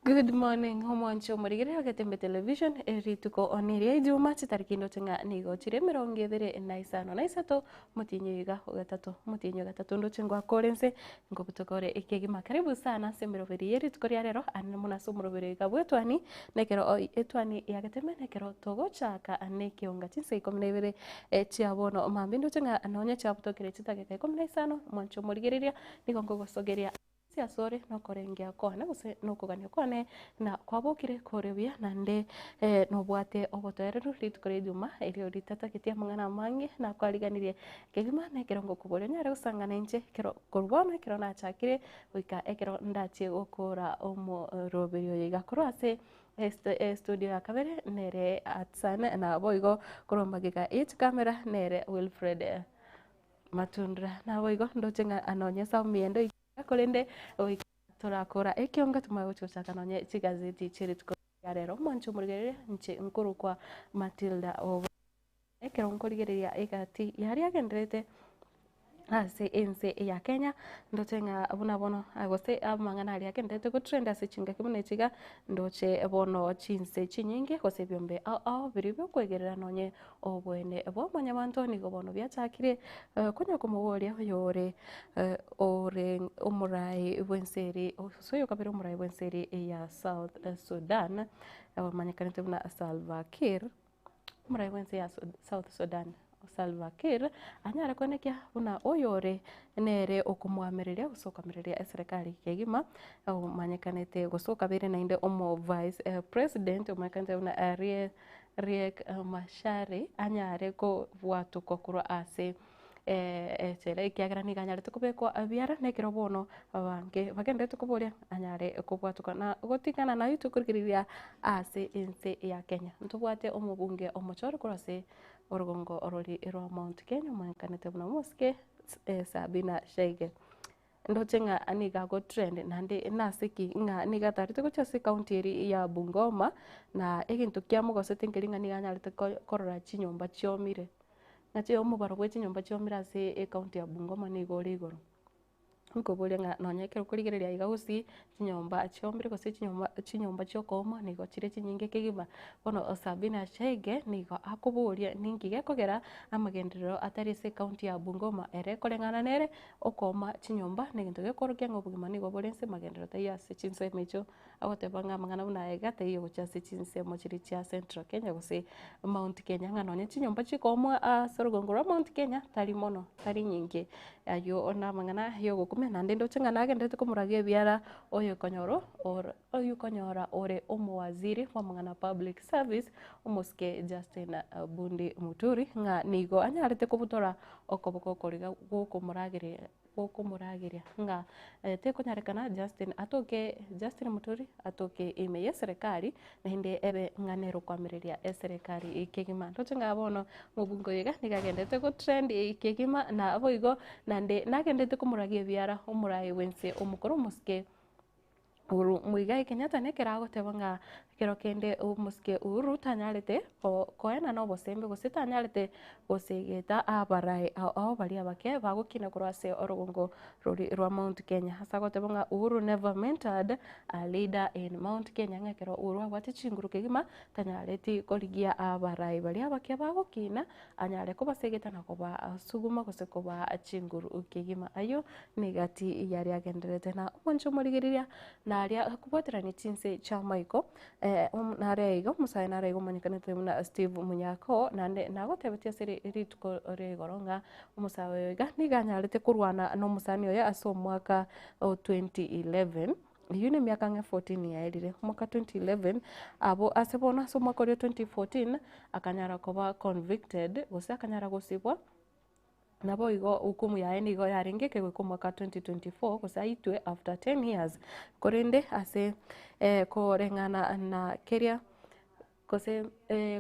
Good morning omwancho omorigereria o Getembe Television rituko neria ijuma chitariki ndoche ng'a nigo chire emerongo ebere na isano na isato omotienyi oyo iga ogatato omotienyi ogatato ndoche ngoakore nse nkobutoka ore ekegima karibu sana ase emeroberi ye rituko ria rero ande mono ase omoroberi oyo iga bwa etwani na ekero etwani ya Getembe na ekero togochaka na ekeonga chinsa ikomi na ibere chia bono mambia ndoche ng'a nonye chiabutokire chidageka ikomi na isano omwancho omorigereria nigo nkogosogeria. Ase asore nokorengia kwane gose nokogania kwane, na kwabokire kore buya, naende nobwate obotoereru rituko ria ijuma erio ritatageti amang'ana amange, nakwariganirie kegima na ekero ngokoboria onyare gosangana inche ekero korwa bono ekero nachakire goika ekero ndachie gokora omoroberi oyo iga. Korwa ase estudio ya kabere nere Hudson naboigo korwa magega ye chikamera nere Wilfred. Matundra. Naboigo ndoche ng'a nonye ase emiendo iga korende goika torakora ekionga tomanye gochia gochaka nonye chigazeti chie rituko ria rero. Omwancho omorigereria inche nkorokwa Matilda Obo. Ekero nkorigereria egati yaria agendererete ase ense ya Kenya, ndoche ng'a buna bono gose amang'ana aria agendererete gotrend ase chingaki buna echi iga, ndoche bono chinse chinyinge gose ebiombe ao ao biria biokoegerera nonye Oboene bwa mwanyabanto nigo bono biachakire konya komoboria oyore ore omorai bw'ense eri gose oyokabere omorai bw'ense eri ya South Sudan omanyekanete buna Salva Kiir, omorai bw'ense ya South Sudan Salva Kiir anyare koenekia buna oyore nere okomoamereria gose okoamereria eserekari kegima omanyekanete gose okabeire naende omo vice president omanyekanete buna Riek Machar anyare kobwatokwa korwa ase echela ekiagera nigo anyarete kobekwa biara na ekero bono abange bagendererete koboria anyare kobwatokwa na gotigana naye tokorigereria ase ense ya Kenya. Ntobwate omobunge omochore korwa ase orogongo orori rwa Mount Kenya omonyekanete buna omosike Sabina Chege. Ndoche ng'a nigo agotrend naende nase ki ng'a nigo atarete gochia ase ekaunti eria ya Bungoma, na egento kiamogosete nkeri ng'a nigo anyarete korora chinyomba chiomire, ng'a chi omobaro bwa chinyomba chiomire ase ekaunti ya Bungoma nigo ore igoro. Nkoboria ng'a nonye ekero okorigereria iga gusii, chinyomba chiomire gose chinyomba chinyomba chia okooma nigo chire chinyinge kegima. Bono Sabina Chege nigo akoboria ninki gekogera amagenderero atari ase ekaunti ya Bungoma ere koreng'ana nere. Okooma chinyomba negento gekorokia ng'a obogima nigo bore ense magenderero taiyo ase chinsemo echio, agoteba ng'a amang'ana buna aya iga taiyo gochia ase chinsemo chiria chia Central Kenya gose Mount Kenya ng'a nonye chinyomba chikoomwa ase orogongo rwa Mount Kenya tari mono, tari nyinge. Aywo namang'ana ya ogokumia naende ndoche ng'a nagendererete komoragia ebiara oyokonyora ore oyokonyora ore omowaziri bw'amang'ana a public service, omosike Justin Bundi Muturi, ng'a nigo anyarete kobutora Okoboko okoriga gokomorageria gokomorageria ng'a tekonyarekana Justin atoke Justin Muturi atoke ime y'eserekari naende ebe ng'a nere okoamereria eserekari kegima. Ndoche ng'a bono omobunge oyo iga nigo agenderete gotrend kegima naboigo naende nagenderete komoragia ebiara omorai bwense omokoro omosike. Uhuru Muigai Kenyatta nekero agoteba ng'a ekero kende omosike Uhuru tanyarete koenana obosembe gose tanyarete gosegeta abarai ao baria abake bagokina korwa ase orogongo roria rwa Mount Kenya. Ase agoteba ng'a Uhuru never mentored a leader in Mount Kenya ng'a ekero Uhuru abwate chinguru kegima tanyareti korigia abarai baria abake bagokina anyare kobasegeta na kobasuguma gose kobaa chinguru kegima. Ayio negati yaria agendererete na omwancho omorigereria naria akobwaterania chinse chi'amaiko nare iga omosae nare iga omanyekanete buna Steve Munyakoo naende nagotebetie ase rituko ria igoro ng'a omosae oyo iga nigo anyarete korwana na omosani oye ase omwaka o 2011. Eyio nemiaka ang'e 14 yaerire, omwaka 2011 abwo ase bono ase omwaka oria 2014 akanyara koba convicted gose akanyara gosibwa, naboigo hukumu yaye nigo yarenge kegoika omwaka 2024 gose aitwe after 10 years. Korende ase koreng'ana na keria Gose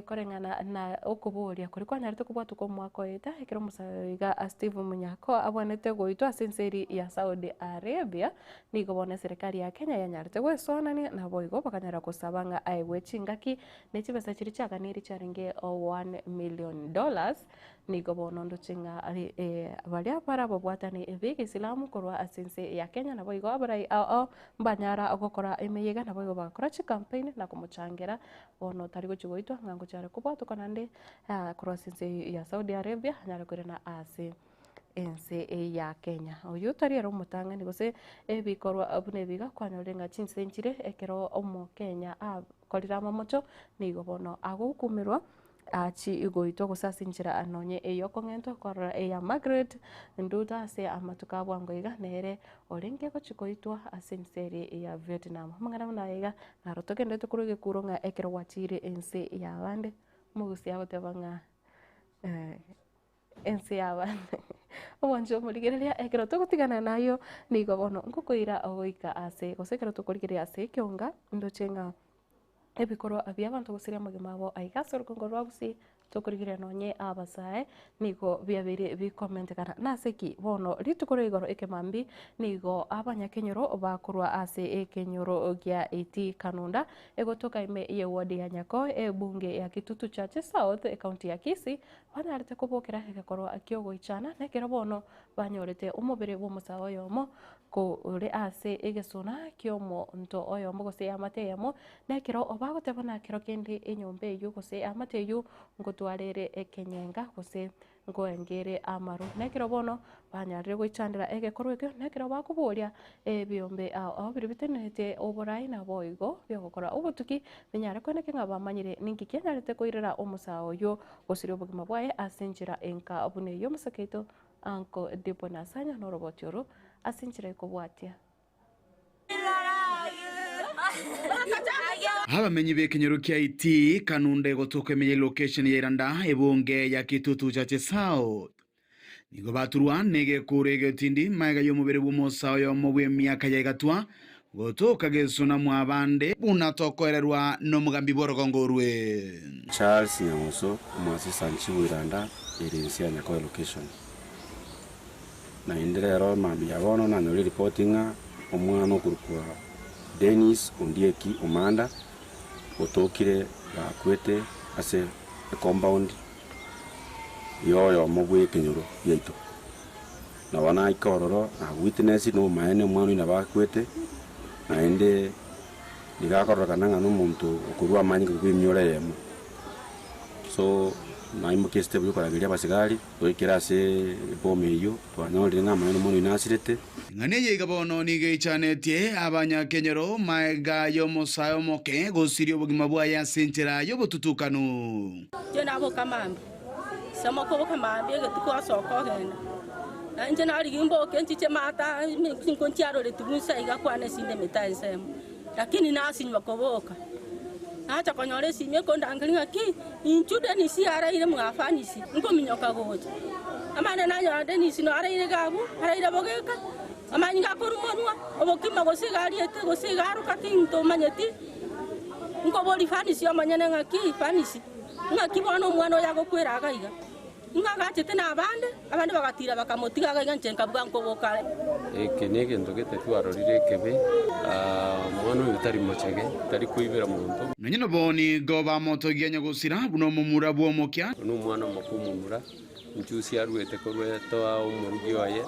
koreng'ana na okoboria koria kwanyarete kobwatwa kw'omwaka oeta, ekero omosae oyo iga Steve Munyaka abwanete goitwa ase ense eria ya Saudi Arabia, nigo bono eserekari ya Kenya yanyarete goesoanania naboigo bakanyara gosaba ng'a aegwe chingaki ne chibesa chiria chiaganirie chiarenge one million dollars. Nigo bono ndoche ng'a baria barababwatane b'Egeisilamu korwa ase ense ya Kenya naboigo abarai ao ao mbanyara gokora emeyega naboigo bagakora chicampaign na komochangera bono tari gochia goitwa ng'a ngochia are kobwatokwa naende korwa ase ense ya Saudi Arabia anyare koirana ase ense ya Kenya. Oyio tari ere omotang'ani gose ebikorwa buna ebi iga kwanyorire ng'a chinse nchire ekero omokenya akorire amamocho nigo bono agokumerwa Achie goitwa gose ase enchera nonye ey'okong'entwa kwarora eya Margaret Nduta ase amatuko a bwango iga nere orenge gochia goitwa ase ense eria ya Vietnam. Amang'ana buna aya iga naro togenderete korwa egekuro ng'a ekero gwachiire ense y'abande omogusii agoteba ng'a ense y'abande. Omwancho omorigereria ekero togotigana nayio nigo bono ngokoira goika ase gose ekero tokorigereria ase ekeonga ndoche ng'a. Ebikorwa bi'abanto gosiria amagima abo aiga ase orogongo rwa Gusii tokorigereria nonye abasae nigo biabeire bikomentekana. Nase ki? Bono rituko ria igoro ekemambi nigo abanyakenyoro bakorwa ase ekenyoro gia Iti Kanunda egotoka ime ye ward ya Nyakoe ebunge ya Kitutu Chache South ecounty ya Kisii banyarete kobokera egekorwa kiogoichana nekero bono banyorete omobere bw'omosae oyomo Kore ase egesona ki'omonto oyomo gose eamate eyemo, na ekero bagotebana kero kende enyomba eyio gose eamate eyio ngotwara ere ekenyenga gose nkoenga ere amaru. Na ekero bono banyarire goichandera egekorwa ekio, na ekero bakoboria ebiombe ao ao biria bitenenetie oborai naboigo bi'ogokora obotuki, binyare koeneka ng'a bamanyire ninki kianyarete koirera omosae oyio gosiria obogima bwaye ase enchera enka buna eyio. Omosake oito Uncle Dipo Nasanya noroboti oro ase enchera ekobwatia. Abamenyi b'ekenyoro kia Itii, Kanunda egotoka ime ye location ya Iranda, ebunge ya Kitutu Chache South, nigo baturwa negekuro egetindi magega y'omobere bw'omosae oyomo bw'emiaka ya igatwa gotoka gesona mwabande buna tokoererwa nomogambi bw'orogongo orwe. Charles Nyang'uso, Omwasisa Nchibu Iranda, ere inse ya Nyakoe Location. Naende rero mambia ya bono nanyore eripoti ng'a omwana okorokwa Dennis Ondieki Omanda otokire gakwete ase ecompound yoyomo bw'ekenyoro giaito. Nabo naika ororo na witness nomaene omwana oyio nabo akwete, naende nigo akororekana ng'a nomonto okorua amanyinga korwa emioro eyemo. So naimokia estep yokorageria abasigari goikera ase eboma eyio, twanyorire ng'a amaene omwana oyio nasirete. Eng'ana eye iga bono nigo eichanetie abanyakenyoro magega y'omosae omoke gosiria obogima bwaye ase enchera y'obotutukanu. Inche naboka mambia, ase mokoboka mambia egetuko asoka ogenda. Na inche narigia mboke nchiche maata chinko nchiaroretigwe inse iga kwane esinde emete ensemo, lakini nasinywa koboka. Nacha konyora esimi ekondangeria ng'a ki, inchuo Dennis araire mwa Fanisi, nkominyoka gocha. Amang'ana nanyora Dennis no araire iga abwo, araire bogeka, amanyinga akorwa monwa, obokima gose iga ariete gose iga aroka tintomanyeti. Nkoboria Fanisi omonyene ng'a ki, Fanisi, ng'aki bono omwana oyo agokwera iga iga? Ng'a agachete nabande, abande bagatiira bakamotiga iga iga inche nkabuga nkoboka are. Eke negento gete twarorire ekebe, omwana oyo tari mochege, tari koibera monto. Nonya nabo nigo bamotogia nyagosira buna omomura bw'omokia. Oyo nomwana omoke omomura, Nchusi aruete korwa etoa omorugi oye,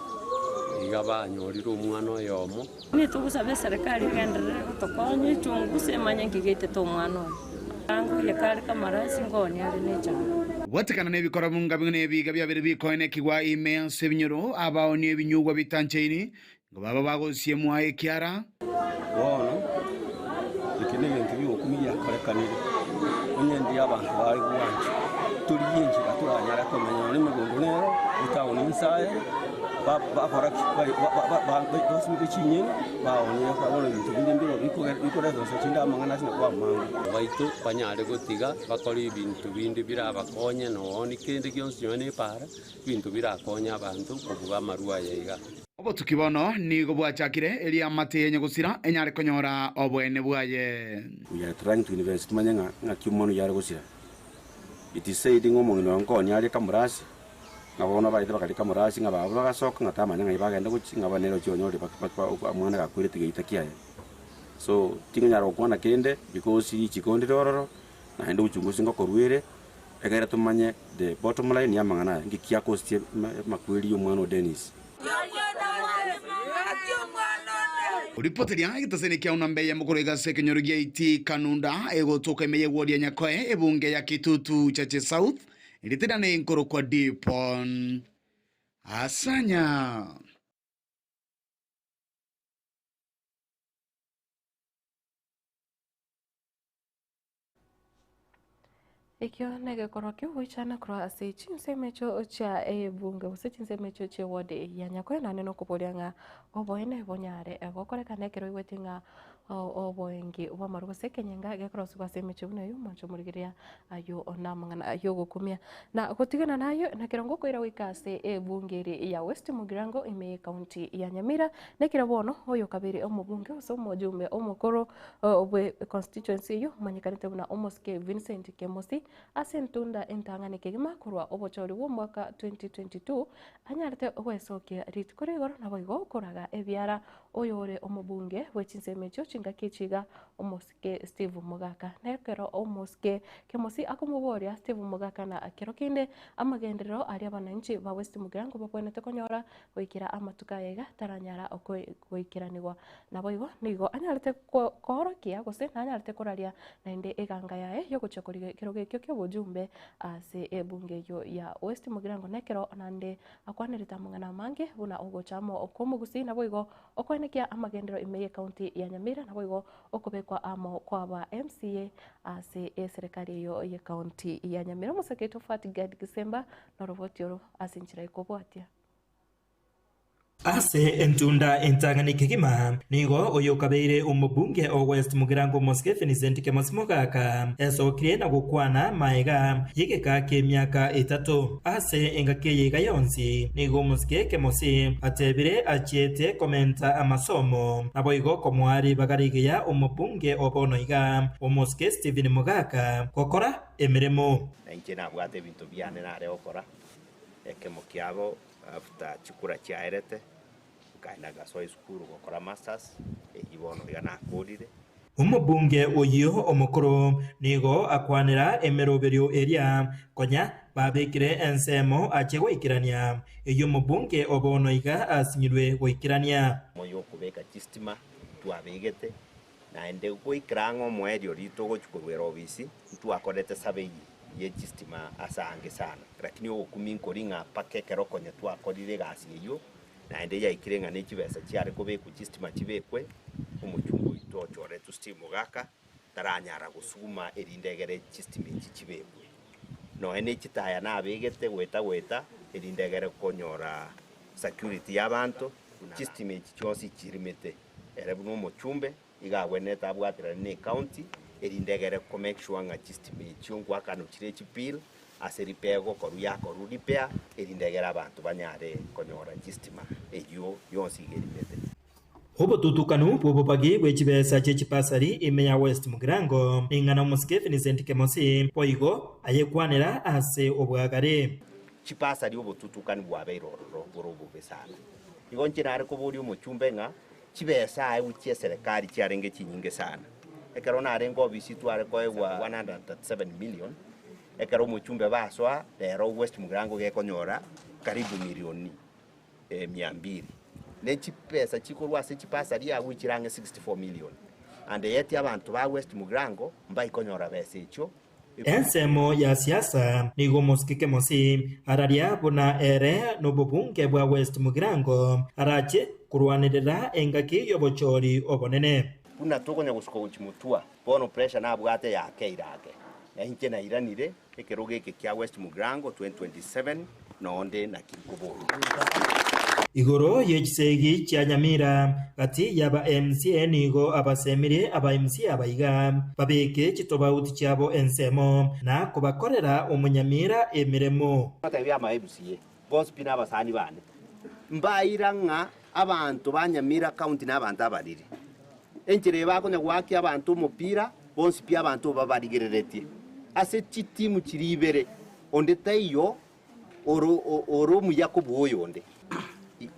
iga banyorire omwana oyomo. Nitogosaba eserekari egenderere gotokonya echunguse emanye nki geitete omwana oyo. Angoria kare kamarasi ngooni are nechara. Gwatekana nebikora bunga bing'ana ebiga biabere bikoenekigwa ime ase ebinyoro, abaonia ebinyugwa bitanchaini, nigo baba bagosiemwa ekiara. Bono eke negento gi'ogokumia giakorekanire, onye ndiria abanto bare gwancha, torigie enchera toranyare komenya nonya emegondo nero, etaoni inse aye, ba- bakora ki? Ba- ba- ba- ba- basimeke chinyeni, baonie bono ebinto binde mbiro bikogera bikoreta gose chinde amang'ana ase nabo amange. Baito banyare gotiga bakore ebinto binde birabakonye nooni kende gionsi nonya na epaara, ebinto birakonye abanto kobua amarwa aya iga. Obotuki bono nigo bwachakire, erio amate ya nyagosira enyare konyora oboene bwaye. We are trying to invest timanye ng'a ng'aki omwana oyio are gosira. It is said ng'a omong'ina oyo nkonya aria kamurasi, ng'a bono abaete bakaria kamurasi ng'a babo bagasoka ng'a tamanya ng'ai bagenda gochia ng'a nere ochia onyorire omwana gakwerete geita kiaye. So tingonyara gokwana kende because richiko ndire ororo, naende uchunguzi ngokorwa ere. Ekere tomanye the bottom line y'amang'ana aya, nki kiakosetie amakweri y'omwana o Dennis. Oripoteria egetaseni kia Unambe eyemo korwa egasi ekenyoro gia Iti Kanunda egotoka ime y'ewodi ya Nyakoe ebunge ya Kitutu Chache South eritanane nkorokwa Dipon Asanya. Ekio negekorwa ki'ogoichana korwa ase chinsemo echio chia ebunge gose chinsemo echio chi'eward ya Nyakoe naende nokoboria ng'a oboene bonyare gokorekana ekero oigwete ng'a oboengi bw'amaru gose ekenyenga gekorosiwa ase emechie buna eyio omonche omorigereria ayio namang'ana yogokumia. Na gotigana nayo nekero ngokoira goika ase ebunge ere ya West Mugirango ime y'ecounty ya Nyamira, nekero bono oyokabere omobunge gose omojumbe omokoro Bwe constituency eyio omanyekanete buna omosike Vincent Kemosi ase entunda entang'ani kegima korwa obochori bw'omwaka 2022 anyarete gwesokia rituko rigoro naboigo koraga ebiara oyore omobunge bwe chinsemo echio chingaki echi iga omosike Steve Mogaka. Nekero omosike Kemosi akomoboria Steve Mogaka na kero kende amagenderero aria abananchi ba West Mugirango babwenerete konyora goikera amatuko aya iga taranyara goikeranigwa. Naboigo nigo anyarete koorokia gose nanyarete koraria naende eganga yaye y'ogochia korigia ekerogo ekio ki'obochumbe ase ebunge eyio ya West Mugirango. Nekero naende akwanerete amang'ana amange buna ogocha amo kw'omogusii naboigo okoenekia amagenderero ime y'ecounty ya Nyamira naboigo okobekwa amo kwaba MCA ase eserekari eyio y'ecounty ya Nyamira. Omosake oito Fat Gad Gisemba noroboti oro ase enchera ekobwatia. Ase entunda entang'ani kegima, nigo oyokabeire omobunge o West Mugirango Omosike Vincent Kemosi Mogaka esokirie na gokwana maega y'egeka ki'emiaka etato. Ase engaki eye iga yonsi, nigo Omosike Kemosi atebire achiete komenta amasomo naboigo komoa ribaga rigiya omobunge o bono iga Omosike Stephen Mogaka gokora emeremo. Na inche nabwate ebinto biane nare gokora, ekemo kiabo After chikura chiaerete, nkaenda ngasoa esukuru gokora masters, eyio bono iga nakorire. Omobunge oyio omokoro nigo akwanera emeroberio eria konya babekire ensemo achie goikerania, eyio omobunge o bono iga asinyirwe goikerania. Moyo okobeka chistima twabegete, naende goikera ang'e omoerio riria togochia korwera obisi, ntwakorete survey ye chistima ase aange sana. Lakini ogokumia nkori ng'a mpaka ekero konya twakorire egasi eyio, naende yaikire ng'a ne chibesa chiare kobekwa chistima chibekwe, omochumba oito ochoretwe Steve Mogaka taranyara gosuguma erinde egere chistima echi chibekwe. Nonya ne chitaya nabegete goeta goeta erinde egere konyora security ya abanto, chistima echi chionsi chirimete. Ere buna omochumbe, iga agwenerete abwaterane ne ecounty erinde egere ko make sure ng'a chistima echio nkoakanwa chire chibill ase repair egokorwa yakorwa repair erinde egere abanto banyare konyora chistima eyio yonsi iga erimete. Obotutukanu bw'obobagi bwe chibesa chie chipasari ime ya West Mugirango ning'ana omosike Vincent Kemosi boigo ayekwanera ase obwagare. Chipasari obotutukanu bwabeire ororo bore obobe sana. Igo inche nare koboria omochumbe ng'a Chibesa aegwe chi'eserekari chiarenge chinyinge sana. Ekero narenge obisi tware koegwa 137 million, ekero omochumbe basoa rero West Mugirango gekonyora karibu milioni mia mbili. Ne chibesa chikorwa ase chibasari agwo chire ang'e 64 million. And yet abanto ba West Mugirango mbaikonyora besa echio. Ensemo ya siasa nigo omosike Kemosi araria buna ere nobobunge bwa West Mugirango arache korwanerera engaki y'obochori obonene. Buna tokonya gosuka gochia motua, bono pressure nabwate yakeire ake, na inche nairanire ekerogo eke kia West Mugirango 2027 nonde naki nkoboria. Igoro ye chisegi chia Nyamira gati y'aba MCA nigo abasemirie aba MCA abaiga babeke chitobauti chiabo ensemo na kobakorera omonyamira emeremo. Ngoteebia ama MCA bonsi pi na abasani bane, mbaira ng'a abanto ba Nyamira County na abanto abariri. Enchera eye bakonya goakia abanto omopira bonsi pi abanto babarigereretie ase chitimu chiria ibere, onde taiyo ore omuya kobua oyonde.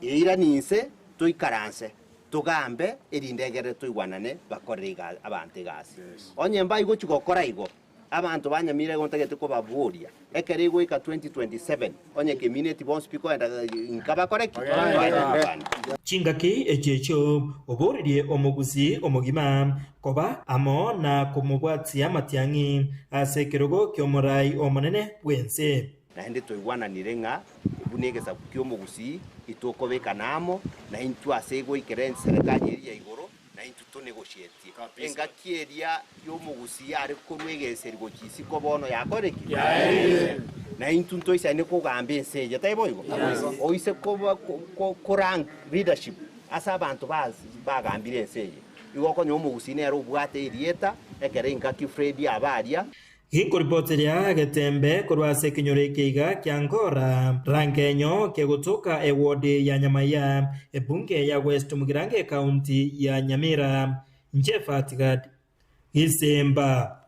Eiranie inse, toikaranse, togambe, erinde egere toigwanane bakorere abanto egasi. Onye mbai gochia gokora igo. Abanto ba Nyamira igo ntagete kobaboria, ekero egoika 2027, onye kemineti bonsi pi koenda inka bakore ki? Bagende Uganda. Chingaki echi echio oboririe omogusi omogima koba amo na komobwatia amatiang'i ase ekerogo ki'omorai omonene bw'ense. Naende twaigwananire ng'a buna egesaku ki'omogusii itokobekana amo naintwe ase egoikera enserekari eria ya igoro, naintwe tonegochetie. Engaki eria y'omogusii yare korwa egeseri gochia isiko bono yakore ki? Yaerire. Naintwe ntoisaine kogamba ense eye, taibo igo? Oise koba korank leadership ase abanto bagambire ense eye, igo okonyora omogusii nere obwate erieta ekero engaki Fred aba aria. Ginkoripoteria getembe korwa ase ekenyoro eke iga kia Ngora, Rangenyo, kegotoka eward ya Nyamaiya, ebunge ya West Mugirango ekaunti ya Nyamira. Inche Fatgad Gisemba.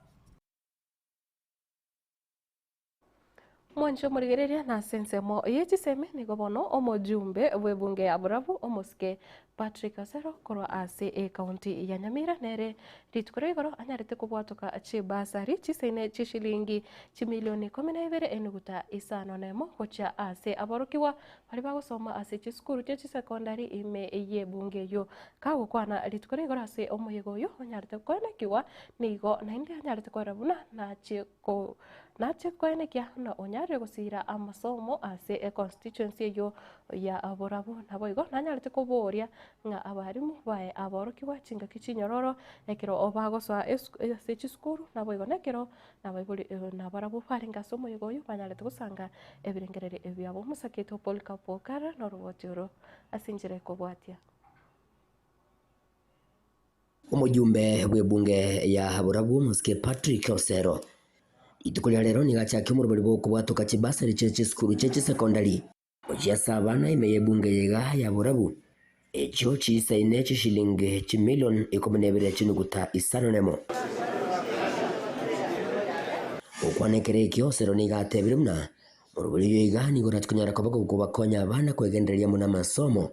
Mwanche omorigereria na ase ensemo ye chisemi nigo bono omojumbe bw'ebunge ya Borabu omosike Patrick Osero korwa ase ekaunti ya Nyamira nere rituko ria igoro anyarete kobwatoka chibasari chisaine chishilingi chimilioni ikomi na ibere enuguta isano na emo gochia ase aborokigwa baria bagosoma ase chisukuru chie chisekondari ime y'ebunge eyio. Kagokwana rituko ria igoro ase omoyega oyio onyarete koenekigwa nigo naende anyarete korora buna nachie ko Nache koenekia buna onyarire gosiira amasomo ase econstituency eyio ya Borabu. Naboigo nanyarete koboria ng'a abarimu bae aborokigwa chingaki chinyororo ekero bagosoa ase chisukuru, naboigo nekero nabaibori nabarabwo barenge ase omoyega oyio banyarete gosanga ebirengererio biabo. Omosake Polycarp Okara noroboti oro ase enchera ekobwatia. Omojumbe bw'ebunge ya Borabu Omosike Patrick Osero rituko ria rero nigo achakia omoroberi bw'okobwatoka chibasari chie chisukuru chie chisekondari gochia ase abana ime y'ebunge eye iga ya Borabu echio chiisaine chishilingi chimilion ikomi na ibere chinuguta isano nemo. Gokwana ekero ekio Osero nigo atebire buna omoroberi oyo iga nigo orachie konyara koba gokobakonya abana kwegendereria mono amasomo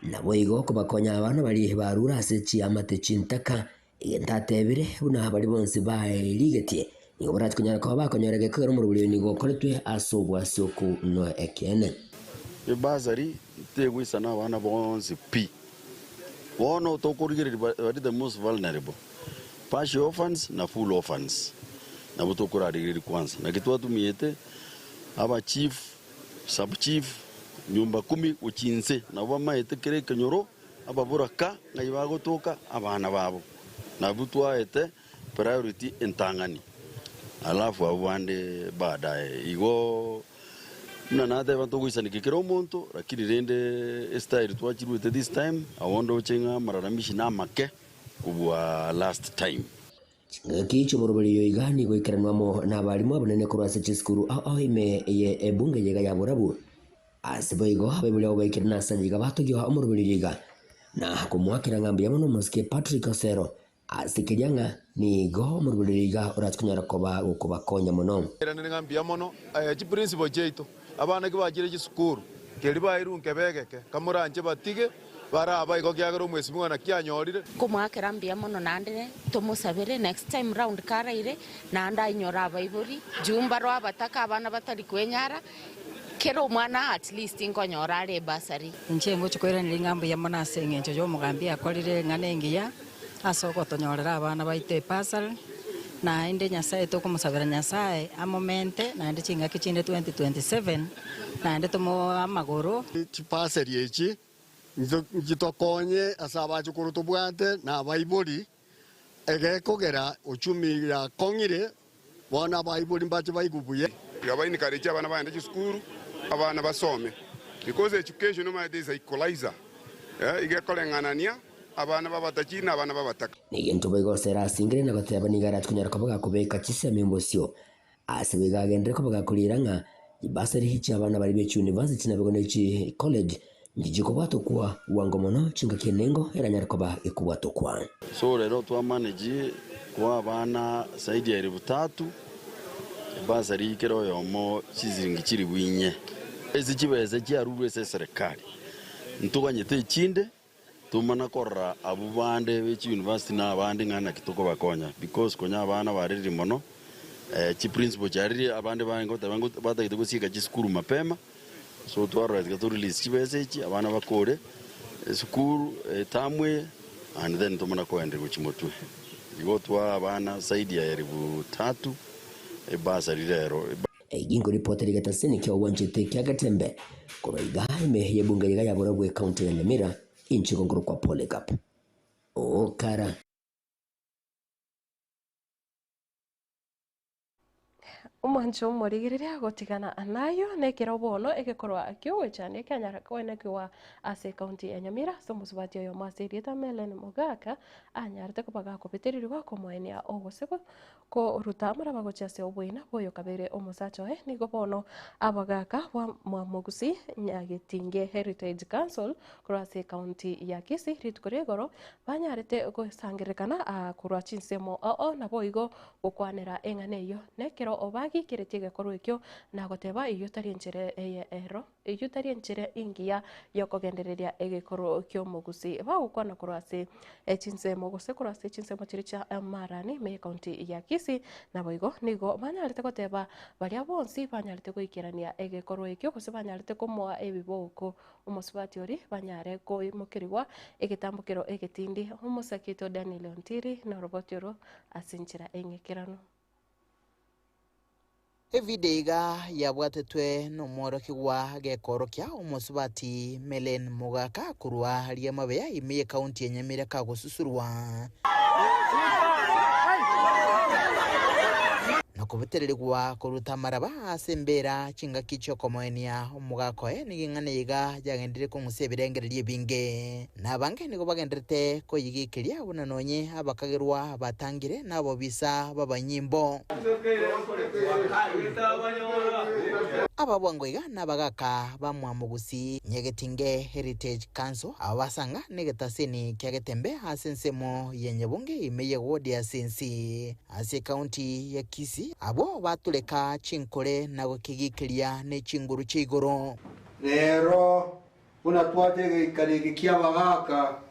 Naboigo kobakonya abana baria barure ase chiamate chintaka, egento atebire, buna baria bonsi baerigetie, nigo barache konyara koba bakonyora egekogera omorobori oyo nigo okoretwe ase obwasioku na ekeene. Ebasari tegoisana abana bonsi pi. Bono tokorigereria bari the most vulnerable, partial orphans na full orphans nabwo tokorarigereria kwanza. Naki twatumiete aba chief Sub chief, nyumba kumi gochia inse, nabwo bamaete kera ekenyoro, ababoraka ng'ai bagotoka abana babo. Nabwo twaete priority entang'ani, alafu abwo bande baadaye. Igo buna nateba ntogoisanekia kera omonto, lakini rende estyle twachiruete this time, abwo ndoche ng'a amalalamishi namake kobua last time. Chingaki chi'omoroberio oyo iga nigo ikeranwa amo nabarimu abanene korwa ase chisukuru ao ao ime ye ebunge eye iga ya Borabu. Ase boigo abaibori abo baikire nase aya iga batogioa omoroberio oyo iga na komoakera ng'a mbuya mono omosike Patrick Osero ase keria ng'a nigo omoroberio oyo iga orache konyara koba gokobakonya mono. Airanire ng'a mbuya mono chiprinciple chiaito, abana ki bachire chisukuru, keri bairwe nkebegeke, kamoranche batige. Baraba igo kiagera omwesimigwa naki anyorire. Nkomoakera mbuya mono naende tomosabere next time round karaire naende ainyore abaibori juu mbaro abataka abana batari kwenyara kera omwana at least nkonyora are ebursary. Inche ngochia koiraneria ng'a mbuya mono ase engencho y'omogambi akorire eng'ana engiya ase ogotonyorera abana baito ebursary, naende Nyasaye tokomosabera Nyasaye amomente naende chingaki chinde 2027 naende tomoe amagoro. Chibursary echi Nchitokonye ase abachukuru tobwate na abaibori, egekogera uchumi yakong'ire, bono abaibori mbache baigwe buya. Iga ba encourage abana bagende chisukuru, abana basome because education omanyete is a equalizer, iga ekoreng'anania abana b'abatachiri na abana b'abataka. Negento boigo Sera asingire na goteba nigo arache konyara koba gakobeka chisemi bosio. Ase boigo agenderere koba gakoriera ng'a chibasari chi'abana baria be chiuniversity naboigo ne chicollege nchichikobwatokwa bwango mono chingaki enengo eranyare koba ekobwatokwa. So rero twa manage koa abana zaidi ya elfu tatu ebasari kera oyomo chisiringi chilifu inye. Ase chibesa chiarurwe ase eserekari ntoganyete echinde Tomana korora abwo bande be chiuniversity na abande ng'a naki tokobakonya because konya abana barerire mono Chiprinciple chiarire abande barenge goteba ng'a batagete gosieka chisukuru mapema, so twarora tiga to release chibesa echi abana bakore esukuru eterm eye and then tomana koenderia gochia motwe. Igo twaa abana zaidi ya elfu tatu ebursary rero. Eyio ripoti rigetasini kia ogwanchete kia Getembe korwa iga ime y'ebunge iga ya Borobwo ecounty ya Nyamira inche igo nkorokwa Polycarp Okara. Omwancho omorigereria gotigana nayo nekero bono egekorwa ki'ogoichania kianyara koenekigwa ase ekaunti ya Nyamira ase omosubati oyomo ase erieta Mellen Mogaka anyarete koba gakobetererigwa komoenia ogose koruta amaraba gochia ase oboina bw'oyokabeire omosacha oye nigo bono abagaka bwa Mwamogusi Nyagetinge Heritage Council korwa ase ekaunti ya Kisii rituko ria igoro banyarete gosangererekana korwa chinsemo oo naboigo Gokwanera eng'ana eyio, nekero obagikeretie egekorwa ekio, nagoteba, Eyio tari enchera eye ero, eyio tari enchera engiya y'okogendereria egekorwa ki'omogusii. Bagokwana korwa ase chinsemo gose korwa ase chinsemo chiria chia Marani ime y'ecounty ya Kisii, naboigo nigo banyarete goteba baria bonsi banyarete goikerania egekorwa ekio gose banyarete komoa ebiboko omosubati oria banyare koimokerigwa egetambokero egetindi. Omosake oito Daniel Ontiri noroboti oro ase enchera eng'ekeranu. Evidio iga yabwatetwe nomworokigwa gekoorokia omosubati Mellen Mogaka korwa Riamabeya ime y'ekaunti ya Nyamira kagosusurwa na kobetererigwa koruta amaraba ase embera chingaki chi'okomoenia omogaka oye nigo eng'ana iga yagenderire kong'usa ebirengererio ebinge. Na abange nigo bagendererete koyigikeria buna nonye abakagerwa batangire nabobisa b'abanyimbo. Aba bwango iga nabagaka ba Mwamogusi Nyegetinge Heritage Council, aba basanga negetaseni kia Getembe ase ensemo ya Nyabunge ime ye ward ya Sensi ase ekaunti ya Kisii, abwo batureka chinkore na gokegikeria ne chinguru chia igoro. Rero Buna twacha egeikaro eke ki'abagaaka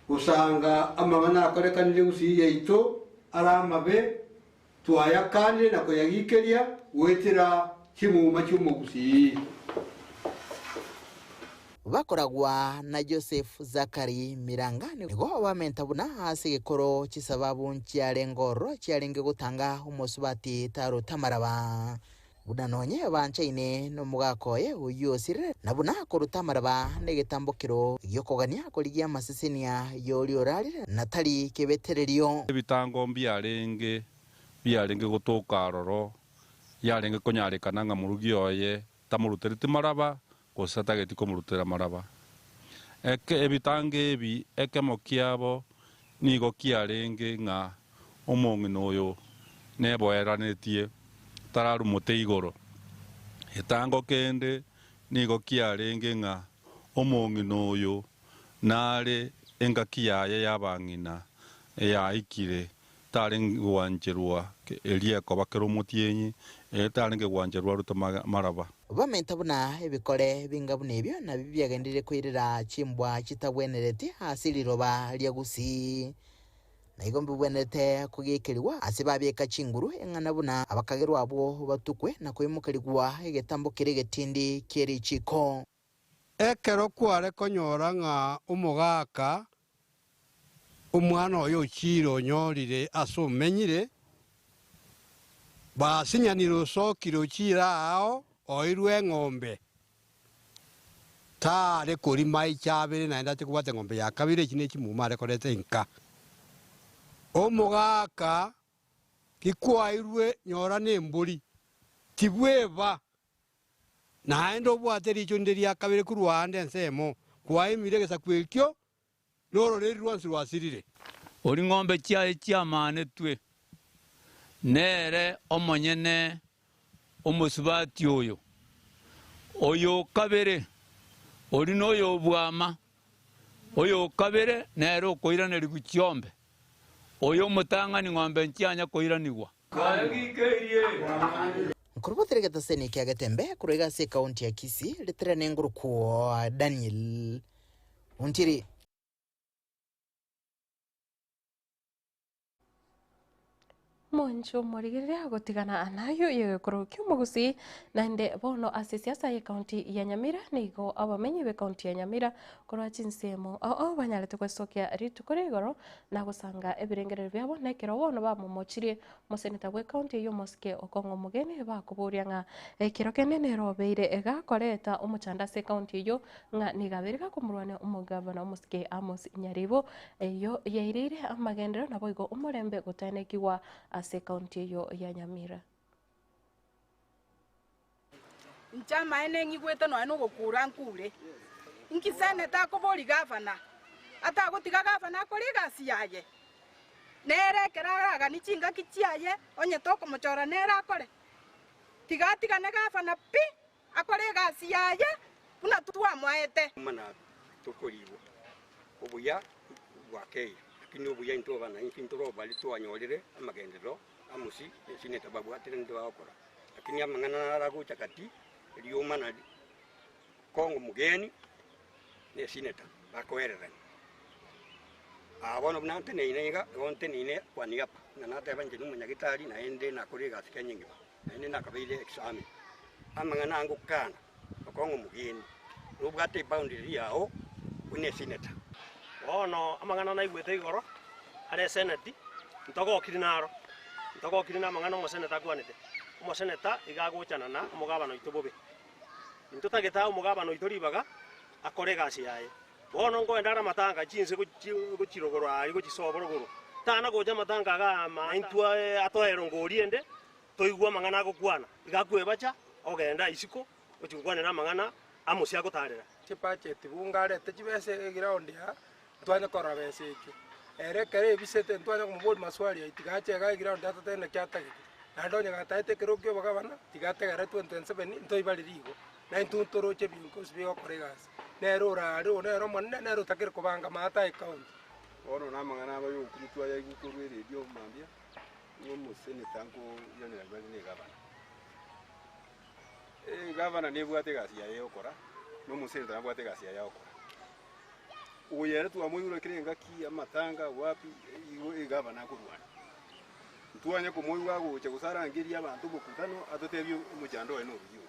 gosanga amang'ana akorekanire gusii yaito are amabe, twayakanire na koyagikeria goetera chimuma chi'omogusii. Bakoragwa na Joseph Zachary Miranga nigo bamenta buna ase egekoro chisababu nchiarenge ororo chiarenge gotanga omosubati taruta amaraba. Buna nonye banchaine nomogaka oye oyio osirire, na buna koruta amaraba negetambokero gi'okogania korigia amasesenia y'oria orarire, na tari kebetererio. Ebitango mbiarenge biarenge gotoka aroro, yarenge konyarekana ng'a morugi oye tamorutereti maraba, gose atageti komorutera maraba. Eke ebitango ebi ekemo kiabo nigo kiarenge ng'a omong'ina oyo neboeranetie tararumote igoro. Etango kende nigo kiarenge ng'a omong'ina oyo nare engaki yaye y'abang'ina yaikire Tarenge gwancherwa eria ekoba kera omotienyi, ee, tarenge gwancherwa arute maraba. Bamenta buna ebikore binga buna ebio nabio biagenderire koirera chimbwa chitabwenereti ase riroba ria Gusii. Na igo mbibwenerete kogekerigwa ase babeka chinguru eng'ana buna abakagerwa abwo batukwe na koimokerigwa egetambo keria egetindi kie richiiko. Ekero kware konyora ng'a omogaka omwana oye ochiire onyorire ase omenyire, basinyanire osokire ochiire aao oirwe eng'ombe, tare korima echabere naende ache kobwata eng'ombe ya kabere, echi nechimuma are koreta inka. Omogaka gikwairwe nyora nembori, tibweba Naende obwate riicho rinde ria kabere korwa aande ensemo, kwaimire egesaku ekio, na ororeeri rwonsi rwasirire. Oria ng'ombe chiaye chiamanetwe, nere omonyene omosubati oyo. Oyo o kabere, oria noyo obwama, oyo o kabere nere okoiranerigwa chiombe, oyo omotang'ani ng'ombe nchianya koiranigwa. Nkorubotere egetaseni kia Getembe korwa iga ase ekaunti ya Kisii, ritere nengurukwo Daniel Ontiri. Moncho morigereria gotigana nayo yegekoro ki'omogusii naende bono ase siasa ye county ya Nyamira nigo abamenyi be county ya Nyamira korwa chinsemo ao ao banyarete gwesokia rituko ria igoro na gosanga ebirengererio biabo na ekero bono bamomochirie omoseneta bwe county eyio omosike Okong'o Omogeni bakoboria ng'a ekero kende nere obeire gakoreta omochando ase ecounty eyio ng'a nigo abeire gakomorwania omogavana omosike Amos Nyaribo Eyio yaireire amagenderero naboigo omorembe gotenekigwa ase ekaunti eyio ya Nyamira. Inche amaene ng'igwete nonya nogokura nkure. Inki seneta akobori gavana? Atagotiga gavana akore egasi yaye? Nere ekero araganie chingaki chiaye, onye tokomochora nere akore? Tiga atigane gavana pi, akore egasi yaye buna twamoete. Mana tokorigwa obuya bwakeire, lakini obuya intwe abana inche ntore obari twanyorire amagenderero amosi esini tababwatire ninde bagokora. Lakini amang'ana naro agocha gati riomana Kongo mugeni na esineta bakoererania. Aa bono buna nteneine iga, igo nteneine kwa niaba, ng'a nateba inche nomonyagitari naende nakore egasi Kenya engima, naende nakabeire ex army. Amang'ana aa ngokana, okong'a omogeni, nobwate eboundary yao buna esenator. Bono amang'ana naigwete igoro are eseneti, ntogokiri naro, ntogokiri namang'ana omoseneta akwanete. Omoseneta iga agochana na omogabana oito bobe. Intotagete ae omogabana oito ribaga akore egasi yaye. Bono nkoenda are amatanga chinse gochirogoro aria gochisoa borogoro, tana gocha amatanga iga ama intwe atoe erongori ende toigwe amang'ana agokwana. Iga akwebacha ogenda isiko gochia gokwanera amang'ana amosie agotarera. Chibudget bunge arete chibesa eground aa ntwanye korora besa echio. Ere ekero ebisete ntwanye komoboria maswali ayio tiga ache igaa eground atotebie naki atagete. Naende onye gataete ekero kia obogabana tiga ategerere 2027 ntoibarere igo. Na intwe ntoroche ebinto bigokora egasi. Nere orare oyo nere omonene nere otakire kobanga maate aye county. Bono namang'ana aba y'ogokumia twayaigwa korwa eredio mambia, ng'a omoseneta nkoiraneria bare na egavana. Egavana nebwate egasi yaye yogokora, na omoseneta nabwate egasi yaye agokora. Oyo ere twamoigure kera engaki, amatanga, wapi, igo egavana akorwana. Ntwanya komoigwa agocha gose arangerie abanto omokutano atotebie omochando oye noruya oyo.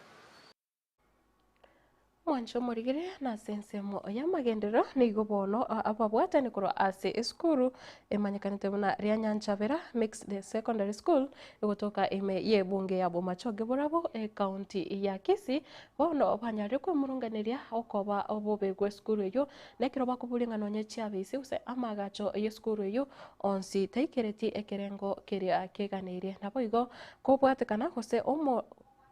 Mwanche omorigere nase ensemo y'amagenderero nigo bono ababwatani korwa ase esukuru emanyekanete buna Rianyanchabera Mixed Secondary School egotoka ime y'ebunge ya Bomachoge Borabu ekaunti ya Kisii bono banyarire kwemurunganeria okoba obobe bw'esukuru eyio na ekero bakoboria ng'a nonye chiabisi gose amaagacho y'esukuru eyio onsi taikereti ekerengo keria keganeirie naboigo kobwatekana gose omo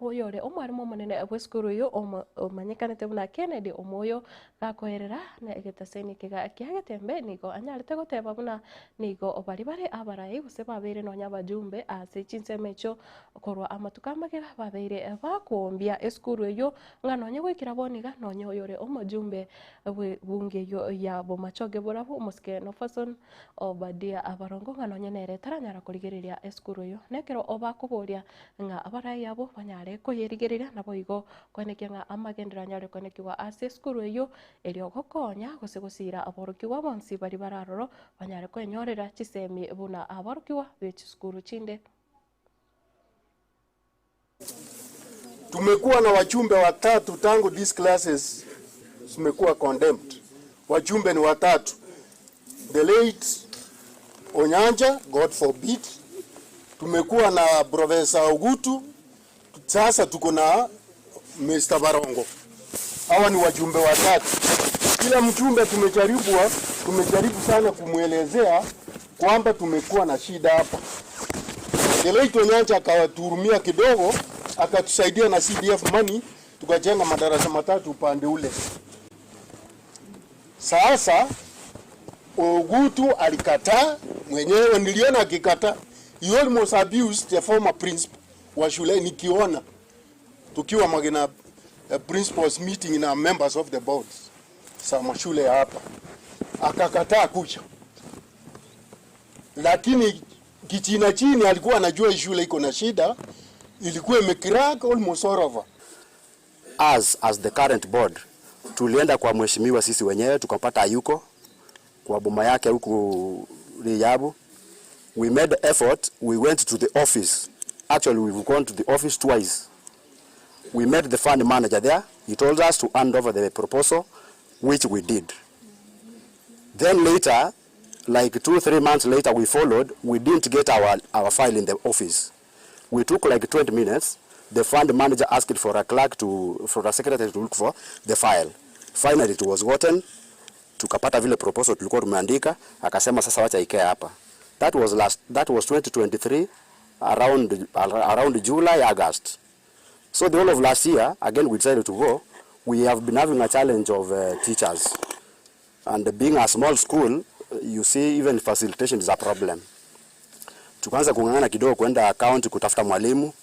Oyore omwalimu omonene bw'esukuru eyio omanyekanete buna Kennedy Omoyo gakoerera na egetaseni kega kia Getembe nigo anyarete goteba buna nigo baria bare abarai gose babeire nonya abajumbe ase chinsemo echio korwa amatuko amagega babeire bakoombia esukuru eyio ng'a nonya goikera bono iga nonya oyore omojumbe bwe bunge eyio ya Bomachoge Borabu omosike Nofason Obadia Abarongo ng'a nonya nere taranyara korigereria esukuru eyio nekero obakoboria ng'a abarai abwo banyare koyerigereria, naboigo koenekia ng'a amagenderero anyare koenekigwa ase esukuru eyio, erio gokonya gose gosiira aborokigwa bonsi baria bare aroro banyare kwenyorera chisemi buna aborokigwa be chisukuru chinde. Tumekuwa na wajumbe watatu tangu these classes zimekuwa condemned. Wajumbe ni watatu. The late Onyanja, God forbid. Tumekuwa na Professor Ogutu, sasa tuko na Mr. Barongo. Hawa ni wajumbe watatu. Kila mjumbe tumejaribu tumejaribu sana kumwelezea kwamba tumekuwa na shida hapa. The late Onyanja akatuhurumia kidogo, akatusaidia na CDF money, tukajenga madarasa matatu upande ule. Sasa Ogutu alikataa mwenyewe, niliona akikataa. He almost abused the former principal wa shule, nikiona tukiwa magina principals meeting na members of the boards za mashule ya hapa, akakataa kuja, lakini kichina chini alikuwa anajua hii shule iko na shida, ilikuwa imecrack almost all over. Us as the current board tulienda kwa mheshimiwa sisi wenyewe tukapata hayuko kwa boma yake huku Riyabu. We made effort, we went to the office. Actually, we've gone to the office twice. We met the fund manager there. He told us to hand over the proposal, which we did. Then later, like 2, 3 months later, we followed. We didn't get our, our file in the office. We took like 20 minutes. The fund manager asked for a clerk to, for a secretary to look for the file. Finally, it was gotten. Tukapata vile proposal tulikuwa tumeandika, akasema sasa wacha ikae hapa. That was last, that was 2023 around July, August. So the whole of last year, again we decided to go. We have been having a challenge of teachers. And being a small school, you see even facilitation is a problem. Tukaanza kung'ang'ana kidogo kwenda county kutafuta mwalimu.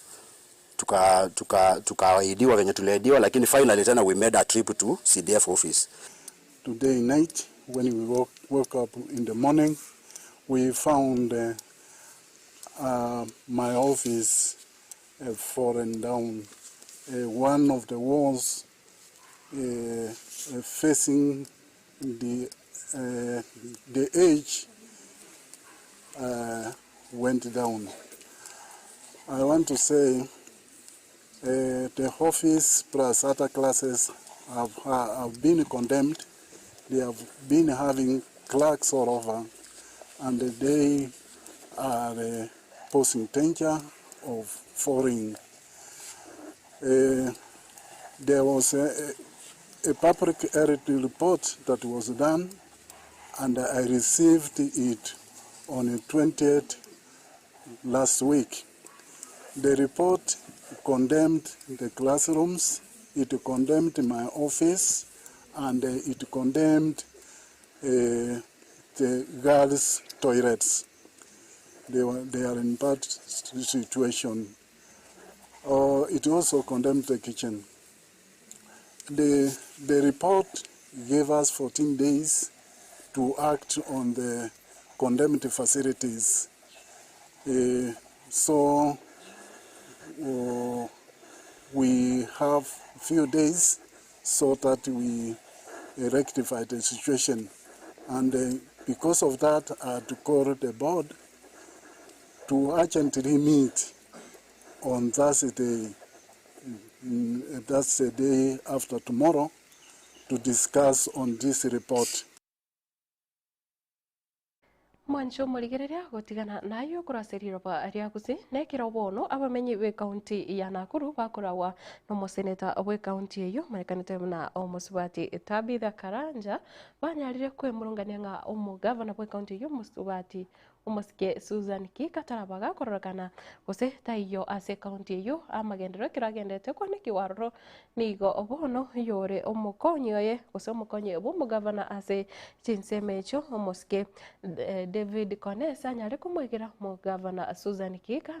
Tukaahidiwa venye tuliahidiwa, lakini finally tena we made a trip to CDF office. Today night, when we woke up in the morning, we found my office fallen down. One of the walls facing the edge went down. I want to say the office plus other classes have been condemned. They have been having clerks all over, and they are posing danger of falling. There was a public health report that was done, and I received it on the 20th last week. The report condemned the classrooms, it condemned my office, and it condemned the girls' toilets. They are in bad situation. It also condemned the kitchen. The report gave us 14 days to act on the condemned facilities. So we have few days so that we rectify the situation. And because of that, I had to call the board to urgently meet on Thursday, that's the day after tomorrow, to discuss on this report. Mwancho morigereria gotigana nayo kuraseriro ba riagusi nekero bono abamenyi be county ya Nakuru bakorawa no moseneta we county eyo marekanete na omosubati Tabitha Karanja banyarire kwemurungania ng'a omogavana bwe county eyo mosubati omosike Susan Kika tarabaga kororekana gose taiyo ase county eyo amagendero ekero agendete kwaneki waroro nigo bono yore omokonyi oye gose omokonyi bw'omogavana ase chinsemo echo omosike David Konesa anyare komwegera omogavana Susan Kika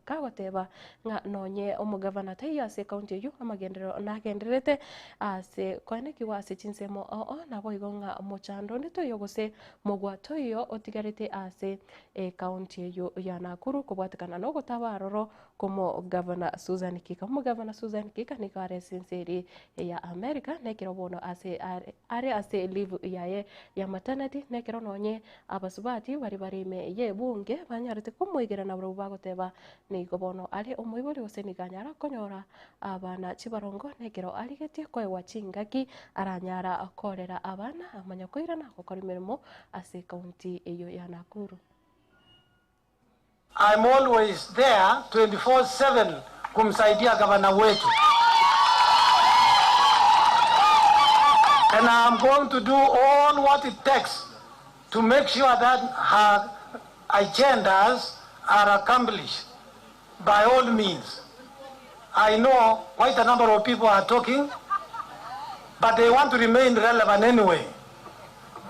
kagoteba ng'a nonye omogavana taiyo ase county eyo amagendero nagenderete ase kwaneki ase chinsemo oo nabo igo ng'a mochando onde toiyo gose mogwa toiyo otigarete ase county eyo ya Nakuru kobwatekana nogotaba aroro komo Governor Susan Kika. Omo Governor Susan Kika nigo are enseri ya America nekero bono ase are ase leave yaye ya maternity nekero nonye abasubati bari barime ye bunge banyarete komwegera nabo bagoteba nigo bono are omoibori gose nigo anyara konyora abana chibarongo nekero arigetie koegwa chingaki aranyara korera abana amanya koirana gokora emeremo ase county eyo ya Nakuru. I'm always there 24/7 kumsaidia gavana wetu. And I'm going to do all what it takes to make sure that her agendas are accomplished by all means. I know quite a number of people are talking, but they want to remain relevant anyway.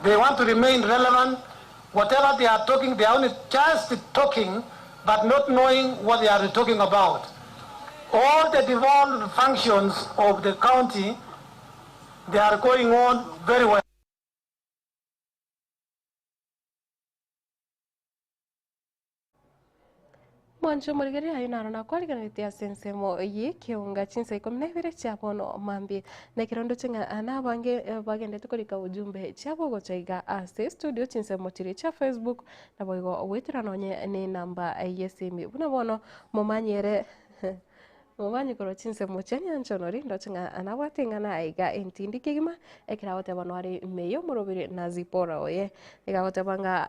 They want to remain relevant. Whatever they are talking, they are only just talking, but not knowing what they are talking about. All the devolved functions of the county, they are going on very well. Mwanche omorigereria aye naro nakwarigereretie ase ensemo y'ekeunga chinsa ikomi na ibere chia bono mambia. Na ekero ndoche ng'a nabange bagendete korika ujumbe chiabo gocha iga ase estudio chinsemo chiria chia Facebook naboigo goetera nonye nenamba y'esimi. Buna bono momanyere momanyi korwa chinsemo chia Nyanchonori ndoche ng'a nabwate eng'ana aiga entindi kegima ekero agoteba noare ime y'omorobiri na Zipporah oye. Nigo agoteba ng'a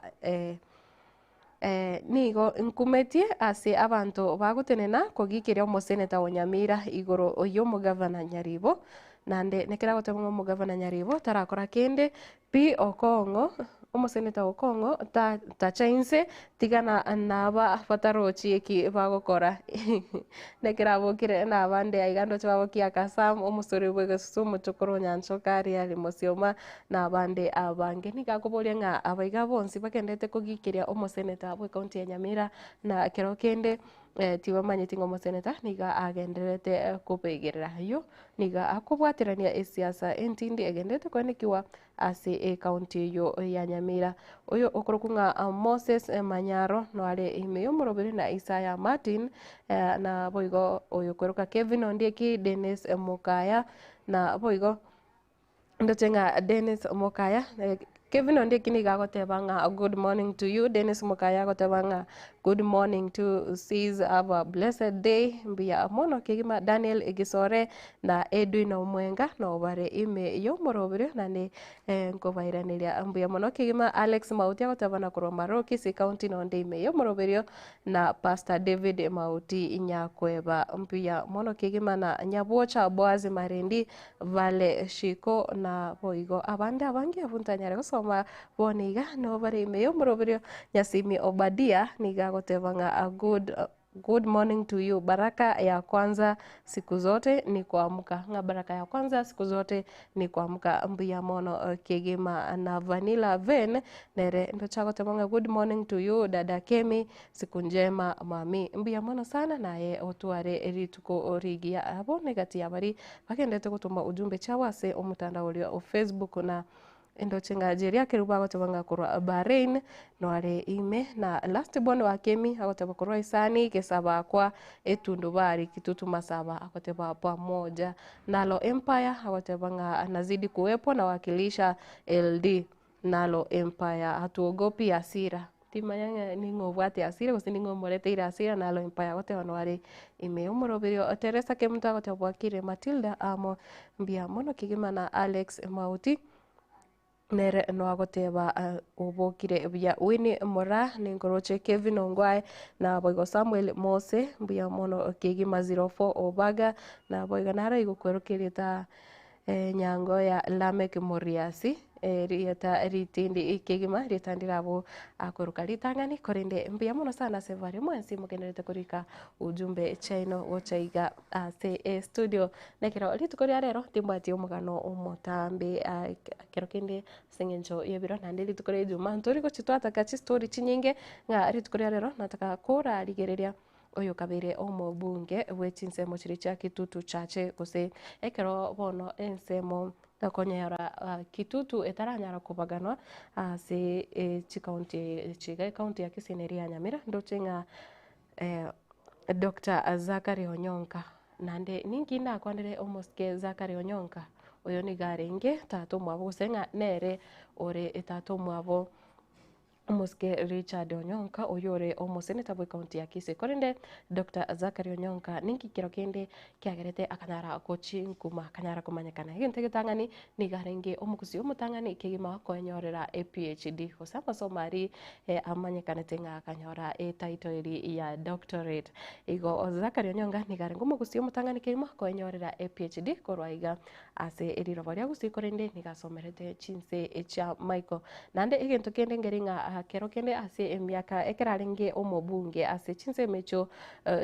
Nigo nkumetie ase abanto bagotenena kogikeria omoseneta o Nyamira igoro y'omogavana Nyaribo, naende nekero agoteba ng'a omogavana Nyaribo tarakora kende pi Okong'o, omoseneta Okong'o tacha inse tigana naba batarochi eki bagokora. Nekero abokire nabande aiga ndoche bagokia Kasam, omosori bw'egesusu, omochokoro o Nyanchoka aria are Mosioma, na abande abange. Nigo akoboria ng'a abaiga bonsi bagenderete kogikeria omoseneta bw'ecounty ya Nyamira na kero kende tibamanyeti ng'a omoseneta nigo agendererete kobegerera. Ayio nigo akobwaterania esiasa entindi egendererete koenekiwa ase ecounty eyio ya Nyamira. Oyo okorokwa ng'a Moses Manyaro noare ime y'omoroberi na Isaiah Martin naboigo oyokweroka Kevin Ondieki, Dennis Mokaya naboigo. Ndoche ng'a Dennis Mokaya, Kevin Ondieki nigo agoteba ng'a good morning to you, Dennis Mokaya agoteba ng'a good morning to sis have a blessed day, mbuya mono kegima Daniel Gisore na Edwin Omwenga nabo bare ime y'omoroberio naende nkobairaneria mbuya mono kegima. Alex Mauti agoteba na korwa Maroki ase ecounty nonde ime y'omoroberio na Pastor David Mauti Nyakweba mbuya mono kegima na Nyabwocha Boaz Marendi Vale Shiko na boigo abande abange abwo ntanyare gosoma bono iga nigo bare ime y'omoroberio. Nyasimi Obadia nigo agoteba ng'a good good morning to you baraka ya kwanza siku zote ni kuamka ng'a baraka ya kwanza siku zote ni kuamka mbuya mono kegima na Vanilla Ven nere ndoche agoteba ng'a good morning to you dada Kemi siku njema mami mbuya mono sana naye otware rituko rigiya abwo negati ya baria Bagenderete gotoma ujumbe chiabo ase omotandao oria o Facebook na endoche ng'a Jerry Akerubo agoteba ng'a korwa Bahrain noare ime na last born wa Kemi agoteba korwa Isani Gesabakwa Etundubari Kitutu Masaba agoteba pamoja Nalo Empire agoteba ng'a nazidi kuwepo nawakilisha LD Nalo Empire hatuogopi hasira. Timanya ng'a ning'o obwate hasira gose ning'o omoreteire hasira naro Empire agoteba noare ime y'omoroberio Teresa Kemunto agoteba bwakire Matilda amo mbuya mono kegima na Alex Mauti nere noagoteba obokire buya Winnie Moraa ninkoroche Kevin Ongwae naboigo Samuel Mose mbuya mono kegima 04 Obaga naboigo naro igokweroka erieta Enyango ya Lameck Moriasi, erieta ritindi kegima ritandire abwo akoruka ritang'ani, korende mbuya mono sana ase baria mwensi mogendererete korika ujumbe chiaino gocha iga ase estudio. Nekero rituko ria rero timbwati omogano omotambe ekero kende ase eng'encho y'ebiro naende rituko ria ijumaa ntori gochi twataka chistori chinyinge ng'a rituko ria rero nataka korarigereria. Oyo kabeire omobunge bwe chinsemo chiria chia Kitutu Chache gose ekero bono ensemo ekonyora Kitutu etaranyara kobaganwa ase chikaunti chiga ekaunti ya Kisii na eria ya Nyamira ndoche ng'a Doctor Zachary Onyonka naende ninki nakwanere omosike Zachary Onyonka oyo nigo arenge tata omwabo gose ng'a nere ore tata omwabo. Omosike Richard Onyonka oyio ore omoseneta bw'ecounty ya Kisii. Korende Doctor Zachary Onyonka ninki kero kende kiagerete akanyara gochinkuma akanyara komanyekana. Egento egetang'ani nigo arenge omogusi omotang'ani kegima koenyorera ePhD gose amasomo aria amanyekanete ng'a akanyora etitle eria ya doctorate. Igo Zachary Onyonka nigo arenge omogusi omotang'ani kegima koenyorera ePhD korwa iga Ase riroba ria gusii korende nigo asomerete chinse chia Michael. Naende egento kende nkeri ng'a kero kende ase emiaka ekero arenge omobunge ase chinsemo echio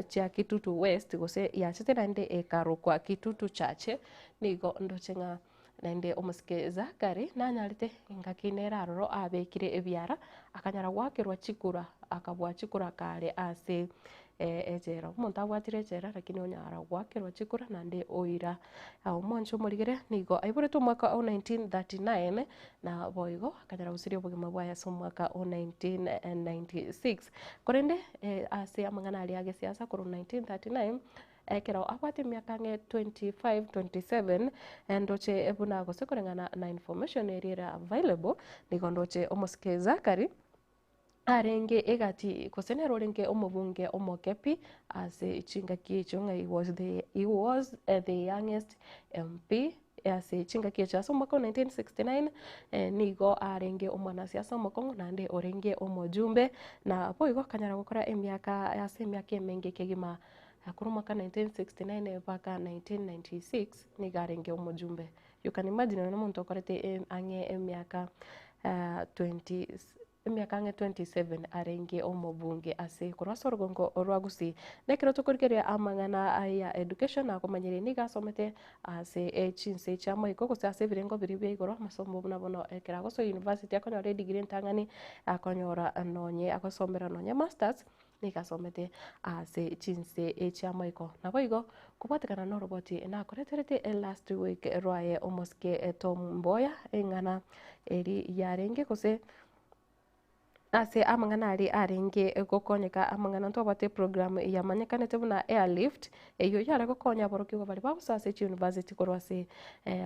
chia Kitutu West gose yachete naende ekarokwa Kitutu Chache, nigo ndoche ng'a. Naende omosike Zakari nanyarete engaki nere aroro abekire ebiara, akanyara goakerwa chikura, akabua chikura kare ase echela. Omonto abwatire echela lakini onyara goakerwa chikura naende oira. Omwancho omorigere nigo aiboretwe omwaka o 1939 na boigo akanyara gosiria obogima bwaye ase omwaka o 1996. Korende ase amang'ana aria agesiasa korwa 1939 Ekero abwate emiaka ang'e 25, 27, ndoche buna gose koreng'ana na information eria ere available, nigo ndoche omosike Zachary arenge egati gose nere orenge omobunge omoke pi ase chingaki echio ng'a he was the, he was the youngest MP ase chingaki echio ase omwaka o 1969 nigo arenge omwanasiasa omokong'u naende orenge omojumbe na boigo akanyara gokora emiaka ase emiaka emenge kegima Korwa omwaka 1969 mpaka 1996 nigo arenge omojumbe. You can imagine oyo nomonto okorete ang'e emiaka 20 emiaka ang'e 27 arenge omobunge ase korwa ase orogongo rwa Gusii. Na ekero tokorigereria amang'ana aya education nakomanyeria nigo asomete ase chinse chi'amaiko gose ase ebirengo biria bia igoro amasomo buna bono ekero agosoa university akonyora edegree entang'ani akonyora nonye agosomera nonye masters. Nigo asomete ase chinse chi'amaiko. Naboigo kobwatekana noroboti nakoreterete last week rwaye omosike Tom Mboya eng'ana eri yarenge gose ase amang'ana aria arenge gokonyeka amang'ana ntwabwate eprogram yamanyekanete buna airlift eyio yare gokonya aborokigwa baria bagosoa ase chiuniversity korwa ase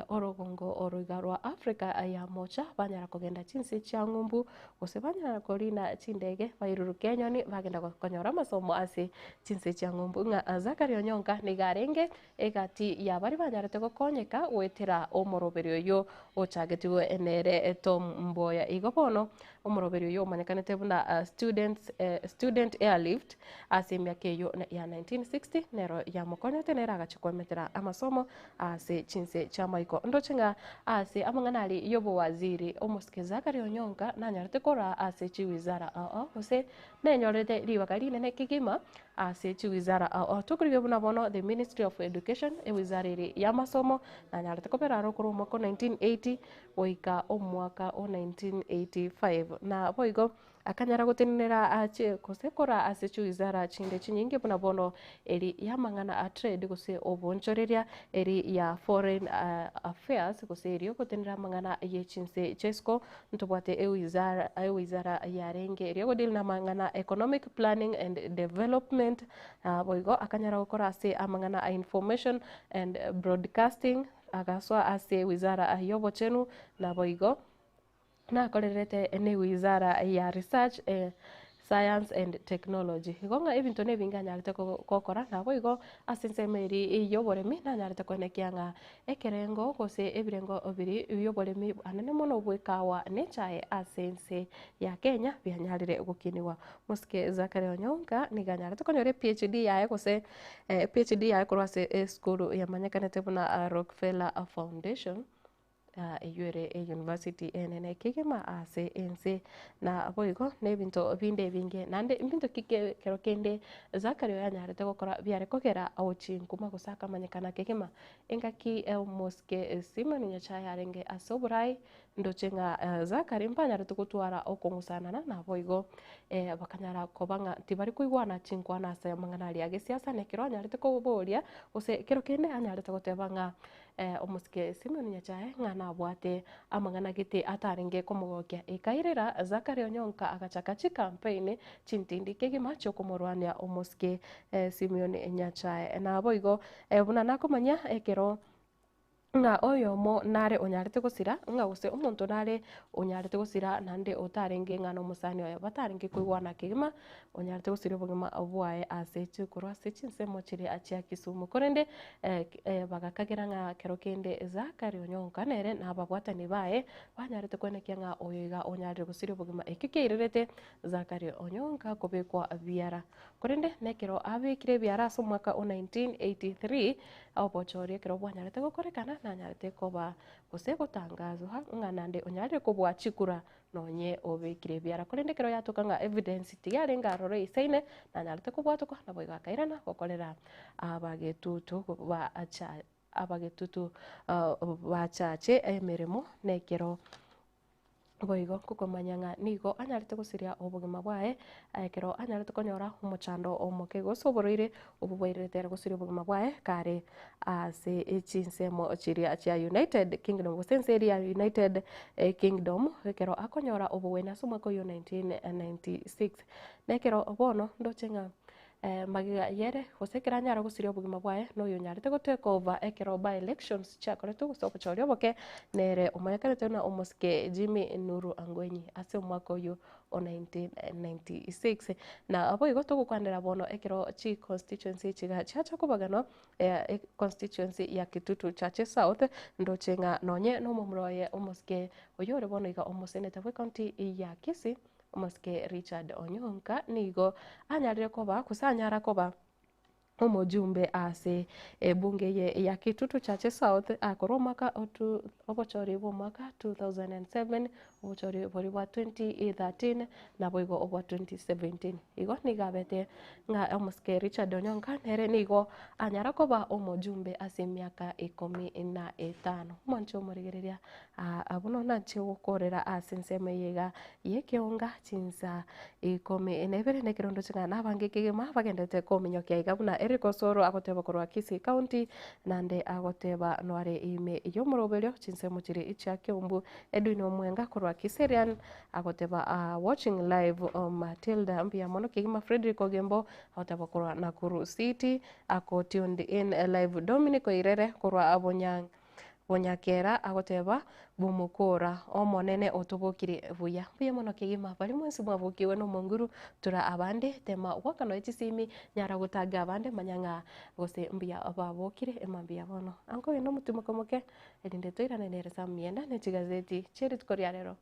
orogongo oro iga rwa Africa ya mocha banyara kogenda chinse chia ng'umbu Gose banyara korina chindege bairuruke enyoni bagenda konyora amasomo ase chinse chia ng'umbu. Ng'a Zakaria Onyonka nigo arenge egati ya baria banyarete gokonyeka goetera omoroberio oyio ochagetigwe nere Tom Mboya. Igo bono omoroberio oyio omanyekanete buna Students Student Airlift ase emiaka eyio ya 1960 nero yamokonyete nere agachia koemetera amasomo ase chinse chi'amaiko. Ndoche ng'a ase amang'ana aria y'obowaziri, omosike Zachary Onyonka nanyarete koraa ase chiwizara ao gose nenyorete ribaga rinene kegima ase chiwizara ao. Tokorigia buna bono the Ministry of Education, ewizara ere y'amasomo, nanyarete kobera aro korwa omwaka o 1980 goika omwaka o 1985. Na boigo Akanyara gotenenera ache gose koraa ase chiwizara chinde chinyinge buna bono eri y'amang'ana a trade gose obonchoreria, eri ya foreign affairs gose eri ogotenenera amang'ana ye chinse chia isiko. Ntobwate ewizara ewizara yarenge eri egodeal na amang'ana economic planning and development boigo akanyara gokora ase amang'ana a information and broadcasting agasoa ase wizara y'obochenu naboigo Nakorerete ne wizara ya research, science and technology. Igo ng'a ebinto nebinge anyarete gokora, naboigo ase ensemo eria y'oboremi nanyarete koenekia ng'a ekerengo gose ebirengo biria bi'oboremi anene mono bw'ekawa na echae ase ense ya Kenya bianyarire gokinigwa. Mosike Zachary Onyonka nigo anyarete konyora ePhD yaye gose ePhD yaye korwa ase esukuru yamanyekanete buna Rockefeller Foundation. Eyio ere eyunivasiti enene kegima ase ense, na boigo nebinto binde ebinge. Naende mbinto ki kero kende Zakaria oyo anyarete gokora biare kogera ochinkuma gose akamanyekana kegima? Engaki omosike Simoni Nyachae arenge ase oborai, ndoche ng'a Zakaria mbanyarete gotwara okong'usanana, naboigo bakanyara koba ng'a tibari koigwana chinkwana ase amang'ana aria agesiasa, na ekero anyarete koboria gose ekero kende anyarete goteba ng'a Omosike Simeoni Nyachae ng'a nabwate amang'ana gete atarenge komogokia. Ekairera Zakaria Onyonka agachaka chikampeini chintindi kegima chiokomorwania omosike Simeoni Nyachae. Naboigo buna nakomanya ekero ng'a oyomo nare onyarete gosira, ng'a gose omonto nare onyarete gosira naende otarenge ng'a nomosani oye batarenge koigwana kegima, onyarete gosiria obogima bwaye ase korwa ase chinsemo chiria chia Kisumu. Korende bagakagera ng'a kero kende Zachary Onyonka nere na ababwatani baye banyarete koenekia ng'a oyo iga onyarire gosiria obogima. Ekio kiairerete Zachary Onyonka kobekwa biara. Korende nekero abekire ebiara ase omwaka o 1983, obochori ekero bwanyarete gokorekana nanyarete koba gose gotangazwa ng'a naende onyarire kobua chikura Nonye obekire ebiara, korende ekero yatoka ng'a evidence tiyarenge aroro eisaine, nanyarete kobwatokwa, naboigo akairana gokorera abagetutu ba. Abagetutu bachache emeremo nekero boigo gokomanya ng'a nigo anyarete gosiria obogima bwaye ekero anyarete konyora omochando omoke gose oborwaire obwo bwairerete ere gosiria obogima bwaye kare ase chinsemo chiria chia United Kingdom gose ense eria ya United Kingdom ekero akonyora obogwenia ase omwaka oyio 1996. Nekero bono ndoche ng'a Magega y'ere, gose ekero anyare gosiria obogima bwaye, noyo onyarete gotake over ekero by elections chiakoretwe gose obochori oboke, nere omonyekanete buna omosike Jimmy Nuru Angwenyi ase omwaka oyio o 1996. Na boigo togokwanera bono ekero chi constituency echi iga chiacha kobaganwa, constituency ya Kitutu Chache South, ndoche ng'a nonye nomomura oye omosike oyio ore bono iga omoseneta bwe county ya Kisii, Omosike Richard Onyonka nigo anyarire koba gose anyara koba omojumbe ase ebunge eye ya Kitutu Chache South akorwa omwaka o two obochori bwa omwaka 2007, obochori boria bwa 2013 naboigo obwa 2017. Igo nigo abete ng'a omosike Richard Onyonka nere nigo anyara koba omojumbe ase emiaka ikomi na etano. Omonche omorigereria Aa abwo nanche gokorera ase ensemo eye iga y'ekeonga chinsa ikomi na ibere na ekerondo ching'ana na abange kegima bagendete kominyokia iga buna Eric Osoro agoteba korwa Kisii County nande agoteba noare ime y'omoroberio chinsemo chiria chia Kiambu Edwin Omwenga korwa Kiserian agoteba aa watching live Matilda mbuya mono kegima Fredrick Ogembo agoteba korwa Nakuru City ako tuned in live Dominic Oirere korwa Bonyang Bonyakera agoteba, Bw'omokora Omonene otobokirie buya. Mbuya mono kegima baria mwensi mwabokigwe nomonguru, tura abande, tema goaka nonya chisimi, nyara gotaga abande, manya ng'a gose mbuya babokire emambia bono. Ankogenda omotimoko omoke, erinde toirane nere Sam Mienda ne chigazeti chie rituko ria rero.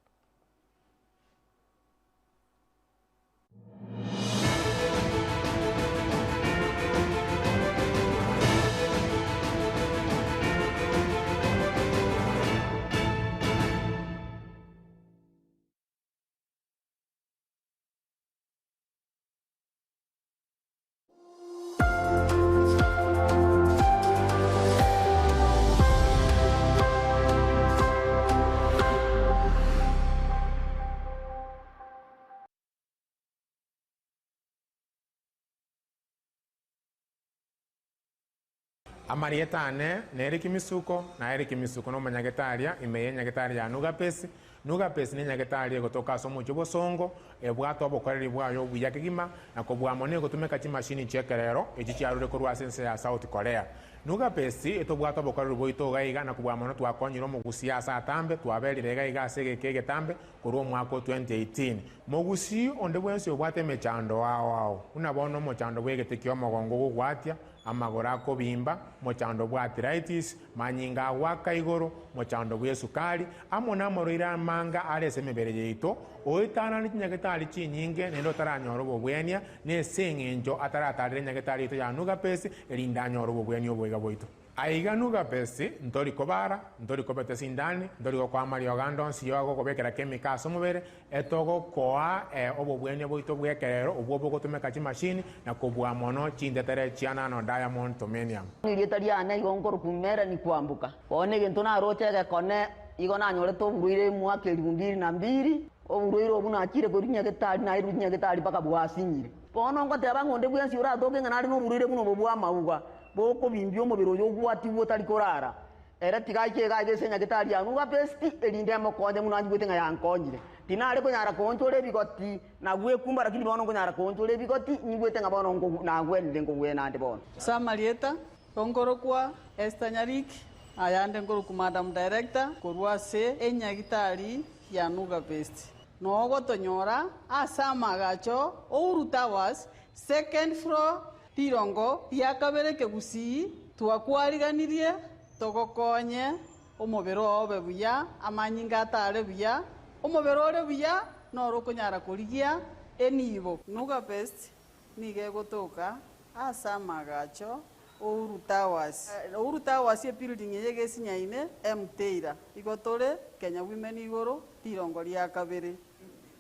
Amarieta ane nere Kimisuko, na ere Kimisuko nomonyagetaria ime y'enyagetari ya Nugapesi. Nugapesi nenyagetari egotoka ase omochie obosongo, ebwate obokoreri bwaye obuya kegima, na kobua mono egotumeka chimashini chi'ekerero echi chiarure korwa ase ense ya South Korea. Nugapesi etobwate obokoreri bwaito iga iga, na kobua mono twakonyire omogusii ase atambe, twaberire iga iga ase egeka egetambe korwa omwaka o 2018. Mogusii onde bwensi obwate emechando ao ao, buna bono omochando bw'egete ki'omogongo ogogwatia, amagoro akobimba, mochando bw'arthritis, manyinga agoaka igoro, mochando bw'esukari, amo namorwaire amanga are ase emebere yaito, oetanane chinyagetari chinyinge naende otaranyora obobwenia, nese eng'encho ataratarera enyagetari yaito ya Nugapesi, erinde anyore obobwenia oboiga bwaito. Aiga Nugapesi, ntori kobara, ntori kobeta esindani, ntori gokoa amariogo ande onsi y'ogokobekera chemical ase omobere, Etogokoa obobwenia bwaito bw'ekerero obwo bogotumeka chimashini na kobua mono chintetere chia nano diamond tomenium. Erieta riane igo nkorokwa Melanie Kwamboka. Bono egento naroche egekone igo nanyorete oborwaire emwaka elifu mbili na mbili, oborwaire obwo nachire korwa nyagetari nairwe nyagetari mpaka bwasinyire. Bono ngoteba ng'a onde bwensi oratoke ng'a nare noborwaire buna obo bw'amauga, bokobimbia omobere oyo ogwatigwe otari korara, Ere tiga aike iga aiga ase enyagetari ya Nugapesti, erinde emokonye buna anjigwete ng'a yankonyire. Tinare konyara koonchora ebigoti na gwekumba, lakini bono nkonyara koonchora ebigoti, nyigwete ng'a bono nagwenire nkogwena ande bono. Ase amarieta, nkorokwa Esther Nyariki, ayande nkorokwa Madam Director korwa ase enyagitari ya Nugapesti. Nogotonyora ase amaagacho Uhuru Towers, second floor, Rirongo ria kabere kegusii twakwariganirie togokonye omobere oo obe buya, amanyinga atare buya, omobere ore buya noro okonyara korigia enibo. Nuga Best nigo egotoka ase amagacho Uhuru Towers. Uhuru Towers ebuilding eye egesinyaine Mteira. Igo tore Kenya Women igoro rirongo ria kabere.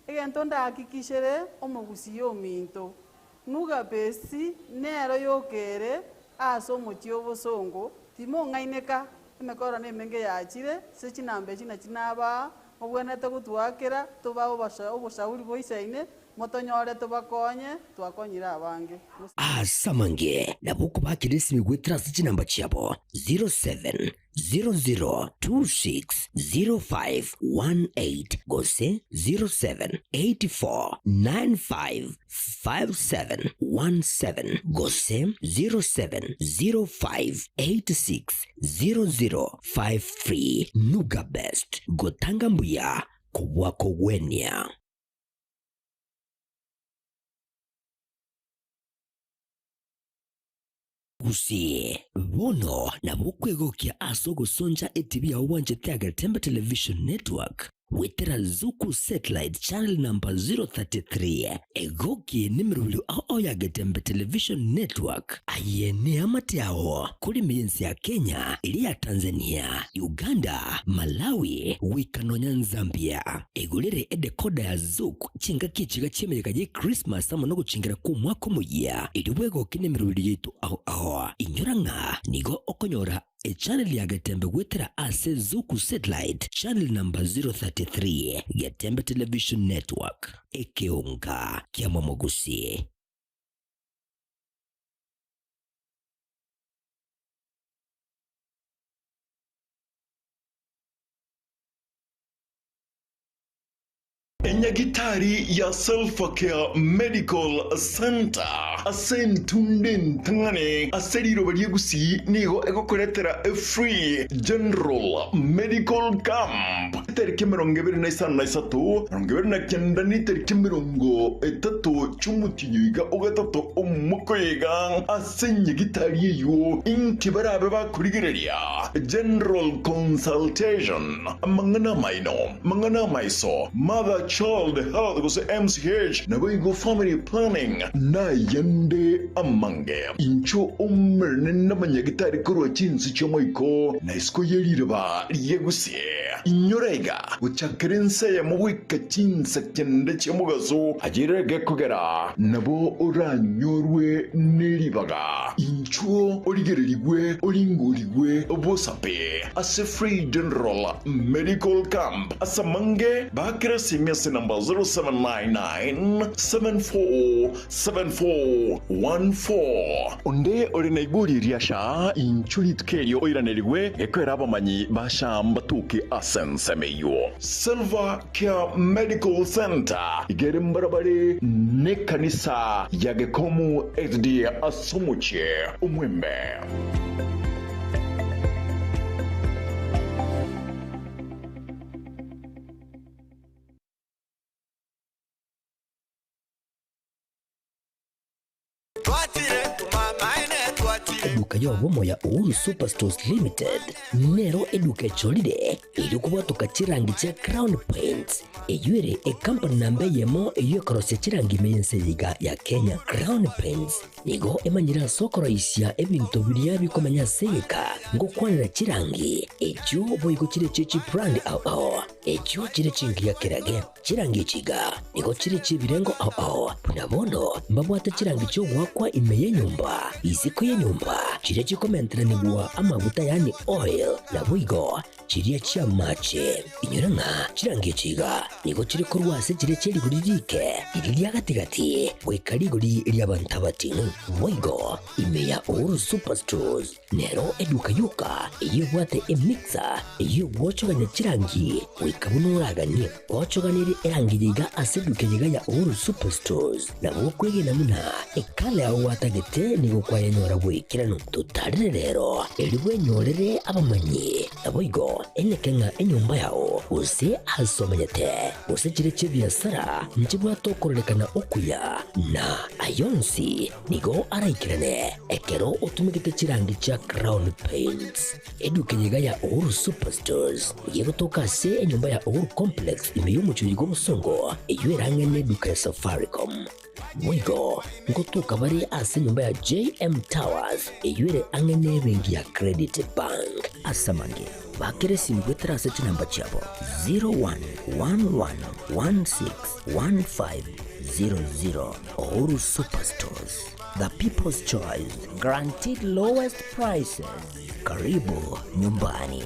Egento ndahakikishere omogusii ominto, Nuga Best nero yoka ere ase omochie obosongo. Timong'aineka, emekoro nemenge yachire, ase chinamba echi nachi nabaa, mobwenerete gotwakera, tobae oboshauri boisaine, motonyore tobakonye, twakonyire abange. Ase amange nabo okobakera esimi goetera ase chinamba chiabo 07 00260518 gose 0784955717 gose 0705860053. Nuga Best, gotanga mbuya kobua kogwenia. Gusii, bono nabo okwegokia ase ogosoncha etibi yao bwanchete Agetembe Television Network goetera Zuku Satellite Channel number 033. Egokie nemerobio ao ao ya Getembe Television Network. Aye neamate ao kore ime y'ense ya Kenya, eria ya Tanzania, Uganda, Malawi goika nonya Zambia. Egorere edecoder ya Zuku Chingaki echiga chi'emeyega y'Ekrismasi amo nogochingera kw'Omwaka Omoyia, erio bwegoke nemeroberi yaito ao ao. Inyora ng'a nigo okonyora echannel ya Getembe goetera ase Zuku Satellite channel number 033, Getembe Television Network, ekeonga kia Momogusi. Enyagitari ya Selfacare Medical Centre ase entunda entang'ani ase riroba ria Gusii nigo egokoretera efree General Medical Camp etariki 25, 29 na etariki 30 chi'omotienyi oiga ogatato omwaka oyo iga ase enyagitari eyio inki barabe bakorigereria General Consultation Amang'ana amaino, amang'ana amaiso, Mother Child Health gose MCH, naboigo Family Planning, nayande amange. Inchuo omerane namanyagitari korwa chinse chi'omoiko na isiko ye riroba rie gusii. Inyora iga, gochakera ense eyemo goika chinsa kende chi'omogaso, ayere gekogera nabo oranyorwe neribaga. Inchuo origererigwe oringorigwe bosape. Ase Free General Medical Camp ase amange baakere esimi ase namba 0799747414. Onde ore na igori ria SHA inchuo rituko erio oiranerigwe gekoera abamanyi ba SHA mbatuke ase ensemo eyio. Silver Care Medical Centre iga ere mbarabare nekanisa ya Gekomu SDA ase omochie Omwembe. Eduka y'obomo ya Uhuru Superstores Limited nero eduka echorire erio kobwatoka chirangi chia Crown Paints eyio ere ekampani namba eyemo eyio ekorosia chirangi ime y'ense eye iga ya Kenya. Crown Paints Nigo emanyire ase okoroisia ebinto biria bikomenya ase egeka, ngokwanera chirangi, echio boigo chire chie chibrand ao ao, echio chire chingiya kerage. Chirangi echi iga nigo chire chi'ebirengo ao ao, buna bono mbabwate chirangi chi'ogoakwa ime y'enyomba, isiko y'enyomba, chiria chikomenteranigwa amaguta yaani oil, naboigo Chiria chi'amache. Inyora ng'a chirangi echi iga nigo chire korwa ase chiria chie rigori riike, riria ria gati-gati, goika rigori ri'abanto abating'u. Boigo, ime ya Uhuru Superstores nero eduka yoka eyio ebwate emixer eyio egwochogania chirangi goika buna oraganie. Gwochoganirie erangi eye iga ase eduka eye iga ya Uhuru Superstores, nabo okwegena buna ekala yao gwatagete nigo kwayenyora boikeranu. Totarere rero, erio bwenyorere abamanyi. Naboigo eneke ng'a enyomba yao, gose aase omenyete, gose chire chi'ebiasara, nchibwate okororekana okuya, na ay'onsi nigo araikerane ekero otumegete chirangi chia Crown Paints. Eduka eye iga ya Uhuru Superstores nigo egotoka ase enyomba ya Uhuru Complex ime y'omochie oyo bw'obosongo, eyio erang'e neduka ya Safaricom. Boigo ngotoka bare ase enyomba ya JM Towers eyio ere ang'e nebenki ya Credit Bank. Ase amange, bakera esimi goetera ase chinamba chiabo 01111615. 00. Uhuru Superstores, the people's choice, guaranteed lowest prices. Karibu nyumbani.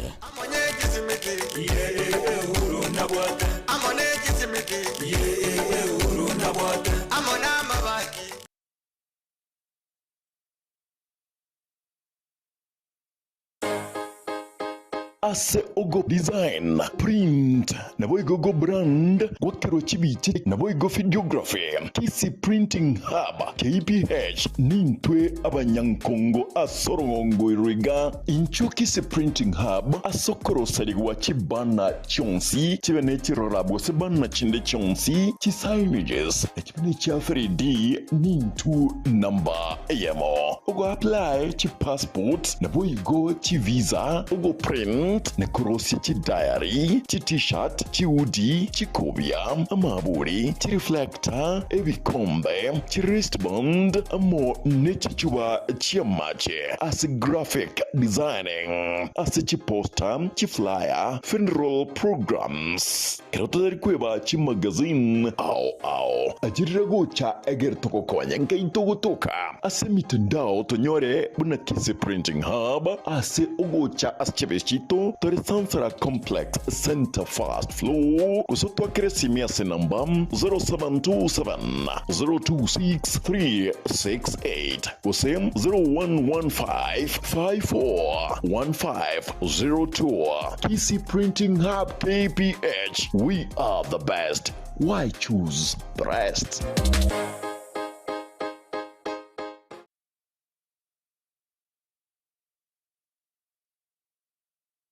Ase ogo design, print, naboigo go brand, gwakerwa chibicha naboigo videography, Kisii Printing Hub, KPH, nintwe abanyankongo ase orogongo ero iga. Inchuo Kisii Printing Hub ase okoroserigwa chibanner chionsi, chibe ne chirora gose banner chinde chionsi, chi signages, na chibe ne chia 3D, nintwe number eyemo. Ogo apply chi passport naboigo chi visa, ogo print na korosia chi diary, chi t-shirt, chi hoodie, chikobia, amaburi, chi reflector, ebikombe, chi wristband amo ne chichuba chi'amache ase graphic designing, ase chi poster, chi flyer, funeral programs. Ekero totari kweba chimagazine ao ao, achirire gocha egere togokonye nkai togotoka ase emitandao tonyore buna Kisii Printing Hub ase ogocha ase chiabesi chiaito tore Sansara Complex Center First Floor gose otwakere esimi ase namba 0727 026 368 gose 0115 54 1502. Kisii Printing Hub KPH, we are the best, why choose the rest?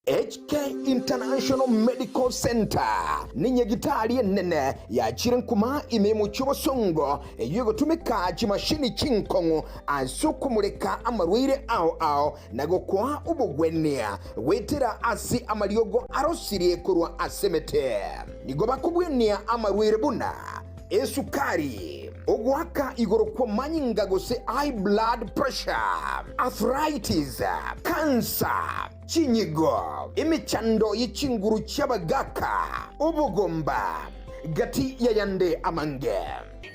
HK International Medical Centre nenyagitari enene yachire nkuma ime y'omochie obosongo eyio egotumeka chimashini chinkong'u ase okomoreka amarwaire ao ao na gokoa obogwenia goetera ase amariogo arosirie korwa ase emete. Nigo bakobwenia amarwaire buna esukari, ogoaka igoro kw'amanyinga gose high blood pressure, arthritis, cancer, chinyigo, emechando ye chinguru chi'abagaaka, obogomba, gati y'ayande amange.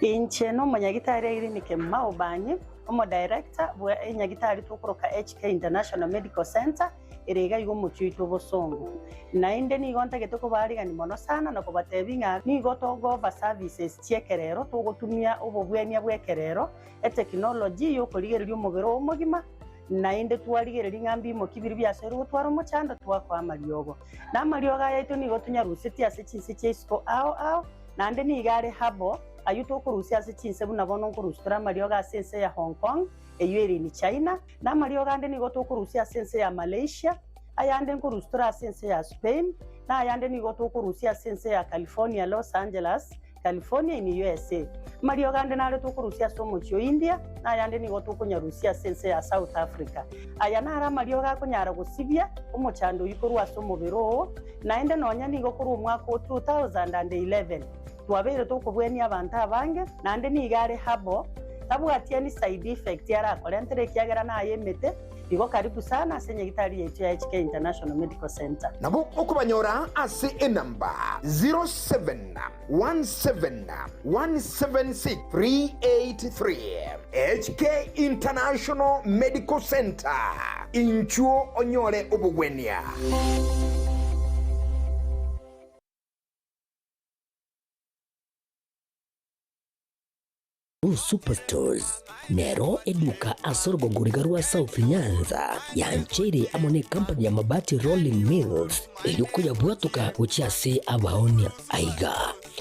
Inche nomonyagitari Irene Kemuma Obanyi, Omodirector bwe enyagitari tokoroka HK International Medical Centre ere iga iga omochie oito obosongo. Naende nigo ntagete kobaarigania mono sana na kobatebia ng'a nigo togo-offer services chi'ekerero togotumia obobwenia bw'ekerero, etechnology y'okorigereria omobere oo omogima, naende twarigereria ng'a mbimoki biria biasoire gotwara omochando twakoa amariogo. Na amariogo aya aito nigo tonyarusetie ase chinse chia isiko ao ao, naende nigo are herbal, Ayio tokorusia ase chinse buna bono nkorusia tore amariogo ase ense ya Hong Kong, eyio ere in China, na amariogo ande nigo tokorusia ase ense ya Malaysia, ayande nkorusia tore ase ense ya Spain, na ayande nigo tokorusia ase ense ya California, Los Angeles, California in USA. Amariogo ande nare tokorusia ase omochie o India, na ayande nigo tokonyarusia ase ense ya South Africa. Aya naro amariogo akonyara gosibia omochando oyio korwa ase omobere oo, naende nonya nigo korwa omwaka o 2011. Twabeire tokobwenia abanto abange, naende nigo are herbal, tabwati any side effect arakorentere ekiagera naye emete, igo karibu sana ase nyagitari yaito ya HK International Medical Centre. Nabo okobanyora ase enamba 0717176383. HK International Medical Centre, inchuo onyore obogwenia. Superstores nero eduka ase orogongo riga rwa South Nyanza yancheire amo ne company ya Mabati Rolling Mills erio koyabwatoka gochia ase abaonia. Aiga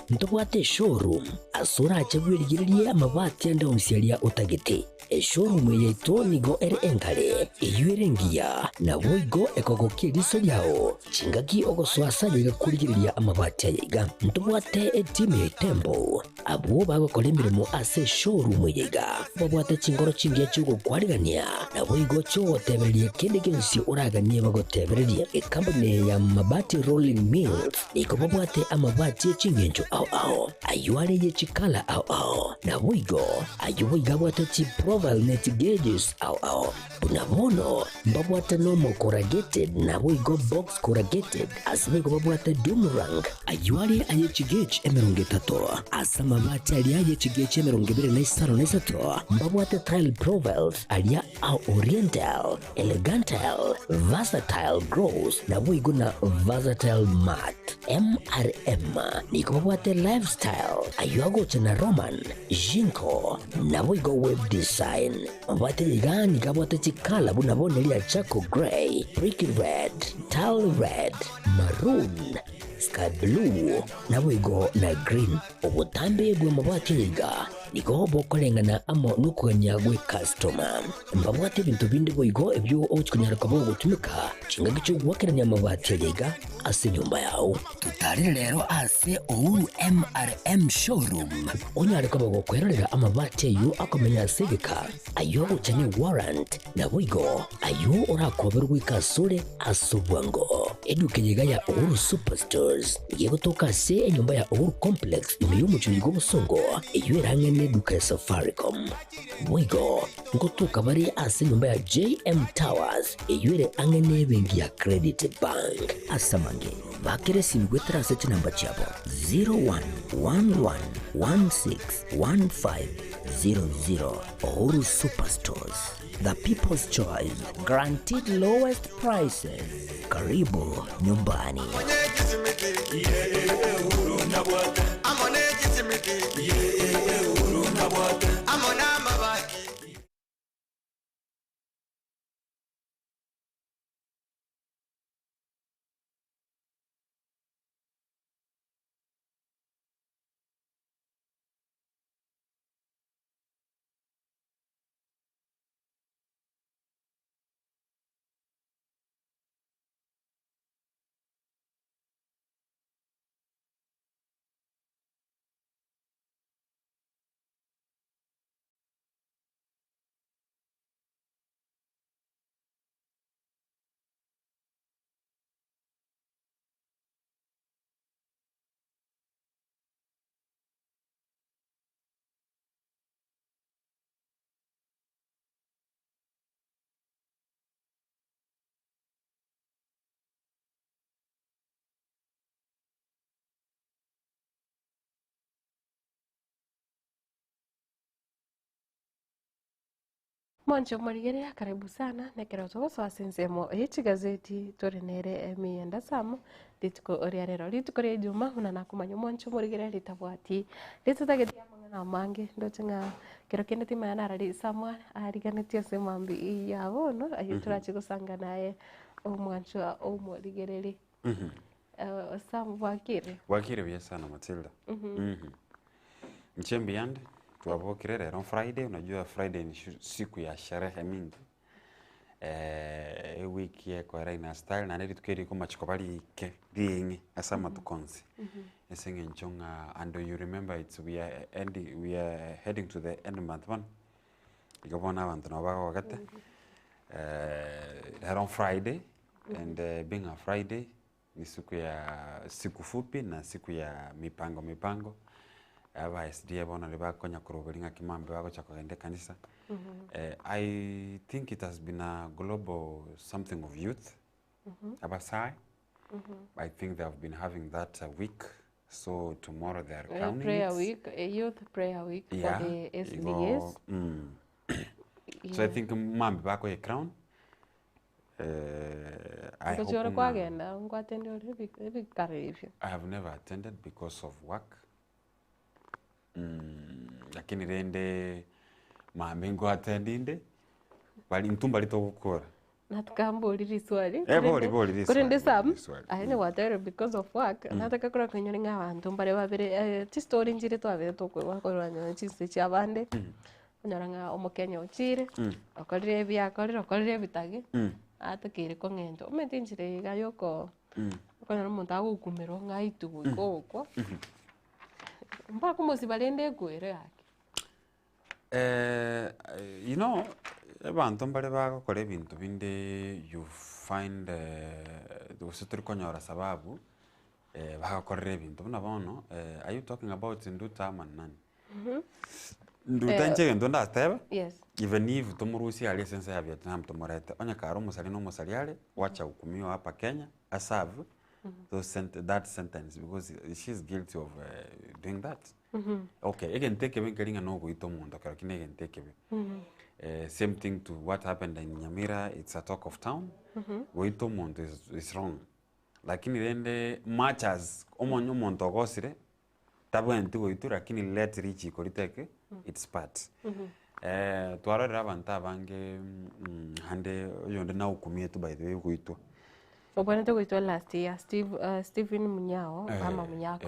ntobwate eshowroom ase orache bwerigererie amabati ande onsi aria otagete. Eshowroom eye yaito nigo ere engare, eyio ere engiya, naboigo ekogokia eriso riao chingaki ogosoa ase aye iga korigereria amabati aya iga. Ntobwate etimu ya Itembo, abwo bagokora emeremo ase eshowroom eye iga, babwate chinkoro chingiya chi'ogokwarigania, naboigo chi'ogotebereria kende gionsi oraganie bagotebererie. Ekampuni eye ya Mabati Rolling Mills nigo babwate amabati e chingencho ao ao, ayio are ye chikala ao ao, naboigo Ayio boigo abwate chiprobe. profile ne chigeges ao ao. Buna bono mbabwate normal corrugated naboigo box corrugated ase boigo babwate doomerang. Ayio are aye chigauge 30, ase amabati aria aye chigauge 25 mbabwate tile profiles aria a oriental, elegantile, versatile gloss naboigo na versatile matte. MRM nigo babwate lifestyle ayio agocha na Roman, Jinko, naboigo web design. Mabwate iga nigo abwate chikala buna bono eria charcoal grey, brick red, tile red, maroon, sky blue, naboigo na green. Obotambe bw'amabati aya iga nigo bokoreng'ana amo nokogania gw'ekastoma. Mbabwate ebinto binde boigo ebio ogochia konyara koba ogotumeka chingaki chi'ogoakerania amabati aya iga ase enyomba yao. Totarere rero ase Uhuru MRM Showroom onyare koba gokwerorera amabati ayio akomenya ase egeka, ayio agocha ne warrant, naboigo ayio orakoberwe goika asore ase obwango. Eduka eye iga ya Uhuru Superstores nigo egotoka ase enyomba ya Uhuru Complex ime y'omochie oyo bw'obosongo eyio erang'e neduka ya Safaricom. Boigo ngotoka bare ase enyomba ya JM Towers eyio ere ang'e nebenki ya Credit Bank. Ase amange, bakera esimi goetera ase chinamba chiabo 0111161500. Uhuru Superstores, the people's choice, guaranteed lowest prices. Karibu nyumbani. Mwanche omorigereria karibu sana nekero togosoa ase ensemo ye chigazeti tore nere Emiyenda Sam rituko ria rero. Rituko ria Ijumaa buna nakomanya omwanche omorigereria ritabwati ritotageti amang'ana amange ndoche ng'a kero kende timanya narari Sam ariganetie ase mambia ya bono ayio torache gosanga naye omwanchwa omorigereria. Sam bwakire? Bwakire buya sana Matilda. Inche mbuyande, twabokire rero Friday, unajua Friday ni siku ya sherehe mingi. Ewiki ekoera ina style naende rituko eri rikomachia koba riike ring'e ase amatuko onsi. Ase eng'encho ng'a and you remember it's we are ending we are heading to the end month bono. Igo bono abanto nabo bagogete, rero Friday. And being a Friday ni siku ya siku fupi na siku ya mipango mipango, aba SDA bono naria bakonya koroberi ng'aki mambia bagocha kogenda ekanisa. I think it has been a global something of youth, abasae, I think they have been having that week, so tomorrow they are A crowning prayer it. week, a youth prayer week for Yeah, the igo SDAs. So I Yeah. think mambia bakoye crown. Eh, I Ngochia hope ore ng'a kwagenda ngwatende ore ebikaro ebio. I have never attended because of work. Lakini rende mambia nkoattend inde, bari intwe mbari togokora. Nataka mbori riswali. Eh, bori, bori riswali, Korende bori Sam, riswali. aye nigo because of work, nataka korwa koinyora ng'a abanto mbare babere eh, chistory nchire twabere tokoigwa korwa nonye chinse chia abande. Okonyora ng'a omokenya ochire, okorire ebi akorire, okorire ebitage, atakeire kong'enta. Omanyete enchera eye iga ya oko okonyora omonto agokumerwa ng'a aitwe goika ogokwa, mpaka omosiba rende ekwere gaki. You know, abanto mbare bagokora ebinto binde you find gose tori konyora sababu bagokorera ebinto. Buna bono, are you talking about Nduta ama nani? Nduta Eh, inche egento ndatebe, Yes. even if tomorusie aria ase ense ya Vietnam tomorete, onye kare omosari na omosari are, wacha hukumiwa hapa Kenya, aserve those sent that sentence because she is guilty of doing that. Okay, egento ekebe nkeri ng'a nogoita omonto ekero ki na egento ekebe. Same thing to what happened in Nyamira, it's a talk of town, goita omonto is is wrong. Lakini rende much as omonye omonto ogosire, tabwenereti goitwa lakini let richiko ritake its part. Twarorire abanto abange naende oyonde nahukumietwe by the way goitwa. Obwenerete goitwa last year, Steve, Stephen Munyao ama Munyako.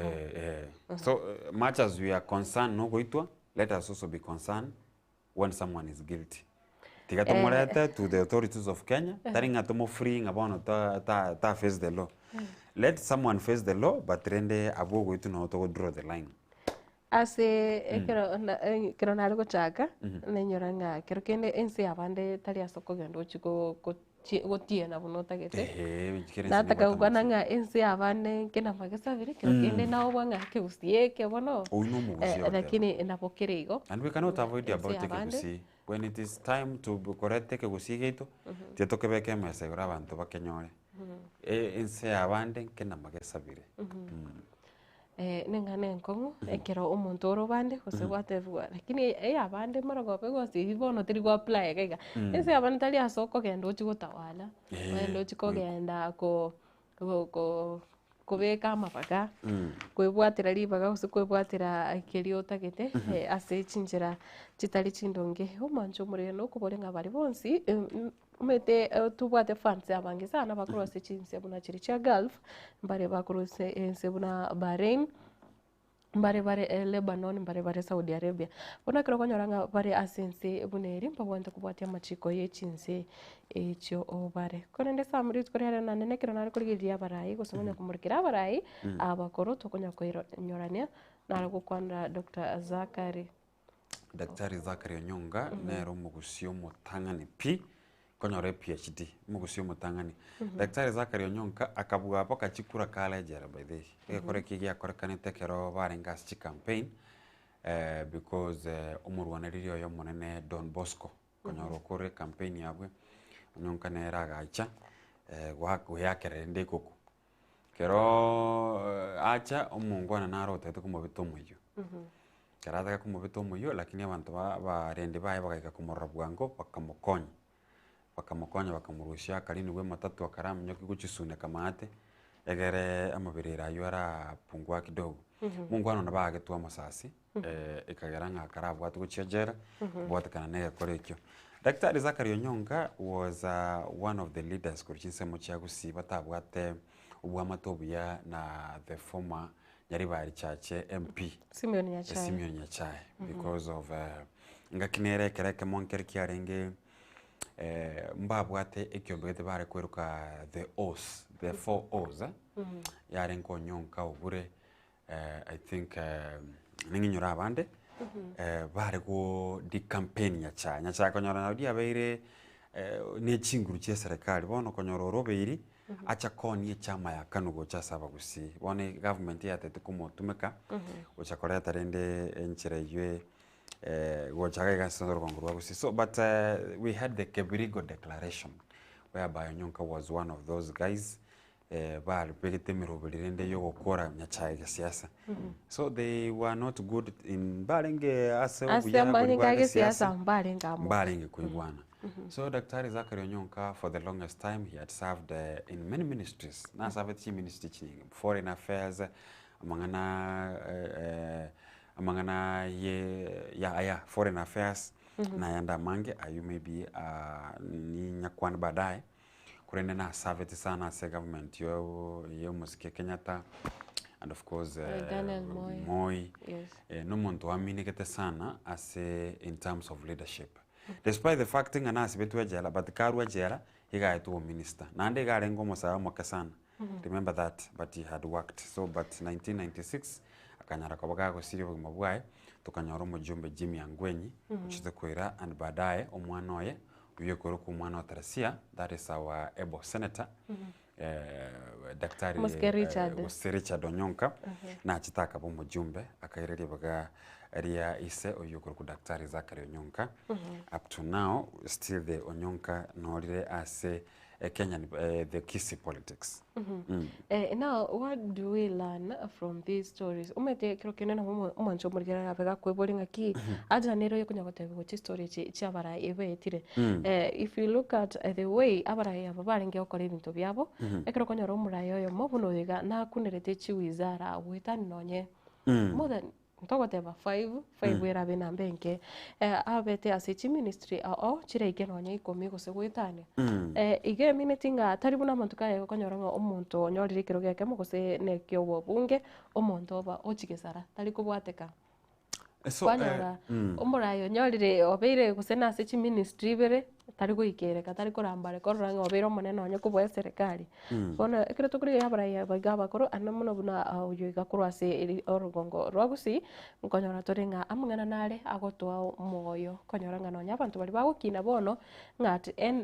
So much as we are concerned nogoitwa, let us also be concerned when someone is guilty. Tiga tomorete to the authorities of Kenya, tari ng'a tomo free ng'a bono ta ta ta face the law. Let someone face the law but rende abwo ogoitwa nabo togo draw the line. Ase ekero na ekero nare gochaka, nainyora ng'a kero kende ense y'abande tari ase okogenda ochie ko gochi gotiena buna otagete. Ehe, kera ense Nataka nebwate gokwana amachiko. ng'a ense y'abande nke na magesa abere, kero kende nabo ng'a ekegusii eke bono, Oyio na omogusii ogoteba. lakini nabo kere igo. And we cannot avoid Ense about y'abande. ekegusii. When it is time to koreta ekegusii giaito, tiga tokebeke emesa igoro abanto bakenyore. Ense y'abande nke na magesa abere. Neng'ana enkong'u ekero omonto ore obande gose gwatebiwa lakini eyabande morogobe gose ebi bono teri go apply iga iga. Ense yabande tari ase okogenda ochie gotawala, ogende ochie kogenda ko go ko kobeka amabaga, kwebwatera ribaga gose kwebwatera keria otagete ase chinchera chitari chindonge. Omwancho omorero nokobore ng'a baria bonsi. Omanyete tobwate fans abange sana bakorwa ase chinse buna chiria chia Gulf, mbare bakorwa ase ense buna Bahrain, mbare bare Lebanon, mbare bare Saudi Arabia. Bono ekero okonyora ng'a bare ase ense buna eria, mbabwenerete kobwatia amachiko ye chinse echio bare. Korende ase rituko riria rero naende ekero nare korigereria abarai gose konya komorikera abarai, abakoro tokonya koironyorania, nare gokwanera Doctor Zachary. Daktari Zachary Onyonga nere omogusia omotang'ani pi konyora ePhD, omogusia omotang'ani. Daktari Zachary Onyonka akabua mpaka chikura kare ejela by the way. Egekora eki giakorekanete ekero barenge ase chicampaign because omorwanereri oye omonene Don Bosco konyora okorire ecampaign yabwe, Onyonka nere agacha goakera rende ekoko. Keroooo acha omongwana naro otagete komobeta omoyio, ekero ataka komobeta omoyio lakini abanto ba abarendi baye bagaika komorora bwango bakamokonya, bakamokonya bakamorusia akarini bwa ematatu akaraminyokia gochisuneka maate, egere amaberero aywo arapungua kidogo. Omongwana one bagetwa amasasi ekagera ng'a akarabwatwe gochia jela, kobwatekana na egekora ekio. Daktari Zachary Onyonka was one of the leaders korwa chinsemo chia Gusii batabwate obwamate obuya na the former Nyaribari Chache MP Simeon Nyachae. Simeon Nyachae because of ngaki nere ekero ekemo nkere kiarenge mbabwate ekiombe gete bare kweruka the O's, the four O's yarenge Onyonka Obure I think ning'inyore abande bare go decampaign Nyachae. Nyachae konyora nabo riabeire ne chinguru chia eserekari bono konyora orobeiri acha koonia echama ya KANU gocha ase abagusii. Bono egovernment yatete komotumeka gocha koreta rende enchera eywo gocha iga iga ase orogongo rwa Gusii. So but we had the Kebirigo declaration whereby Onyonka was one of those guys Baribegete emeroberi rende y'ogokora Nyachae gesiasa. So they were not good in mbarenge ase Ase obuya bori amanyinga bwa a gesiasa gesiasa mbarenge amo. mbarenge koigwana. So Daktari Zachary Onyonka for the longest time he had served in many ministries. Nasabete chiministry chinyinge, foreign affairs, amang'ana amang'ana ye ya aya foreign affairs na ayande amange aywo maybe ninyakwane baadaye. Korende nasabete sana ase egovernment y'omosike Kenyatta and of course Daniel Moi. Moi. Yes. Nomonto oaminegete sana ase in terms of leadership. Despite the fact ng'a nasibetwe ejela but karwa ejela iga aetwe obominister. Naende iga arenge omosae omoke sana. Remember that but he had worked so but 1996 akanyara koba gagosiria obogima bwaye tokanyora omojumbe Jimmy Angwenyi ochete koira and baadaye omwana oye Oyio okorokwa omwana o Teresia, that is our able senator, Daktari Mosike Richard. gose Richard Onyonka, nachete akaba omojumbe, akaira ribaga Ria ise oyio okorokwa Daktari Zachary Onyonka. Up to now still the Onyonka norire ase Kenyan the Kisii politics. Now what do we learn from these stories? Omanyete ekero kende nabo omwancho omorikera arabe gakweboria ng'aki aja nere oye konya gotebiwa chistory echi chia abarai ebaetire. If you look at the way abarai aba barenge gokora ebinto biabo, ekero okonyora omorai oyomo buna oyo iga nakunerete chiwizara goetania nonye more than Ntogoteba five, five erabe enamba enke, abete ase chiministry ao chiraike nonya ikomi gose goetania. Iga emineti ng'a tari buna amatuko aya okonyora ng'a omonto onyorire ekerogo ekemo gose na ekio obobunge, omonto oba ochigesara, tari kobwateka. So, Kwanyora omorai onyorire obeire gose nase chiministry ibere, tari goikereka, tari korambare korora ng'a obeire omonene nonye kobua eserekari. Bono ekero tokorigereria abarai aba iga abakoro ande mono buna oyo iga korwa ase eri orogongo rwa Gusii, nkonyora tore ng'a amang'ana nare agotoa omoyo, okonyora ng'a nonye abanto baria bagokina bono, ng'a at any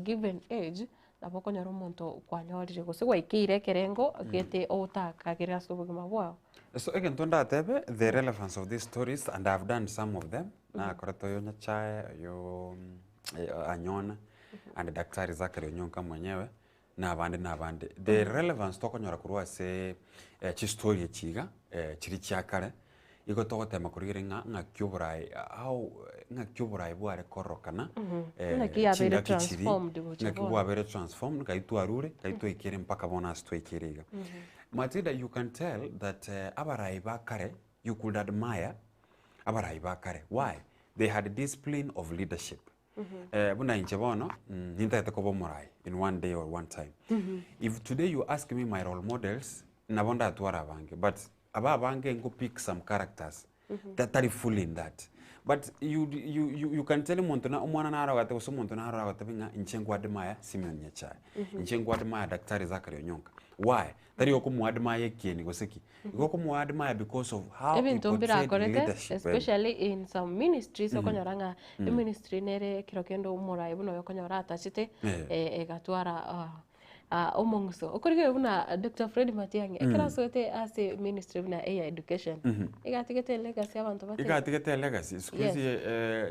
given age, nabo okonyora omonto kwanyorire gose gwaikeire ekerengo gete otakagere ase obogima bwao. So egento ndatebe, the relevance of these stories and I have done some of them, nakorete oyo Nyachae, oyo Anyona, and Daktari Zachary Onyonka mwenyewe, na abande na abande. The relevance tokonyora korwa ase chistory echi iga, chiria chia kare, igo togotema korigereria ng'a ng'aki oboraai how ng'aki oboraai bware kororokana Ng'aki yabeire chingaki chiria, transformed gocha ng'aki bono. bwabeire transformed, ngai twarure, ngai twaikire mpaka bono ase twaikire iga. Matilda you can tell that abarai ba kare, you could admire abarai ba kare, why? They had discipline of leadership. Buna inche bono, nintagete koba omorai in one day or one time. If today you ask me my role models, nabo ndatware abange, but aba abange nko pick some characters tatari fully in that. But you, you, you, you can tell omonto na omwana naro agoteba gose omonto naro agoteba ng'a inche nko admire Simeon Nyachae, inche nko admire Daktari Zachary Onyonka. Why? Tari okomo admire ekieni gose ki, igo okomo admire because of how he Ebinto portrayed mbirakorete leadership. especially in some ministries okonyora ng'a eministry nere ekero kende omorai buna oyo okonyora atachete egatwara omong'uso. Okorigereria buna Doctor Fred Matiang'i ekero asoete ase ministry buna eya education, iga atigete elegacy abanto bate Iga atigete elegacy, siku hizi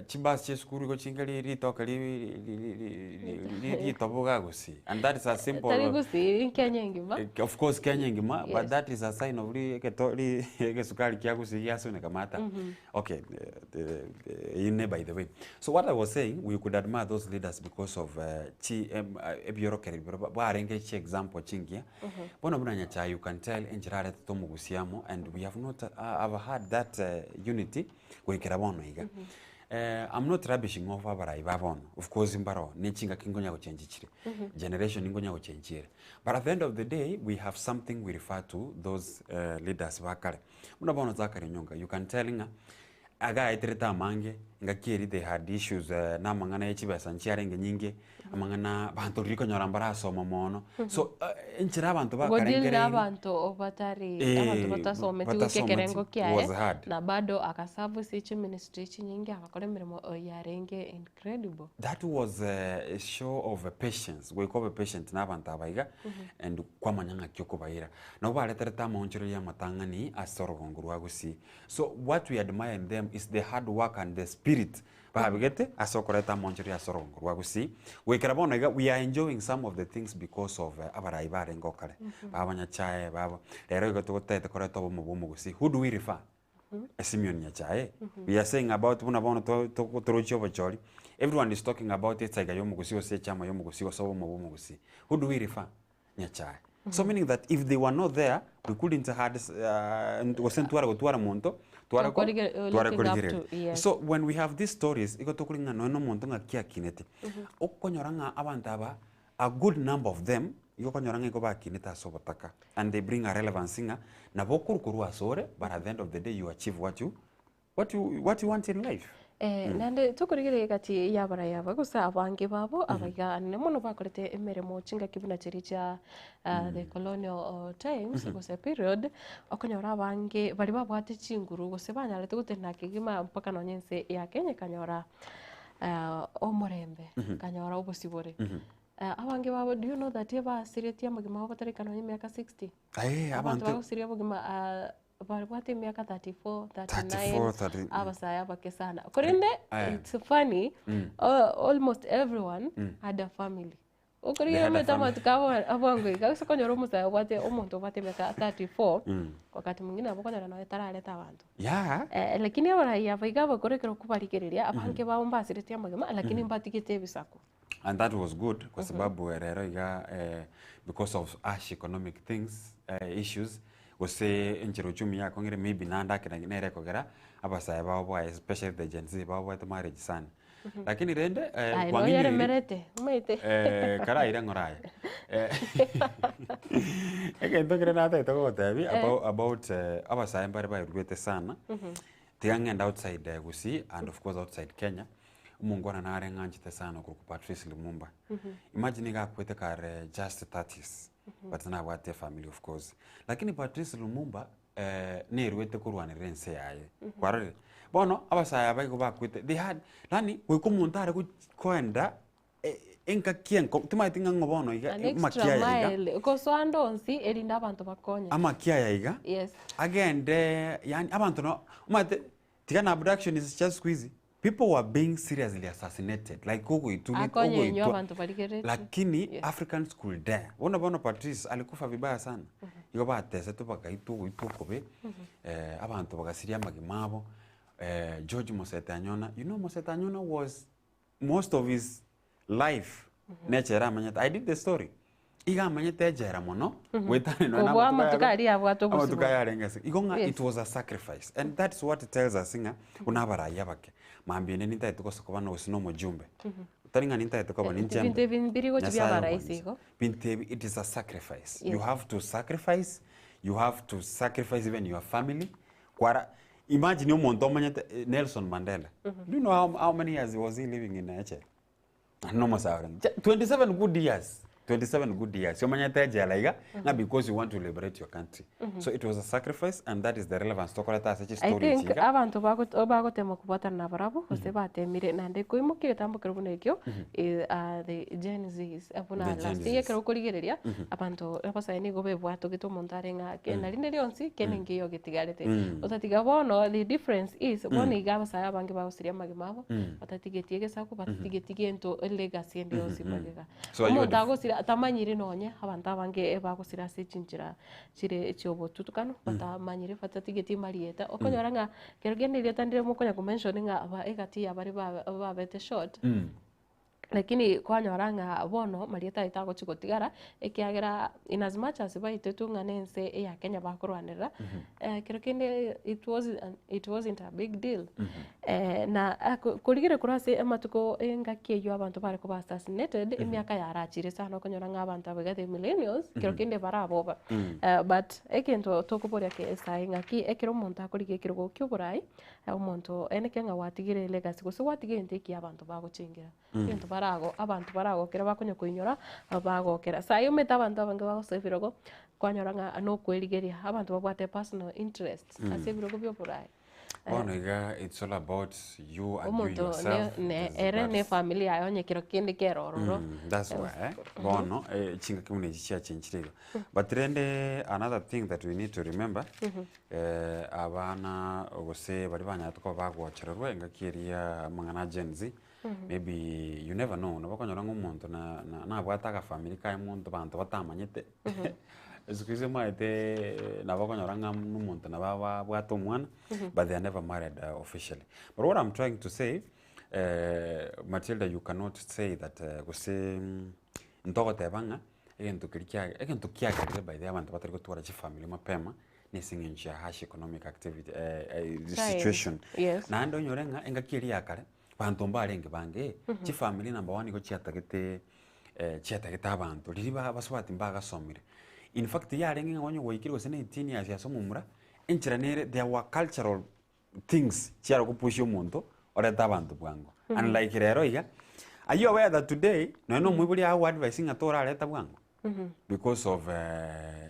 chibus chia esukuru igo chinga ri- ritoke ri- ri- ri- ri- ri- ritobu iga gusii and that is a simple Tari gusii, Kenya engima. Of course Kenya engima but Yes. that is a sign of ri egeto ri egesukari kia gusii giasuneka mata. Okay, eyio ne by the way. So what I was saying, we could admire those leaders because of chi ebiorokererio biria barenge chi example chingiya. Bono buna Nyachae you can tell enchera aretete omogusia amo and we have not have had that unity goikera bono iga. I'm not rubbishing off abarai ba bono, of course mbaro ne chingaki nkonya gochenji chire, generation nkonya gochenji ere. But at the end of the day we have something we refer to those leaders ba kare. Buna bono Zachary Onyonka, you can tell ng'a agaeterete amange, engaki eria they had issues na amang'ana ya chibesa nchiarenge nyinge, amang'ana abanto riria okonyora mbarasoma mono. So enchera abanto Godeal na bakarengereiri abanto batari abanto batasometi goika batasometi ekerengo kiaye was hard. na bado agaserve ase chiministry chinyinge agakora emeremo yarenge incredible. That was a show of patience, goika obe patient na abanto aba iga and kwamanya ng'aki okobaira. Nabo bareterete amaonchoreria amatang'ani ase orogongo rwa Gusii. So what we admire in them is the hard work and the spirit babegete ase okoreta amaonchoreria ase orogongo rwa Gusii. Goikera bono iga we are enjoying some of the things because of abarai barenge okare, baba Nyachae, baba, rero igo togotagete koreta obomo bwa omogusii, who do we refer? Simeon Nyachae. We are saying about buna bono to- to- torochie obochori, everyone is talking about esaiga ya omogusii gose echama ya omogusii gose obomo bwa omogusii. Who do we refer? Nyachae. So meaning that if they were not there, we couldn't had gose ntware gotwara monto, tware ko tware Looking up korigereria. to, yes. So when we have these stories, igo tokorigia ng'a nonya na omonto ng'aki akinete. Okonyora ng'a abanto aba, a good number of them, igo okonyora ng'a igo bakinete ase obotaka and they bring a relevance ng'a nabo okorwa korwa ase ore but at the end of the day you achieve what you what you what you want in life. Eh, naende tokorigereria egati y'abarai aba gose abange babo abaiga anene mono bakorete emeremo chingaki buna chiria chia the colonial times gose period, okonyora abange baria babwate chinguru gose banyarete gotenena kegima mpaka nonye ense ya Kenya ekanyora omorembe, ekanyora obosibore. Abange babo do you know that ebasiretie amagima abo bataraika nonye emiaka 60? Eh, Abanto abanto bagosiria obogima. Babwate emiaka 34, 39, 34, 30, abasae abake sana. Korende Eh. it's funny, Mm. almost everyone Mm. had a family. They Okorigereria had a omanyete family. amatuko abo abwango iga, ase okonyora omosae obwate omonto obwate emiaka 34, Mm. wakati mwingine nabo okonyora nonye tarareta abanto. Yeah. Eh, lakini abarai aba iga abakoro ekero okobarigereria, abange babo mbasiretie amagima, lakini mbatigete ebisaku. And that was good kwa sababu rero iga eh, because of harsh economic things eh, issues gose enchera uchumi yakong'ire maybe naende ake naki nere ekogera abasae bao boaye especially the Gen Z baoboete marriage sana. Lakini rende eh, Aye kwang'inyoiri noyeremerete, omanyete. eh, karaire ng'ora aye. Eh, egento kere natagete gogotebia Eh. about, about eh, abasae mbare baeruete sana Tiga ng'ende outside Gusii and of course outside Kenya, omongwana nare ng'anchete sana okorokwa Patrice Lumumba. Imagine iga akwete kare just thirties, but nabwate efamily of course. Lakini Patrice Lumumba nerwete korwanerera ense yaye, kwarorire? Bono abasae aba igo bakwete, they had yaani goika omonto are gochi koenda engaki enko timanyeti ng'a ng'o bono iga An extra amakiaya iga mile, gosoa ande onsi erinde abanto bakonye. amakiaya iga Yes. agende yaani abanto no omanyete tiga na abduction is just siku hizi people were being seriously assassinated like ogoitwa Akonye inwe ogoitwa abanto barigeretie. lakini Yes. Africans could dare bono bono Patrice alikufa vibaya sana igo batesetwe bagaitwa ogoitwa okobe abanto bagasiria amagima abo George Mosete Anyona you know Mosete Anyona was most of his life nechera amanyete i did the story iga amanyete ejera mono goetania nonya Kobua amatuko amatuko aya aria abwate amatuko obosibore. aya arenge ase igo ng'a Yes. it was a sacrifice and that's what it tells us ng'a buna abarai abake mambia ende nintagete gose koba gose na omojumbe tari ng'a nintagete koba ninche Ebinto mbe ebi mbiri gochi Nyasaye biaba rahisi omwancha igo. binto ebi it is a sacrifice you Yes. have to sacrifice you have to sacrifice even your family Kwara, imagine omonto omanyete eh, Nelson Mandela. Do you know how, how many years was he living in echela? No omosae orenge. Ja- 27 good years. 27 good years. Omanyete echela iga, na because you want to liberate your country. So it was a sacrifice and that is the relevance tokoreta ase I chistory think echi iga. abanto bago- bagotema kobwatana nabarabwo gose batemire naende koimokia egetambo keria buna ekio eh, ah, the Gen Zs buna The Gen last year Zs. ekero okorigereria abanto abasae nigo bebwatogete omonto are ng'a ake na rinde rionsi kende nkeiyo getigarete. Otatiga bono the difference is bono iga abasae abange bagosiria amagima abo batatigetie egesaku batatigetie gento elegacy ende yonsi magega. So ayio Omonto agosira tamanyiri nonye abanto abange bagosira ase chinchera chire chiobotutukano batamanyiri batatigetie marieta okonyora ng'a kero kende erieta ndire mokonya komention ng'a aba egati ya baria babete short. Lakini kwanyora ng'a bono marieta aye tagochi gotigara, ekiagera in as much as baitetwe ng'a na ense eya Kenya bakorwanerera, ekero kende it was it wasn't a big deal. Na ako korigereria korwa ase amatuko engaki eywo abanto bare koba assassinated, emiaka yarachire sana okonyora ng'a abanto aba iga the millennials, ekero kende baraboba. But egento tokoboria saii ng'aki ekero omonto akorigia ekerogo kia oborai, Omonto eneke ng'a gwatigire legacy gose gwatiga egento ekiya abanto bagochengera, egento barago abanto baragokera bakonya koinyora bagokera. Saii omanyete abanto abange bagosoa ebirogo, kwanyora ng'a nokwerigeria, abanto babwate personal interest ase ebirogo bia oboraai. Bono iga it's all about you and you Omonto yourself. ne ne It is ere about ne efamily yaye onye kero kende kere ororo. That's why eh, bono eh, chingaki buna echi chiachenchire igo. But rende another thing that we need to remember Abana gose baria banyarete koba bagochererwa engaki eria amang'ana a Gen Z, maybe you never know, nabo okonyora ng'a omonto na- na- nabwate agafamiri kaye monto banto batamanyete, siku hizi omanyete nabo okonyora ng'a buna omonto nabo abwate omwana, but they are never married officially. But what I'm trying to say, Matilda you cannot say that gose ntogoteba ng'a egento keria kia egento kiagerire by the way abanto batari gotwara chifamiri mapema, na ase eng'encho ya harsh economic activity situation. Yes. Naende onyore ng'a engaki eria ya kare, banto mbarenge bange, chifamiri number one nigo chiatagete chiatagete abanto, riria ba abasubati mbagasomire. In fact yarenge ng'a onye gwaikire gose na 18 years ase omomura, enchera nere there were cultural things chiare gopushia omonto orete abanto bwango. Unlike rero iga, are you aware that today, nonye na omoibori agoadvise ng'a torareta bwango? Because of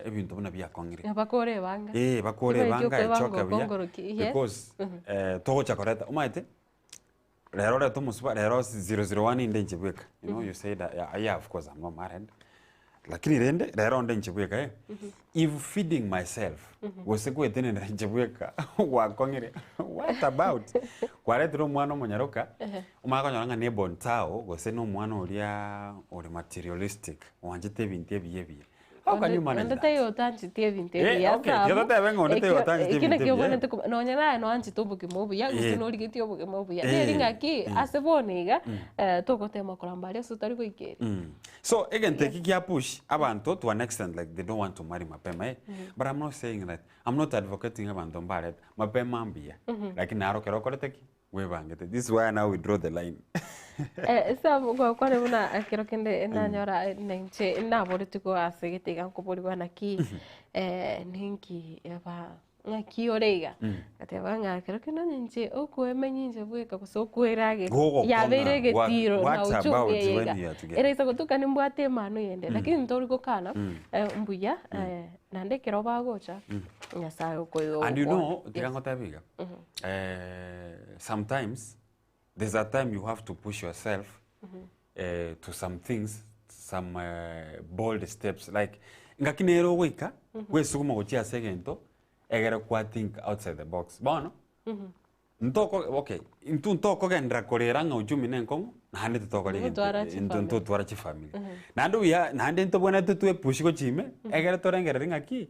ebinto buna biakong'ire. Bakore ebanga. Eh, bakore Tibaeti ebanga okwebanga echoke buya okongoroki, yes. because togocha koreta omanyete rero orete omosuba rero 001 inde inche bweka you know you say that yeah, yeah of course I'm not married. Lakini rende, rero onde inche bweka eh, if feeding myself, gose gwetenenera inche bweka gwakong'ire, what about kwaretire omwana omonyaroka, omanye konyora ng'a ne bontao gose na omwana oria ore materialistic, oanchete ebinto ebiya ebiya. How can you manage Onde that? taiyo otancheti ebinto Eh, ebiya okay, Sam. tiga totebe ng'a onde taiyo Ekio- otancheti ekio ebinto nakio ebiya. obwenerete koba nonya naye noanchete obogima obuya gose Eh. norigetie obogima obuya. Eh. Neri ng'aki Mm. ase bono iga, togotema koramba aria ase otari goikeria. So egento eki gia push abanto to an extent like they don't want to marry mapema eh. But I'm not saying that, I'm not advocating abanto mbarete mapema mbuya. Lakini naro ekero okorete ki? Bwebangete. This is where now we draw the line. Eh, Sam, gwakwana buna ekero kende nanyora nainche naboretigwe ase gete iga nkoborigwa naki eh, ninki eba ng'aki ore iga ngateba ng'a ekero kende onye inche okoemenya inche bweka gose okoeragera Gogokong'a, yabeire what- egetiro na what uchumi about eye when iga you are together? eraisa gotuka nimbwate emanu yende lakini ntori gokana mbuya naende ekero bagocha Nyasaye okoigwa And you ogokwana. know, tiga Yes. ngotebe iga. Eh, sometimes there's a time you have to push yourself eh, to some things, some eh, bold steps like ngaki nere ogoika gwesuguma gochia ase egento egere kwa think outside the box. Bono ntoko okay, intwe ntokogenderera korera ng'a uchumi na enkong'u naende titokora egento Ntotwara intwe chifamily. ntotwara chifamily. Naende buya naende ntobwenerete twepush gochia ime egere torengereri ng'aki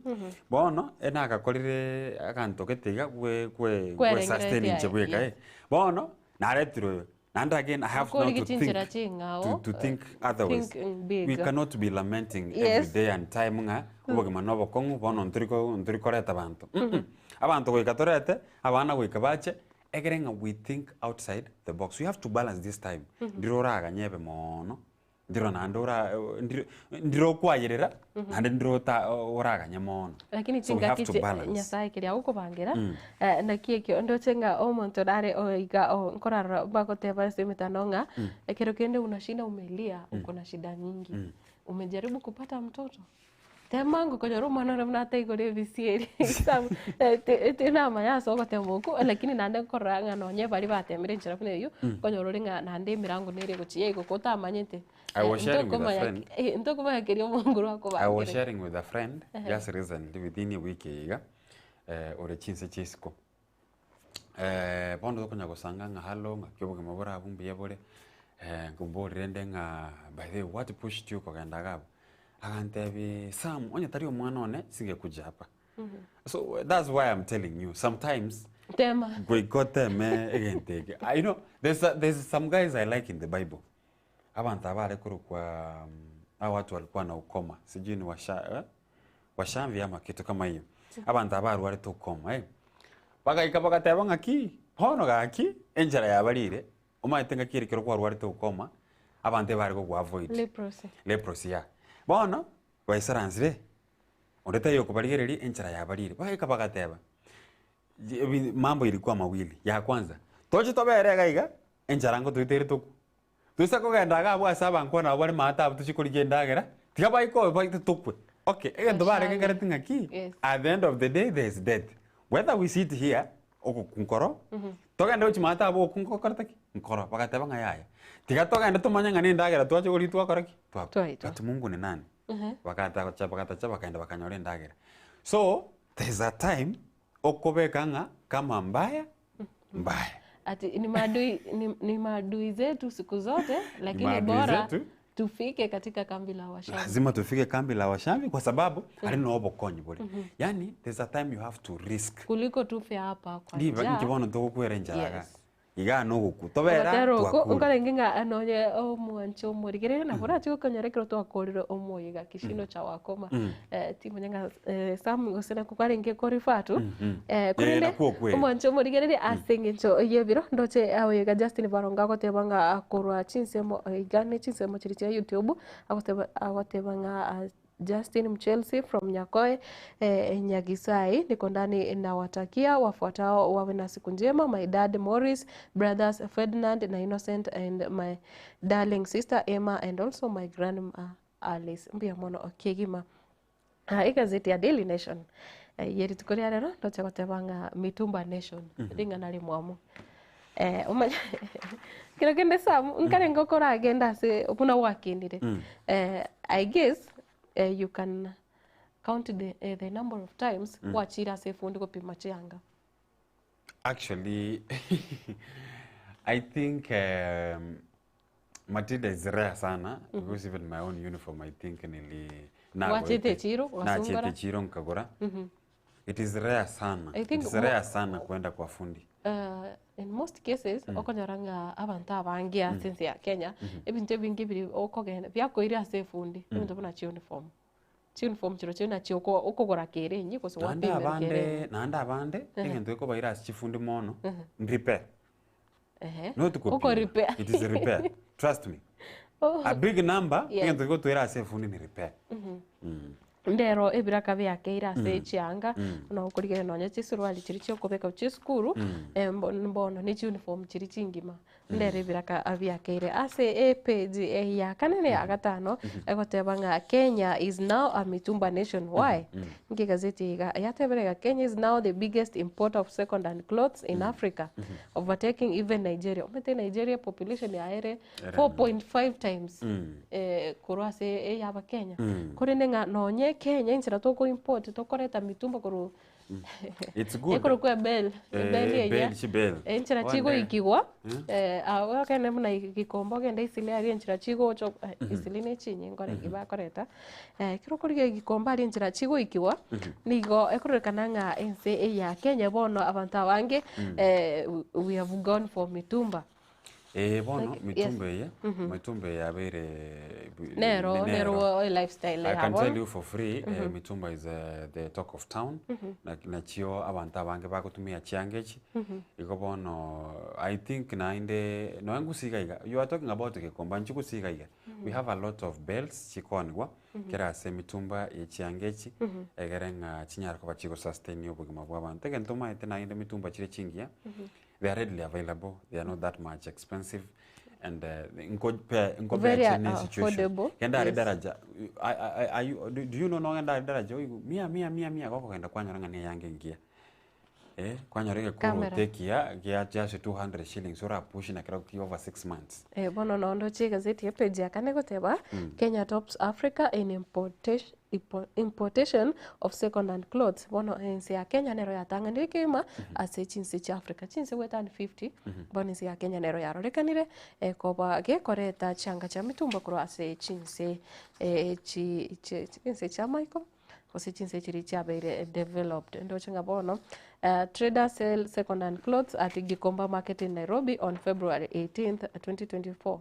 bono enagakorire aganto gete iga gwe gwe Kwerengereria gwesustain inche aye, bweka yes. eh. Bono naretirwe oyo naende again I have now Okorigia to think chinchera ching'ao, to, to think other ways. think big. We cannot be lamenting Yes. every day and time ng'a obogima na obokong'u bono ntoriko ntorikoreta abanto. Mm Abanto goika torete, abana goika bache, ekere ng'a we think outside the box. We have to balance this time. Ndire oraganye ebe moono, ndiro naende ora ndiro ndiro okwayerera, naende ndiro ota oraganye moono. Lakini So we have chingaki to chi balance. Nyasaye keria agokobangera, naki ekio ndoche ng'a omonto nare oiga o nkorarora bagoteba ase emetandao ng'a, ekero kende unashinda umelia, uko na shida nyingi. Umejaribu kupata mtoto? Tema ngokonyora omwana ore buna ataigora ebisieri tinamanya ase ogotema okwo, lakini naende nkorora ng'a nonye baria batemire enchera buna eywo, nkonyora ore ng'a naende emirango nere egochia igo kotamanyete, I was sharing with a ntokomanya friend. ntokomanya keria omonguru I was akobangire. sharing with a friend just recently within a week iga, ore chinse chia isiko. Bono tokonya gosanga ng'a hallo ng'aki obogima bore abwo mbuya bore, nkomborire rende ng'a by the way what pushed you kogenda iga abwo? Agantebi Sam onye tari omwana one singekuja hapa. So that's why I'm telling you sometimes Tema. goika oteme egento eke. You know there's, a, there's some guys I like in the bible abanto aba bare korokwa hawa watu walikuwa na ukoma sijui ni washa, eh? Washambi ama kitu kama hiyo abanto aba barwarete ukoma eh. Bagaika bagateba ng'aki bono gaki enchera yabarire omanyete ng'aki ere ekero kwarwarete ukoma abanto ebare gogoavoid Leprosy. leprosy ya bono baisaransire onde taiyo okobarigereria enchera yabarire bagaika bagateba ebi mambo ilikuwa mawili ya kwanza toche tobere iga iga enchara ngotoitere tokwo Toisa kogenda iga abwo ase abankwana abwo bare maate abwo tochie korigia endagera, tiga baike oyo baite tokwe. Okay, egento barenge nkereti ng'aki, Yes. at the end of the day there is death. Whether we sit here, ogoku nkoro, togende gochia maate abwo ogoku nkokorete ki? Nkoro. Bagateba ng'a yaya, tiga togende tomanye ng'a na endagera twacha korigia twakora ki? Twakwa. Twaitwa. But Mungu ni nani? Bagatacha bagatacha bakaenda bakanyora endagera. So, there is a time okobeka ng'a kama mbaya, mbaya. Ati ni maadui, ni, ni maadui zetu siku zote lakini maadui bora zetu. tufike katika kambi la Washambi. Lazima tufike kambi la Washambi kwa sababu mm. ari no obokonyi bore. Yani there's a time you have to risk. Kuliko tufe hapa kwa Ndiba njaa. inki bono togokwera enchara Yes. iga nogoku tobera Ogotera oko twakure. nkorenge ng'a nonye omwancho omorigereria nabo orache gokonyora ekero twakorire omoyega kishindo cha wakoma eh, timanya ng'a eh, Sam gose nako kwarenge korefer to eh, Eh, korende nakwo okweri. omwancho omorigereria ase eng'encho y'ebiro ndoche aoyega Justin Barongo agoteba ng'a korwa chinsemo iga ne chinsemo chiria chia YouTube agoteba agoteba ng'a Justin Mchelsea from Nyakoe eh, Nyagisai niko ndani nawatakia wafuatao wawe na siku njema my dad Morris brothers Ferdinand na Innocent and my darling sister Emma and also my grandma Alice mbuya mono kegima Ah, egazeti ya Daily Nation eh, ye rituko ria rero ndoche goteba ng'a Mitumba Nation ring'ana rimwamu eh, omanye kero kende Sam nkare ngokoragenda ase buna gwakinire eh, I guess you can count the, the number of times gwachire ase efundi gopima chianga? Actually, I think um, Matilda is rare sana because even my own uniform I think nili Gwachete echiro, nachete gwasungora? echiro nkagora. It is rare sana. I think It is rare sana kwenda kwa fundi. In most cases okonyora ng'a abanto abange ase ense ya Kenya, ebinto ebinge biri okogenda biakoire ase efundi, ebinto buna chiuniform. Chiuniform chirochio nachio oko okogora kere enyia gose Naende gwapimera kere abande enyia. naende abande egento gekobaira ase chifundi mono repair. Not Oko gopima. repair. It is repair. Trust me. Oh. A big number egento gegotoira ase efundi ni repair. Ndero ebiraka biakeire ase chianga, buna okorigereria nonye chisuruari chiria chiokobeka gochia esukuru, mbo mbono ne chiuniform chiria chingima. Ndero ebiraka biakeire ase epage ya kane na ya gatano, egoteba ng'a Kenya is now a mitumba nation, why? Inki egazeti eye iga yatebire iga, Kenya is now the biggest importer of second hand clothes in Africa, overtaking even Nigeria. Omanyete Nigeria population yaye ere 4.5 times korwa ase ey'Abakenya. Korende ng'a nonye Kenya enchera toko import tokoreta mitumba korwa It's good. ekorokwa ebell, ebell Eh, eye, bell, chibell. enchera One chigoikigwa, day. abwo okende buna Gikomba ogende Eastleigh aria enchera chigocha Eastleigh na echinyinga orenge bakoreta, ekero okorigia Gikomba aria enchera chigoikigwa, nigo ekororekana ng'a ense eye ya Kenya bono abanto abange we have gone for mitumba. Ee bono Like, yes. mitumba eye, mitumba eye yabeire Nero, nero. nero lifestyle I can yabo. tell you for free, mitumba is the talk of town. Nachio abanto abange bagotumia chianga echi. Igo bono I think naende nonya ngusiga iga, you are talking about Gikomba, inche gusiga iga. We have a lot of bales chikoonigwa kera ase emitumba ye chianga echi, egere ng'a chinyare koba chigosustain obogima bwa abanto. Egento omanyete naende mitumba chire chingiya, they are readily available, they are not that much expensive and nkope nkope Very chine situation. affordable. Genda are daraja, are you, do you know nogenda are daraja oigwe mia mia mia mia gokogenda kwanyora ng'a neyange engiya. Eh, kwanyora egekuru Camera. tekia gia just 200 shillings orapush na kero ki over 6 months. Eh, bono nondo chigazeti epage ya kane goteba Kenya tops Africa in importation, importation of second hand clothes. Bono ense ya Kenya nero yatang'anire kegima ase chinse chia Africa chinse goetani 50. Bono ense ya Kenya nero yarorekanire ekoba gekoreta chianga chia mitumba korwa ase chinse chi chi chinse chia maiko gose chinse chiria chiabeire developed. Ndoche ng'a bono traders sell second hand clothes at Gikomba market in Nairobi on February 18th 2024.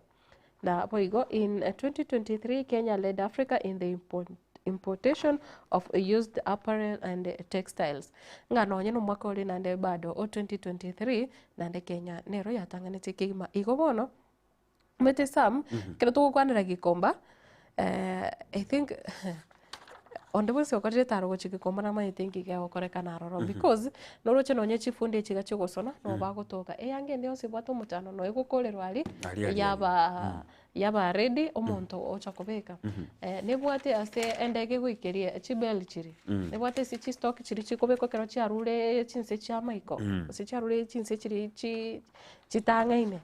Na boigo in 2023 Kenya led Africa in the importation of used apparel and textiles. Ng'a nonye na omwaka ore naende bado o 2023 naende Kenya nero yatang'anetie kegima. Igo bono omanyete Sam, ekero togokwanera Gikomba, I think onde bwensi okorire etaro gochia Gikomba namanyete inki gegokorekana aroro because noroche nonye chifundi echi iga chiogosona nabo bagotoka eyanga ende yonsi ebwate omochando noyo egokorerwa aria Aria, aria, yaba yaba ready omonto ocha kobeka. Nebwate ase endege egoikeria chibell chiria, nebwate ase chistock chiria chikobekwa ekero chiarure chinse chia amaiko, gose chiarure chinse chiria chi chitang'aine,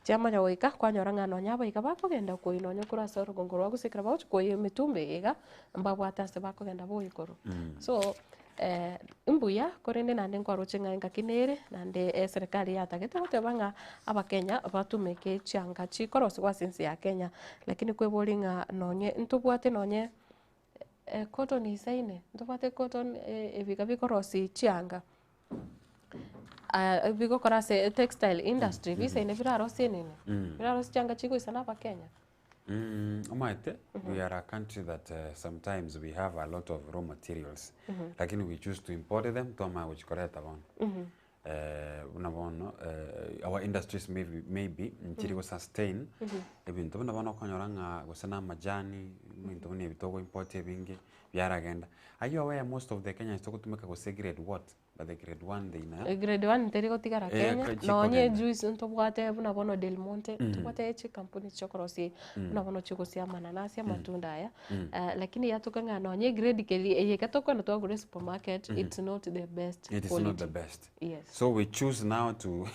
chiamanya goika kwanyora ng'a nonya abaiga bakogenda koyia nonya korwa ase orogongo rwa gose ekero bagochia koyia emitumba eye iga, mbabwate ase bakogenda boikorwa. So mbuya korende naende nkwaroche ng'a engaki nere, naende eserikari yatagete goteba ng'a abakenya batumeke chianga chikorosigwa ase ense ya Kenya, lakini kweboria ng'a nonye ntobwate nonye cotton isaine, ntobwate cotton ebiga bikorosia chianga bigokora ase textile industry bisaine birarosie nini? Birarosie chianga chigoisana abakenya? Omanyete, we are a country that sometimes we have a lot of raw materials, lakini we choose to import them twamanya gochi koreta bono. Buna bono our industries maybe, maybe nchiri go sustain ebinto buna bono okonyora ng'a gose na amajani, ebinto buna ebi togo import ebinge biaragenda. Are you aware most of the Kenyans togotumeka gose grade what? But the grade 1 they na Grade 1 teri gotigara Eh, Kenya, ka- nonye chikogenda. ejuice ntobwate buna bono Del Monte, ntobwate chikampuni chiokorosia buna bono chigosia amananasi, amatunda aya, lakini yatoka ng'a nonye egrade keri eye ekero tokogenda twagora esupermarket, it's not the best It is not quality. the best. Yes. So we choose now to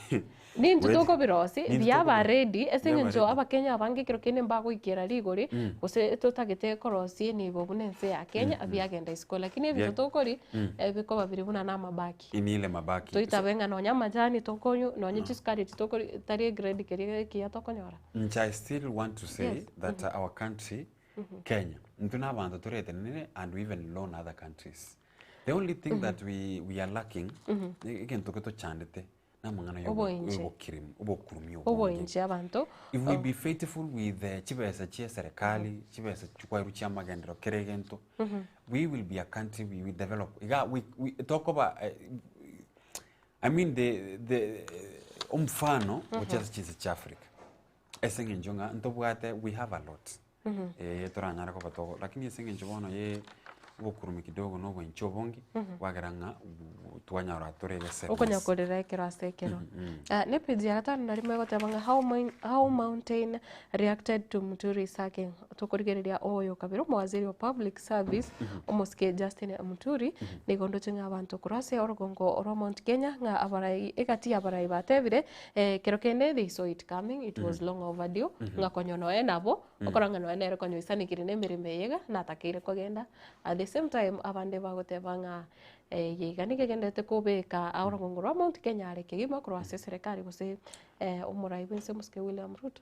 Nintwe wait. tokobirosi, Nintwe biaba tokobi- ready, ase biaba eng'encho ready. abakenya abange ekero kende mbagoikera rigori, gose totagete korosia enibo buna ense ya Kenya, biagenda isiko. Lakini ebinto tokori, ebikoba biri buna na amabaki. Ini ile mabaki. Toitabe ng'a nonya amachani tokonywa, nonya chisukari echi tokori, tari egrade keria ekiya tokonyora. Nche I still want to say that our country, Kenya, intwe na abanto toretenenere and we even loan other countries. The only thing that we are lacking, egento getochandete, namang'ana ya Oboinche. obokirimu, obokurumi obonge. Oboinche abanto. If we be faithful with chibesa chia serikali, chibesa chikwairwe chia amagenderero kera egento, we will be a country we will develop. Iga we tokoba I mean the omfano gochia ase chinse chia Africa. Ase eng'encho ng'a ntobwate we have a lot. Eh, toranyare koba togo lakini ase eng'encho bono ye obokurumi kidogo na oboinche obonge, bwagera ng'a twanyora tore egeservice. Okonya korera ekero ase ekero. Ah, ne page ya gatano narimo egoteba ng'a how, main, how mountain reacted to Muturi sacking. Tokorigereria oyo kabere omowaziri wa public service omosike Justin Muturi nigo ndoche ng'a abanto korwa ase orogongo rwa Mount Kenya ng'a abarai egati ya abarai batebire eh, kero kende they saw it coming it was long overdue ng'a konya noe nabo okora ng'a noe nere konya oisanekire na emeremo eye iga natakeire kogenda at the same time abande bagoteba ng'a eye iga nigo egenderete kobeka orogongo rwa Mount Kenya are kegima korwa ase eserekari gose omorai bwense omosike William Ruto.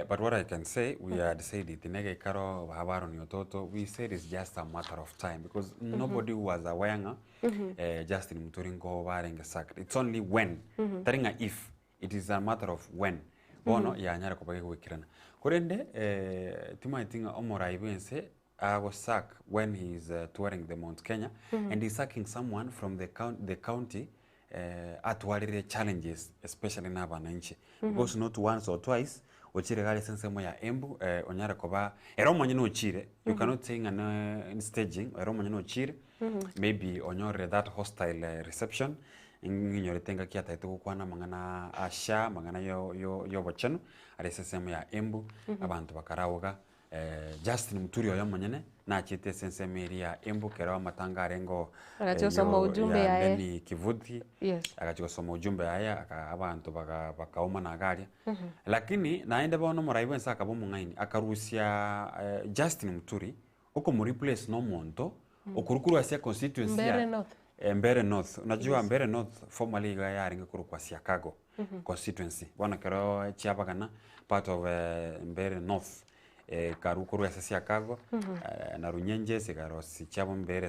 But what I can say, we had said it in Egekaro, Babaroni Ototo, we said it's just a matter of time because nobody was aware ng'a Justin Muturi nko barenge sacked. It's only when, tari ng'a if, it is a matter of when. Bono yanyare koba gegoikerana. Korende timaeti ng'a omorai bwense agosack when he is touring the Mount Kenya and he's sacking someone from the, the county atwarire challenges especially na abananchi because not once or twice ochire gare ase ensemo ya Embu onyare koba ere omonyene ochire you cannot say ng'a ne staging ere omonyene ochire maybe onyorire that hostile reception ng'inyorete engaki atagete gokwana amang'ana a SHA amang'ana yo yo ya obochenu are ase ensemo ya Embu abanto bakaraoga Justin Muturi oyo omonyene nachete ase ensemo eria ya Embu ekero amatanga arenge oo Agachia gosoma ujumbe ya yaye. Lenny Kivuti Yes. agachia gosoma ujumbe yaye aka abanto baga bakaumana iga aria. Lakini naende bono omorai bwensi akaba omong'aini akarusia Justin Muturi okomoreplace na omonto okorwa korwa ase econstituency ya Mbeere North. Mbeere North. Unajua Yes. Mbeere North formerly iga yarenge korokwa Siakago constituency. Bono ekero chiabagana part of Mbeere North ekarwa korwa ase Siakago na Runyenjes ekarosia chiabo Mbeere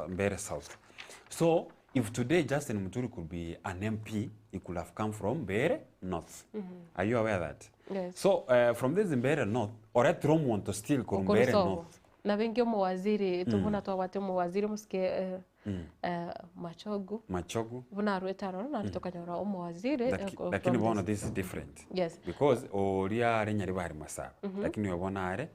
Mbeere South. So if today Justin Muturi could be an MP, he could have come from Mbeere North. Are you aware that? Yes. So from this Mbeere North, oretire omonto still korwa Mbeere Okorusobo. North. Nabo inki omowaziri, buna twabwate omowaziri omosike Machogu. Machogu. Buna arwete aroro naende tokanyora omowaziri Lakini from bono this. this is different. Yes. Because oria are Nyaribari Masaba, lakini oyo bono are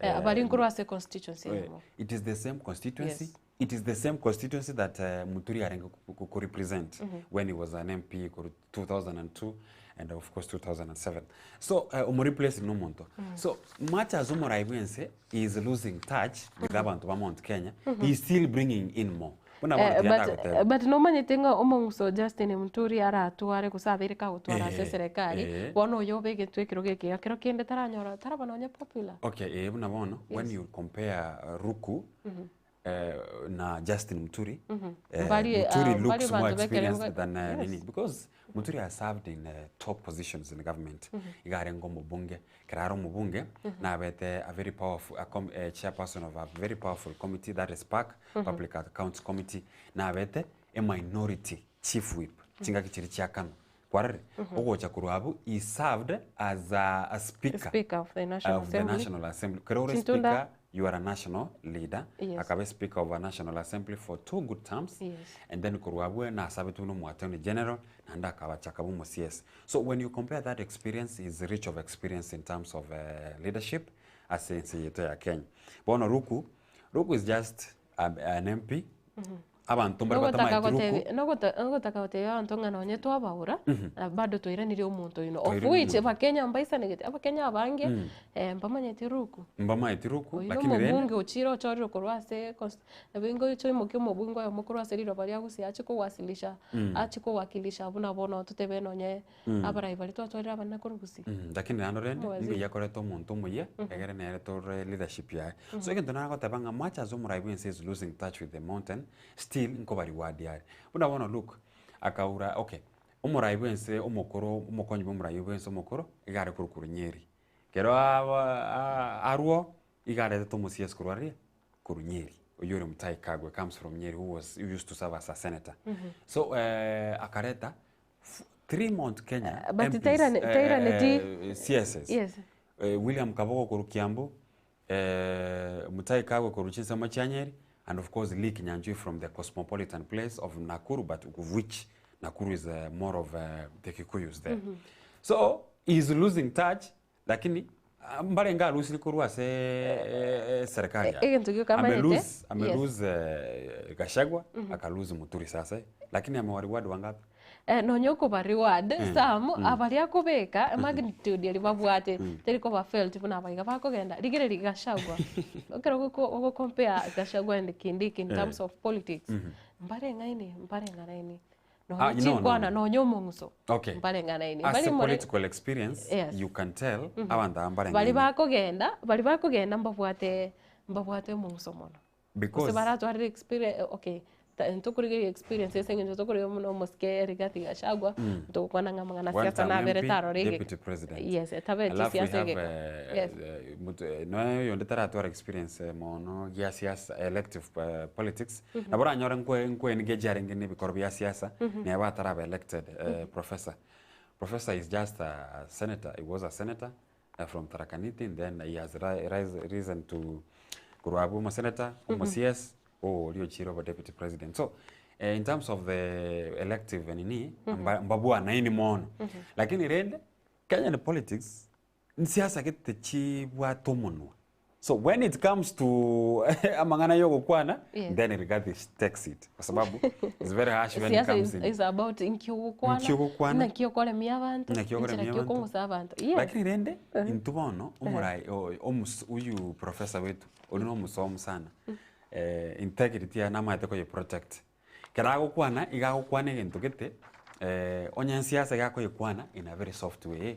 Bari nkorwa ase constituency eyemo. It is the same constituency. Yes. It is the same constituency that Muturi arenge ku represent when he was an MP korwa 2002 and of course 2007. So omo replace nomonto. So much as omorai bwense is losing touch with abanto ba Mount Kenya, he is still bringing in more. Buna bono tiga ndagoteba. But nomanyete ng'a omong'uso Justin Muturi aratware gose abeire kagotwara ase eserekari, bono oyo obegetwe ekerogo eke iga kero kende taranyora taraba nonye popular. Okay, eh, buna bono when you compare Ruku na Justin Muturi, Mbari, Muturi ah, looks mbari more banto bekere experienced than yes. nini because Muturi has served in top positions in government. Iga arenge omobunge, ekero are omobunge nabete a very powerful a com a chairperson of a very powerful committee that is PAC, Public Accounts Committee, nabete a minority chief whip chingaki chiria chia kano. Kwarorire? Ogocha korwa abwo he served as a, a speaker Speaker of the National of the Assembly. National Assembly. Kero ore Chintunda. speaker, you are a national leader. Yes. Akabe speaker of a National Assembly for two good terms. Yes. And then korwa abwo nasabetwe buna omo attorney general naende akabachaka buna omo CS. So when you compare that experience, he's rich of experience in terms of leadership ase ense yaito ya Kenya. Bono Ruku, Ruku is just an MP. Abanto mbare Nogotaka batamaeti gotebi ruku. nogota nogotaka gotebia abanto ng'a nonye twabaura, na bado twairanire omonto oino. Of Twairanirie which omonto. abakenya mbaisanegete, abakenya abange mbamanyeti ruku. Mbamaeti ruku, Oyio lakini rende omobunge ochire ochorire korwa ase const nabo ingocha oimokie omobunge oyomo korwa ase riroba ria gusii ache kowasilisha ache kowakilisha buna bono totebe nonye abarai baria twatwarire abanene korwa gusii. Lakini naende rende, Omowaziri. mbuya koreta omonto omuya, egere nere torore leadership yaye. So egento nagoteba ng'a much as omorai bwense is losing touch with the mountain, still nkoba reward are. Buna bono look, akaura okay, omorai bwense omokoro, omokonyi bwa omorai bwense omokoro, iga are korwa korwa Nyeri. Ekero aba arwo, iga aretete omosiasi korwa aria, korwa Nyeri, oywo ore Mutahi Kagwe comes from Nyeri who was who used to serve as a senator. So akareta 3 Mount Kenya But MPs, tairane- tairaneti- CSs. Yes. William Kabogo korwa Kiambu, Mutahi Kagwe korwa chinsemo chia Nyeri, and of course Lee Kinyanjui from the cosmopolitan place of Nakuru, but of which Nakuru is more of the Kikuyus there. So he is losing touch, lakini ah, mbarenge alusiri korwa ase serikali yaye. Egento gioka amanyete, Amelose, amelose Gachagua, akalose Muturi sasa, lakini amewareward wangapi? Eh, nonya okoba reward some abaria akobeka magnitude eria babwate teri koba felt buna abaiga bakogenda rigereria Gachagua ekero ogoko ogo compare Gachagua and Kindiki in terms of politics mbareng'aini mbareng'anaini nonya Ah, no, no, chinkwana no. nonya omong'uso Okay. mbareng'anaini Ase Mbari more- political experience, Yes. you can tell abanto aba bari mbareng'aini. bakogenda bari bakogenda mbabwate mbabwate omong'uso mono Gose Because baratwarire experience okay ta ntokorigereria experience ase eng'encho tokorigereria buna omosike Rigathi Gachagua, ntogokwana ng'a amang'ana One siasa term nabere MP, tarora egeka. deputy president. Yes, tabeti Alafu we siasa have egeka. Yes. Noe oyonde taratwara experience mono gia siasa elective politics, nabo oranyore nkwe nkwe engage arenge na ebikorwa bia siasa, neba ataraba elected professor. Professor is just a senator, he was a senator from Tharaka Nithi then he has rise risen to korwa abwo omosenator, omo CS, oria ochire obo deputy president. So in terms of the elective nini, mbabwanaini mono. Lakini rende, Kenyan politics, nsiasa gete chibwate omonwa. So when it comes to amang'ana ya ogokwana, then Rigathi takes it kwa sababu it's very harsh when it Siasa comes is, in. is about inki ogokwana, Inki ogokwana. naki okoremia abanto, Naki okoremia enchera ki abanto. okong'usa abanto. Yes. Lakini rende, intwe bono, omorai o- omus huyu professor wetu, oria na omosomu sana, integrity yaye namanyete koye protect. Ekero agokwana, iga agokwana egento gete, onye ensiasa iga akoyekwana in a very soft way.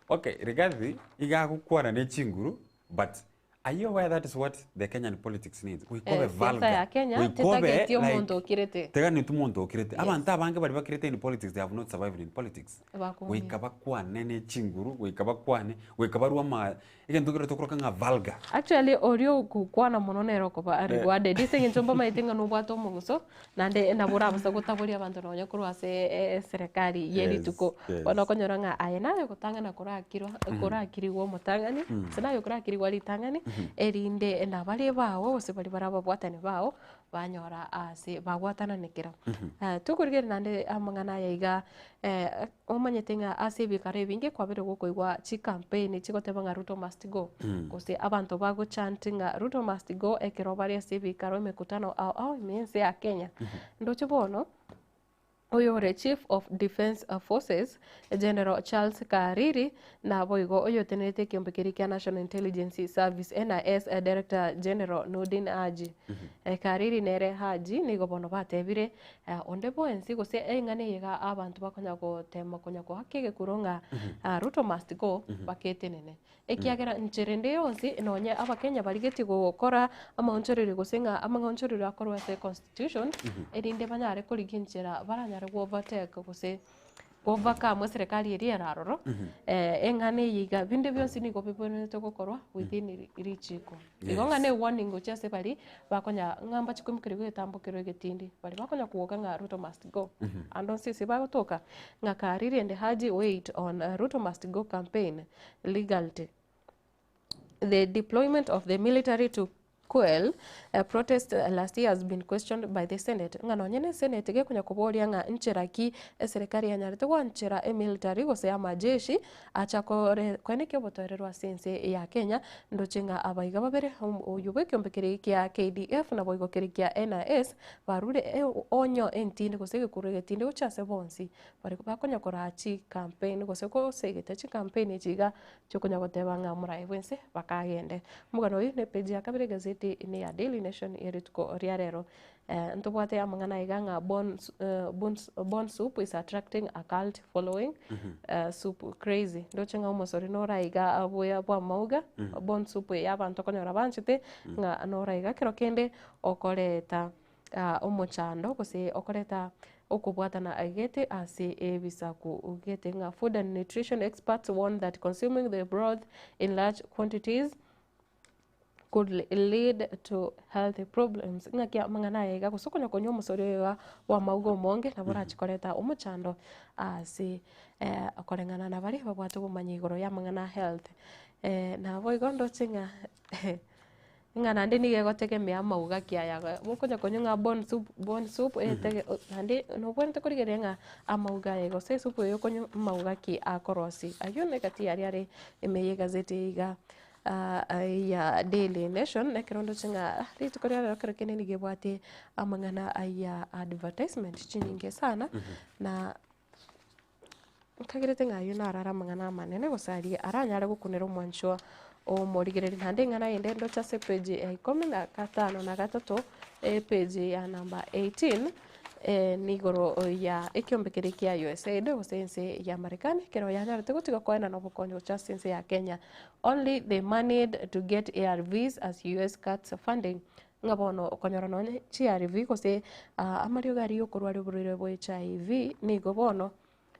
Okay, Rigathi iga agokwana ne chinguru but are you aware that is what the Kenyan politics needs? Goika obe Eh, siasa vulgar. ya Kenya, Goika obe tetageti like omonto okirete. teganeti omonto okirete. Abanto abange baria bakirete in politics they have not survived in politics. Bakoumia. Goika bakwane ne chinguru, goika bakwane, goika barwe ama egento kere tokoroka ng'a vulgar. Actually oria ogokwana mono nere okoba rewarded ase eng'encho mbamaete ng'a nobwate omoguso naende nabo orabase gotaboria abanto nonye korwa ase eserekari ye rituko. Bono okonyora ng'a aye naye ogotang'ana korakirwa korakirigwa omotang'ani gose naye okorakirigwa ritang'ani erinde nabaria bao gose baria bare ababwatani bao banyora ase bagwatananekera. Tokorigereria naende amang'ana aya iga omanyete ng'a ase ebikaro ebinge kwabere gokoigwa chicampaign chigoteba ng'a Ruto must go, gose abanto bagochant ng'a Ruto must go ekero bare ase ebikaro emekutano ao ao ime y'ense ya Kenya. Ndoche bono, oyore Chief of Defence Forces, General Charles Kariri, Naboigo oyotenerete ekeombe keria kia National Intelligence Service, NIS, Director General Nurdin Haji. Kariri nere Haji nigo bono batebire onde bwensi gose eng'ana eye iga abanto bakonya gotema konya goaka egekuro ng'a Ruto must go baketenene. Ekiagera nchera ende yonsi nonye abakenya barigetie gokora amaonchorerio gose ng'a amang'aonchorerio akorwe ase constitution erinde banyare korigia enchera baranyare go overtake gose Overcome eserekari eria ere aroro, eng'ana eye iga, binde bionsi nigo bibwenerete gokorwa within richiko. Igo ng'a ne warning gochia ase baria bakonya ng'a mbache koimokeria egetambo keria egetindi, baria bakonya kogoka ng'a Ruto must go. Ande onsi ase bagotoka, ng'a Kariri and Haji wait on Ruto must go campaign legality. The deployment of the military to. Quell protest last year has been questioned by the Senate ng'a nonye ne Senate gekonya koboria ng'a nchera ki eserekari yanyarete gwanchera emilitary gose amajeshi acha kore koenekia obotoereru ase ense ya Kenya ndoche ng'a abaiga babere oywo bwa ekeombe keria kia KDF naboigo keria kia NIS barure onyo entindi gose egekuro egetindi gochia ase bonsi bare bakonya koraa chicampaign gose gosegeta chicampaign echi iga chiokonya goteba ng'a morae bwense bakagende. Omogano oyio ne page ya kabere egazeti ime ya Daily Nation ya rituko ria rero. Ntobwate amang'ana aiga ng'a bone soup is attracting a cult following, soup crazy. Ndoche ng'a omosori nore aiga buya bwa amauga, bone soup eye abanto okonyora banchete, ng'a nore aiga kero kende okoreta omochando gose okoreta okobwatana gete ase ebisaku gete ng'a food and nutrition experts warn that consuming the broth in large quantities could lead to health problems. Ng'aki amang'ana aya iga gose okonya konywa omosori oyo iga bw'amauga omonge nabo orache koreta omochando ase koreng'ana na baria babwate obomanyi igoro y'amang'ana a health. Naboigo ndoche ng'a Ng'a naende nigo egotegemea amauga ki aya mokonya konywa ng'a bone soup bone soup etege naende nobwenerete korigereria ng'a amauga aya gose esupu eye okonywa amauga ki akorosia. Aywo na egati aria are ime ya egazeti eye iga ya Daily Nation, ekero ndoche ng'a rituko ria rero ekero kende nigo ebwate amang'ana aya advertisement chinyinge sana, na Nkagerete ng'a ayio naro are amang'ana amanene, gose aria aranyare gokunera omwanchwa omorigereria. Naende eng'ana eyende ndoche ase epage ya ikomi na gatano na gatato, epage ya number 18, nigoro ya ekiombe keria kia USAID gose ense ya Marekani, ekero yanyarete gotiga koenana obokonyi gochia ase ense ya Kenya. Only the moneyed to get ARVs as US cuts funding. Ng'a bono okonyora nonye chiARV gose amariogo aria yokorwaria oborwaire bwa HIV, nigo bono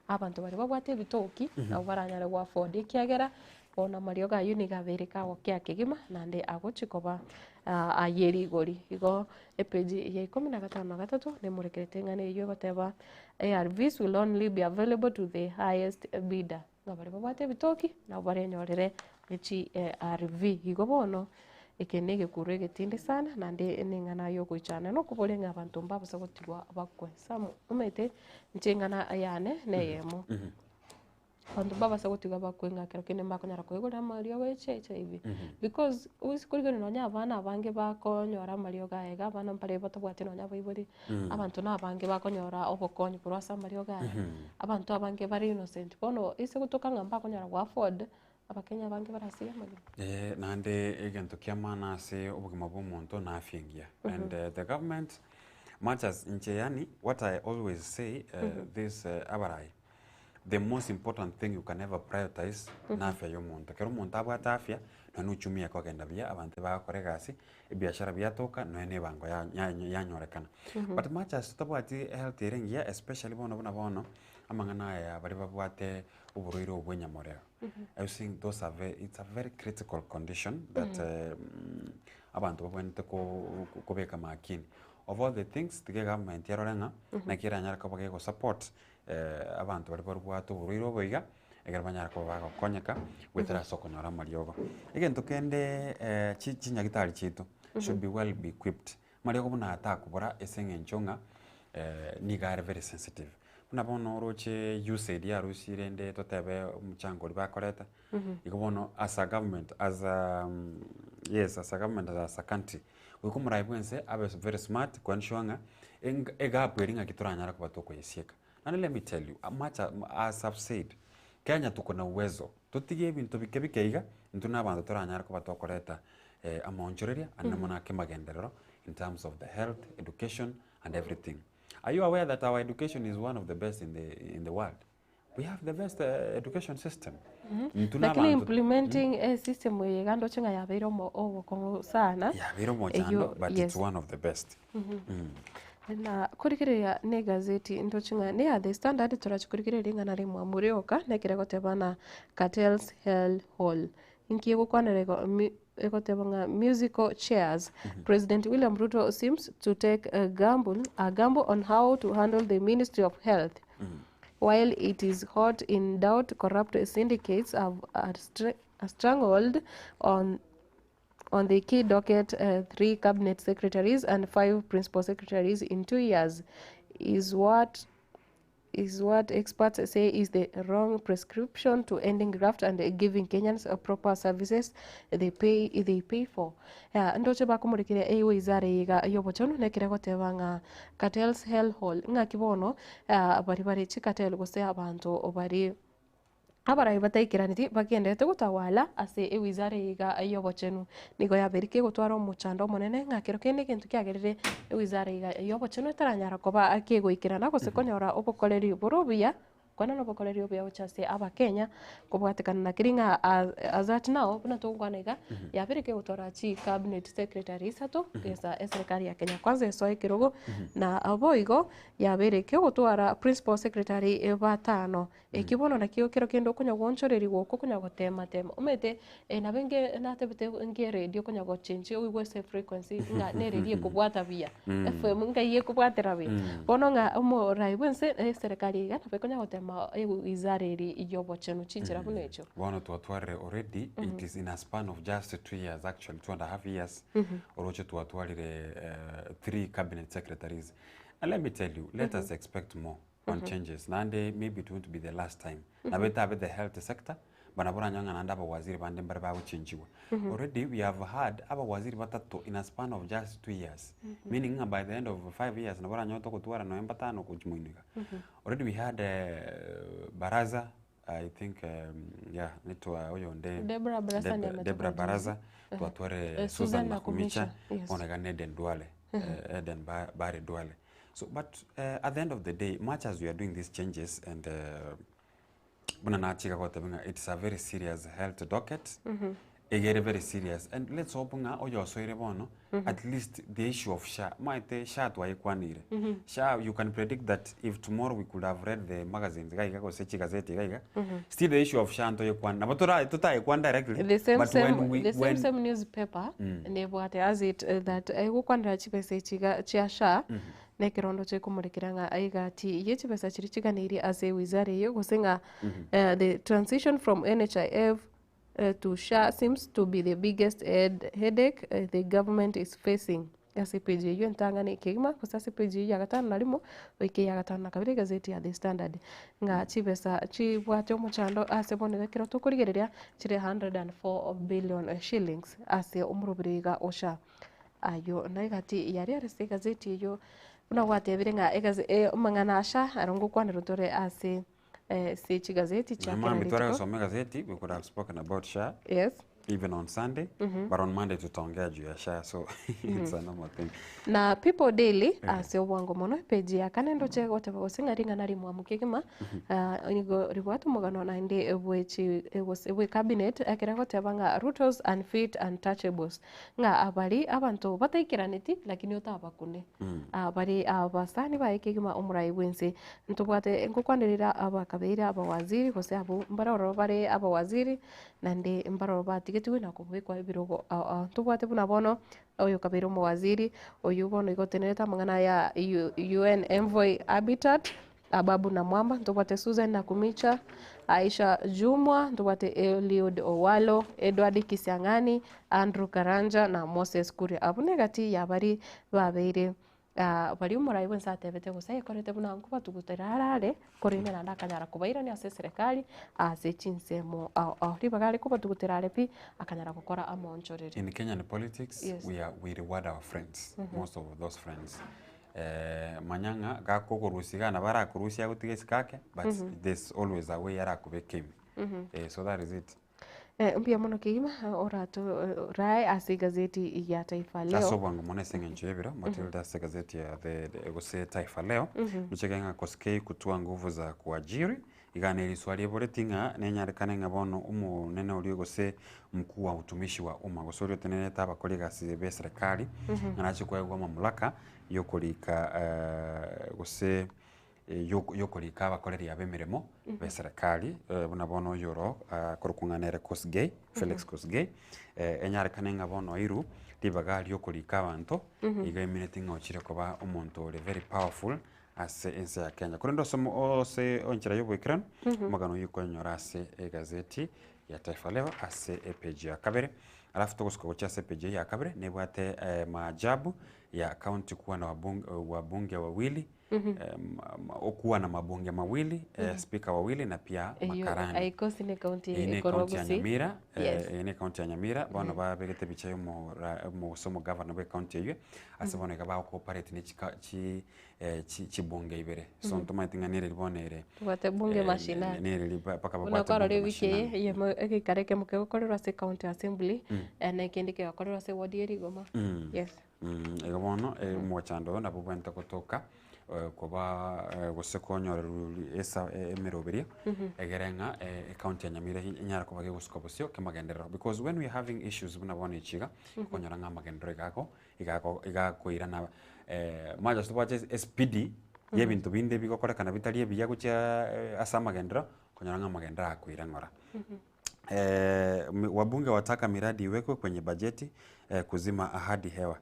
abanto baria babwate ebitoki nabo baranyare go afford ekiagera bono amariogo aywo nigo abeire kagokea kegima naende agochi koba aye rigori. Igo epage ya ikomi na gatano na gatato nemorekerete eng'ana eywo egoteba ARVs will only be available to the highest bidder. Ng'a baria babwate ebitoki nabo barenyorere chi ARV. Igo bono, eke na egekuro egetindi sana naende na eng'ana ya ogoichana na okoboria ng'a abanto mbabasa gotigwa bakwe. Some omanyete inche eng'ana yane na eyemo, abanto mbabasa gotigwa bakwe ng'a ekero kende mbakonyara koigora amariogo ya HIV because oise korigereria nonye abana abange bakonyora amariogo aya iga abana mbare batabwati nonye abaibori. Abanto nabange bakonyora obokonyi korwa ase amariogo aya, abanto abange bare innocent. Bono ase gotoka ng'a mbakonyara go afford, abakenya abange barasirie amagima. Eh, naende egento kia maana ase obogima bwa omonto na afya engiya. And the government, much as inche yaani what I always say this abarai, the most important thing you can ever prioritize na afya ya omonto. Ekero omonto abwate afya, nonya uchumi ekogenda buya, abanto bagokora egasi, ebiashara biatoka, nonya na ebango ya- ya- yanyorekana. But much as totabwati health ere engiya especially bono buna bono, amang'ana aya ya baria babwate oborwaire obo bwa enyamorero, I think those are ve- it's a very critical condition that abanto babwenerete ko- kobeka makini. Of all the things, tiga egovernment erore ng'a naki eranyare koba gegosupport abanto baria barwate oborwaire obo iga, ekero banyare koba bagokonyeka goetera ase okonyora amariogo. Egento kende chi chinyagitari chiaito should be well be equipped. Amariogo buna aya takobora ase eng'encho ng'a nigo are very sensitive. Buna bono oroche USAID yarusia rende totebe omochango oria bakoreta, igo bono as a government as a yes as a government as a country, goika omorai bwense abe very smart ko ensure ng'a eng egap eria ng'aki toranyare koba tokoyesieka. Naende let me tell you, much as I've said, Kenya tuko na uwezo, totige ebinto bike bike iga, intwe na abanto toranyare koba tokoreta amaonchoreria ande mono ake magenderero in terms of the health, education and everything. Are you aware that our education is one of the best in the, in the world? We have the best education system. Intwe na Lakini abanto implementing esystem eye iga ndoche ng'a yabeire omo obokong'u sana. Yabeire omochando Eyio but yes. it's one of the best. Na korigereria na egazeti ndoche ng'a neya The Standard torache korigereria ring'ana rimwamu rioka nekere goteba ng'a Cartels Hell Hole. Inki egokwanera igo mi egoteba ng'a musical chairs. President William Ruto seems to take a gamble a gamble on how to handle the Ministry of Health. While it is hot in doubt corrupt syndicates have a stranglehold on. On the key docket, 3 cabinet secretaries and 5 principal secretaries in 2 years is what is what experts say is the wrong prescription to ending graft and giving Kenyans proper services they pay they pay for. Yeah, ndoche bakomorekeria ewizara eye iga y'obochenu nekere goteba ng'a cartels hell hole ng'aki bono bari bare chicartel gose abanto bari Abarai bataikeraneti bagenderete gotawala ase ewizara eye iga y'obochenu. Nigo yabeire kegotwara omochando omonene ng'a kero kende egento kiagerire ewizara iga y'obochenu etaranyara koba kegoikerana gose konyora obokoreri bore obuya, kwana na obokoreri obuya gochia ase abakenya kobwatekana na keria ng'a as at now buna togokwana iga, yabeire kegotwara chicabinet secretary isato gesa eserekari ya Kenya Kwanza esoe ekerogo na boigo yabeire kegotwara principal secretary batano. Ekio bono nakio kero kende okonya goonchorerigwa oko okonya gotema-tema. Omanyete nabo inge natebete nge eredio okonya gochenchia oigwe ase efrequency ng'a na eredio ekobwata buya, FM ngai ekobwatera buya. Bono ng'a omorai bwa ense na eserekari iga nabo ekonya gotema ewizara eria ya obochenu chinchera buna echio. Bono twatwarire already, it is in a span of just 2 years actually, 2.5 years, oroche twatwarire 3 cabinet secretaries. And let me tell you, let us expect more on changes. Naende maybe it won't be the last time. Nabo etabe the health sector, but nabo oranyore ng'a naende abawaziri bande mbare bagochenchiwa. Already we have had abawaziri batato in a span of just 2 years. Meaning ng'a by the end of 5 years nabo oranyore togotwara nonya mbatano gochia moino iga. Already we had Baraza, I think yeah, nitwa oyonde Deborah Barasa ndiye ametoka Deborah juzi. Baraza, twatware Susan Susan Nakhumicha, Nakhumicha, yes. bono iga na Eden Duale, Eden Barry Duale. So but at the end of the day, much as we are doing these changes and buna nachika goteba ng'a it's a very serious health docket, egere very serious and let's hope ng'a oyosoire bono, at least the issue of SHA, maete SHA twayekwanire. SHA, you can predict that if tomorrow we could have read the magazines iga iga gose chigazeti iga iga, still the issue of SHA ntoyekwana. Nabo tora totayekwana directly, The same but same when we the same when same newspaper nebwate as it that egokwanera chibesa echi iga chia SHA, na ekerondo chekomorekera ng'a aigati ye chibesa chiria chiganeirie ase ewizara eyio gose ng'a the transition from NHIF to SHA seems to be the biggest headache the government is facing. Ase epage eyio entang'ani kegima gose ase epage eyio ya gatano na rimo goika eya gatano na kabere egazeti ya The Standard ng'a chibesa chibwate omochando ase bono iga ekero tokorigereria chire 104 billion shillings ase omorobere iga o SHA. Ayio naigati yaria ase egazeti eyio buna gwatebire ng'a amang'ana a SHA aro ngokwanerwa tore ase ase chigazeti chia kera Mami tware rituko. gosoma egazeti, we could have spoken about SHA even on Sunday, but on Monday tutaongea juu ya SHA, so it's a normal thing. Na People Daily ase obwango mono epeji ya kane ndoche goteba gose ng'a ring'ana rimwamu kegima nigo ribwate omogano naende bwechi gose bwe cabinet ekere goteba ng'a Ruto's unfit untouchables ng'a abari abanto bataikeraneti lakini otabakune bare abasani baye kegima omorai bwense ntobwate ngokwanerera abakabeire abawaziri gose abwo mbare ororo bare abawaziri naende mbaroro batigetigwe na kobekwa ebirogo ao ao ntobwate buna bono oyo kabeire omowaziri oyo bono igo otenerete amang'ana ya UN Envoy Habitat Ababu Namwamba ntobwate Susan Nakhumicha Aisha Jumwa ntobwate Eliud Owalo Edward Kisiang'ani Andrew Karanja na Moses Kuria abwo negati yabari babeire bari omorai bwense atebete gose ayekorete buna nkobatugutera arare korende naende akanyara kobairania ase eserekari ase chinsemo ao ao ribaga are kobatugutera are pi akanyara gokora amaonchoreri. In Kenyan politics, we reward our friends, most of those friends. Manyang'a gakogorusia iga nabo arakorusia agotiga esiko ake, but there's always a way arakobeke ime. So that is it. Mbuya mono kegima orato rae ase egazeti ya Taifa Ase Leo. obwango mono ase eng'encho y'ebiro Matilda ase egazeti ya the gose Taifa Leo nochege ng'a Koskei kutwaa nguvu za kuajiri iga na eriswa riboreti ng'a nenyarekane ng'a bono omonene oria gose mkuu wa utumishi wa umma gose oria otenerete abakori egasi be eserekari ng'a nache koegwa mamlaka yokorika gose yokorika abakoreri aba emeremo b'eserekari buna bono oyo oro korokwa ng'a nere Kosgei, Felix Kosgei, enyarekane ng'a bono oirwe ribaga riokorika abanto, iga emineti ng'a ochire koba omonto ore very powerful ase ense ya Kenya. Korende osome ase enchera ya oboikeranu, omogano oyio okonyora ase egazeti ya Taifa Leo ase epage ya kabere. Alafu togosuka gochia ase epeji eye ya kabere, nebwate maajabu ya county kuwa na wabunge, wabunge wawili okuwa na mabunge mawili, speaker wawili na pia Eyio makarani. aikosi ne county Eye ne ekorwa county ya Gusii. Nyamira, Yes. eye ne county ya Nyamira, bono babegete epicha ya omora gose omogavana bwe county eywo, ase bono iga bagocooperate ne chika chi chibunge ibere. So ntomanyete ng'a nereri bono ere Tobwate bunge mashinani. nereri mpaka Buna babwate kwarora bunge ewiki eye, mashinani. eyemo egeikaro ekemo kegokorerwa ase county assembly, na ekende kegokorerwa ase eward ya Rigoma. Yes. Igo bono omochando oyo nabo obwenerete gotoka koba gose konyorerwa esa emeroberio egere ng'a ecounty ya Nyamira enyare koba gegosuka bosio kemagenderero because when we are having issues buna bono echi iga, okonyora ng'a amagenderero iga ago iga ago iga akoirana mwancha tobwate espidi ya ebinto binde bigokorekana bitari ebiya gochia ase amagenderero, okonyora ng'a amagenderero akoira ng'ora. Wabunge wataka miradi iwekwe kwenye bajeti kuzima ahadi hewa.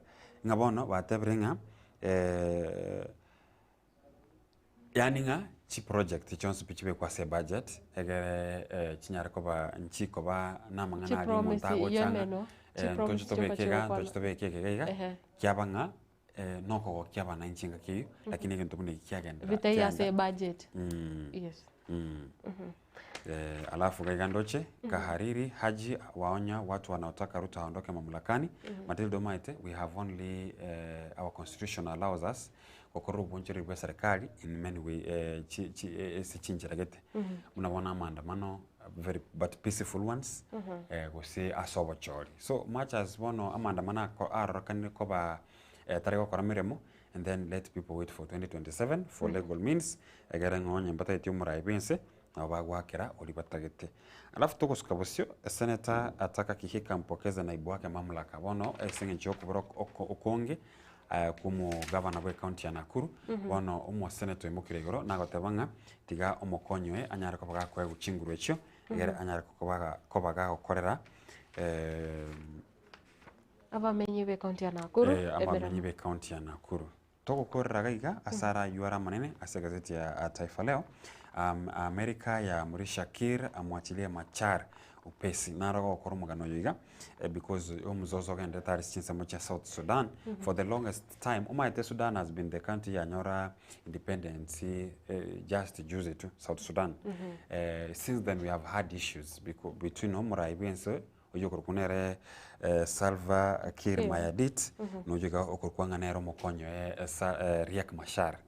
Ng'a bono batebire ng'a yaani ng'a chiproject chionsi pi chibekwe ase ebudget egere chinyare koba nchikoba na amang'ana aria omonto Chipromise agocha ng'a yemenwa, chipromise ntoche tobeke chioka iga chigokwana. ntoche tobeke eke iga iga, kiaba ng'a nokogokia abananchi engaki eyio, lakini egento buna eki kiagenderera Bitaiyo ase kiaenda. ebudget. Yes. Alafu iga iga ndoche, Kahariri Haji waonya watu wanaotaka Ruto aondoke mamlakani. Matilda omaete we have only our constitution allows us gokorera obonchoreri bwa eserekari in many way chi chi ase chinchera gete. Buna bono amaandamano very but peaceful ones gose ase obochori. So much as bono amaandamano ako arorekanire koba tari gokora meremo and then let people wait for 2027 for legal means egere ng'a onye mbatageti omorai bwense nabo bagoakera oria batagete. Alafu togosuka bosio, senator ataka Kihika ampokeze naibu wake mamlaka. Bono ase eng'encho ya okobora oko okonge kwa omogavana bwe county ya Nakuru, bono omosenator oimokire igoro nagoteba ng'a tiga omokonyi oye anyare koba gakoegwa chinguru echio, egere anyare koba koba gagokorera Abamenyi be county ya Nakuru, abamenyi emeremo. be county ya Nakuru. Togokorera iga iga ase arayio are amanene ase egazeti ya Taifa Leo, Amerika yaamurisha Kiir amwachilie Machar upesi. Naro gokora omogano oyo iga because omozozo ogenderete are chinsemo chia South Sudan for the longest time. Omanyete Sudan has been the country yanyora independence just juzi tu, South Sudan. Since then we have had issues between omorai bwense Oyio okorokwa nere Salva Kiir Mayardit, na oyio iga okorokwa ng'a nere omokonyi oye Riek Machar.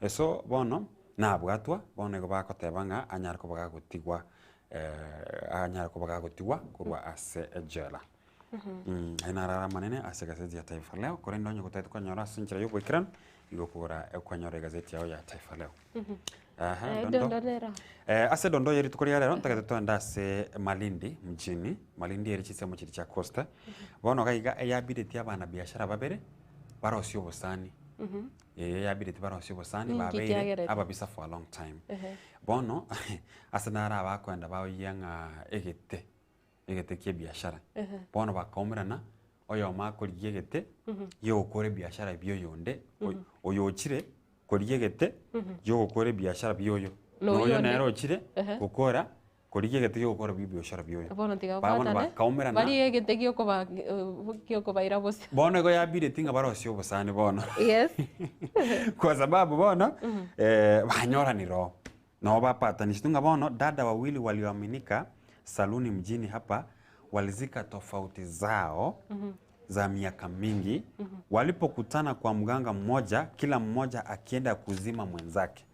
So bono nabwatwa, bono igo bagoteba ng'a anyare koba gagotigwa anyare koba gagotigwa korwa ase ejela. Ayio naro are amanene ase egazeti ya Taifa Leo, korende onye gotagete konyora ase enchera ya oboikeranu, igo okogora okonyora egazeti yao ya Taifa Leo. Aha, Eh, dondo. dondo nero. Eh, ase dondo ye rituko ria rero ntagete toende ase Malindi mjini, Malindi ere chinsemo chiria chia Coast. Bono iga iga eyabiretie abana biashara babere barosie obosani. Eh, eyabiretie barosie obosani Ninki babeire kiagerete? ababisa for a long time. Ehe. Bono ase naro abakoenda baoyia ng'a egete, egete kia ebiashara. Ehe. Bono bakaumerana, oyomo akorigia egete giogokora ebiashara bia oyonde, oyo ochire korigia egete giogokora ebiashara bia oyo, Na na oyio oyo onde. nere ochire Ehe. gokora korigia egete giogokora ebiashara bia oyo. Bono tiga Ba bono babwatane, bakaumerana. barie egete giokoba giokobaira bosa. Bono igo yabireti ng'a barosie obosani bono. Yes. Kwa sababu bono, banyoranire oo. Nabo bapatanishitwe ng'a bono dada wawili walioaminika saluni mjini hapa walizika tofauti zao za miaka mingi walipokutana kwa mganga mmoja kila mmoja akienda kuzima mwenzake.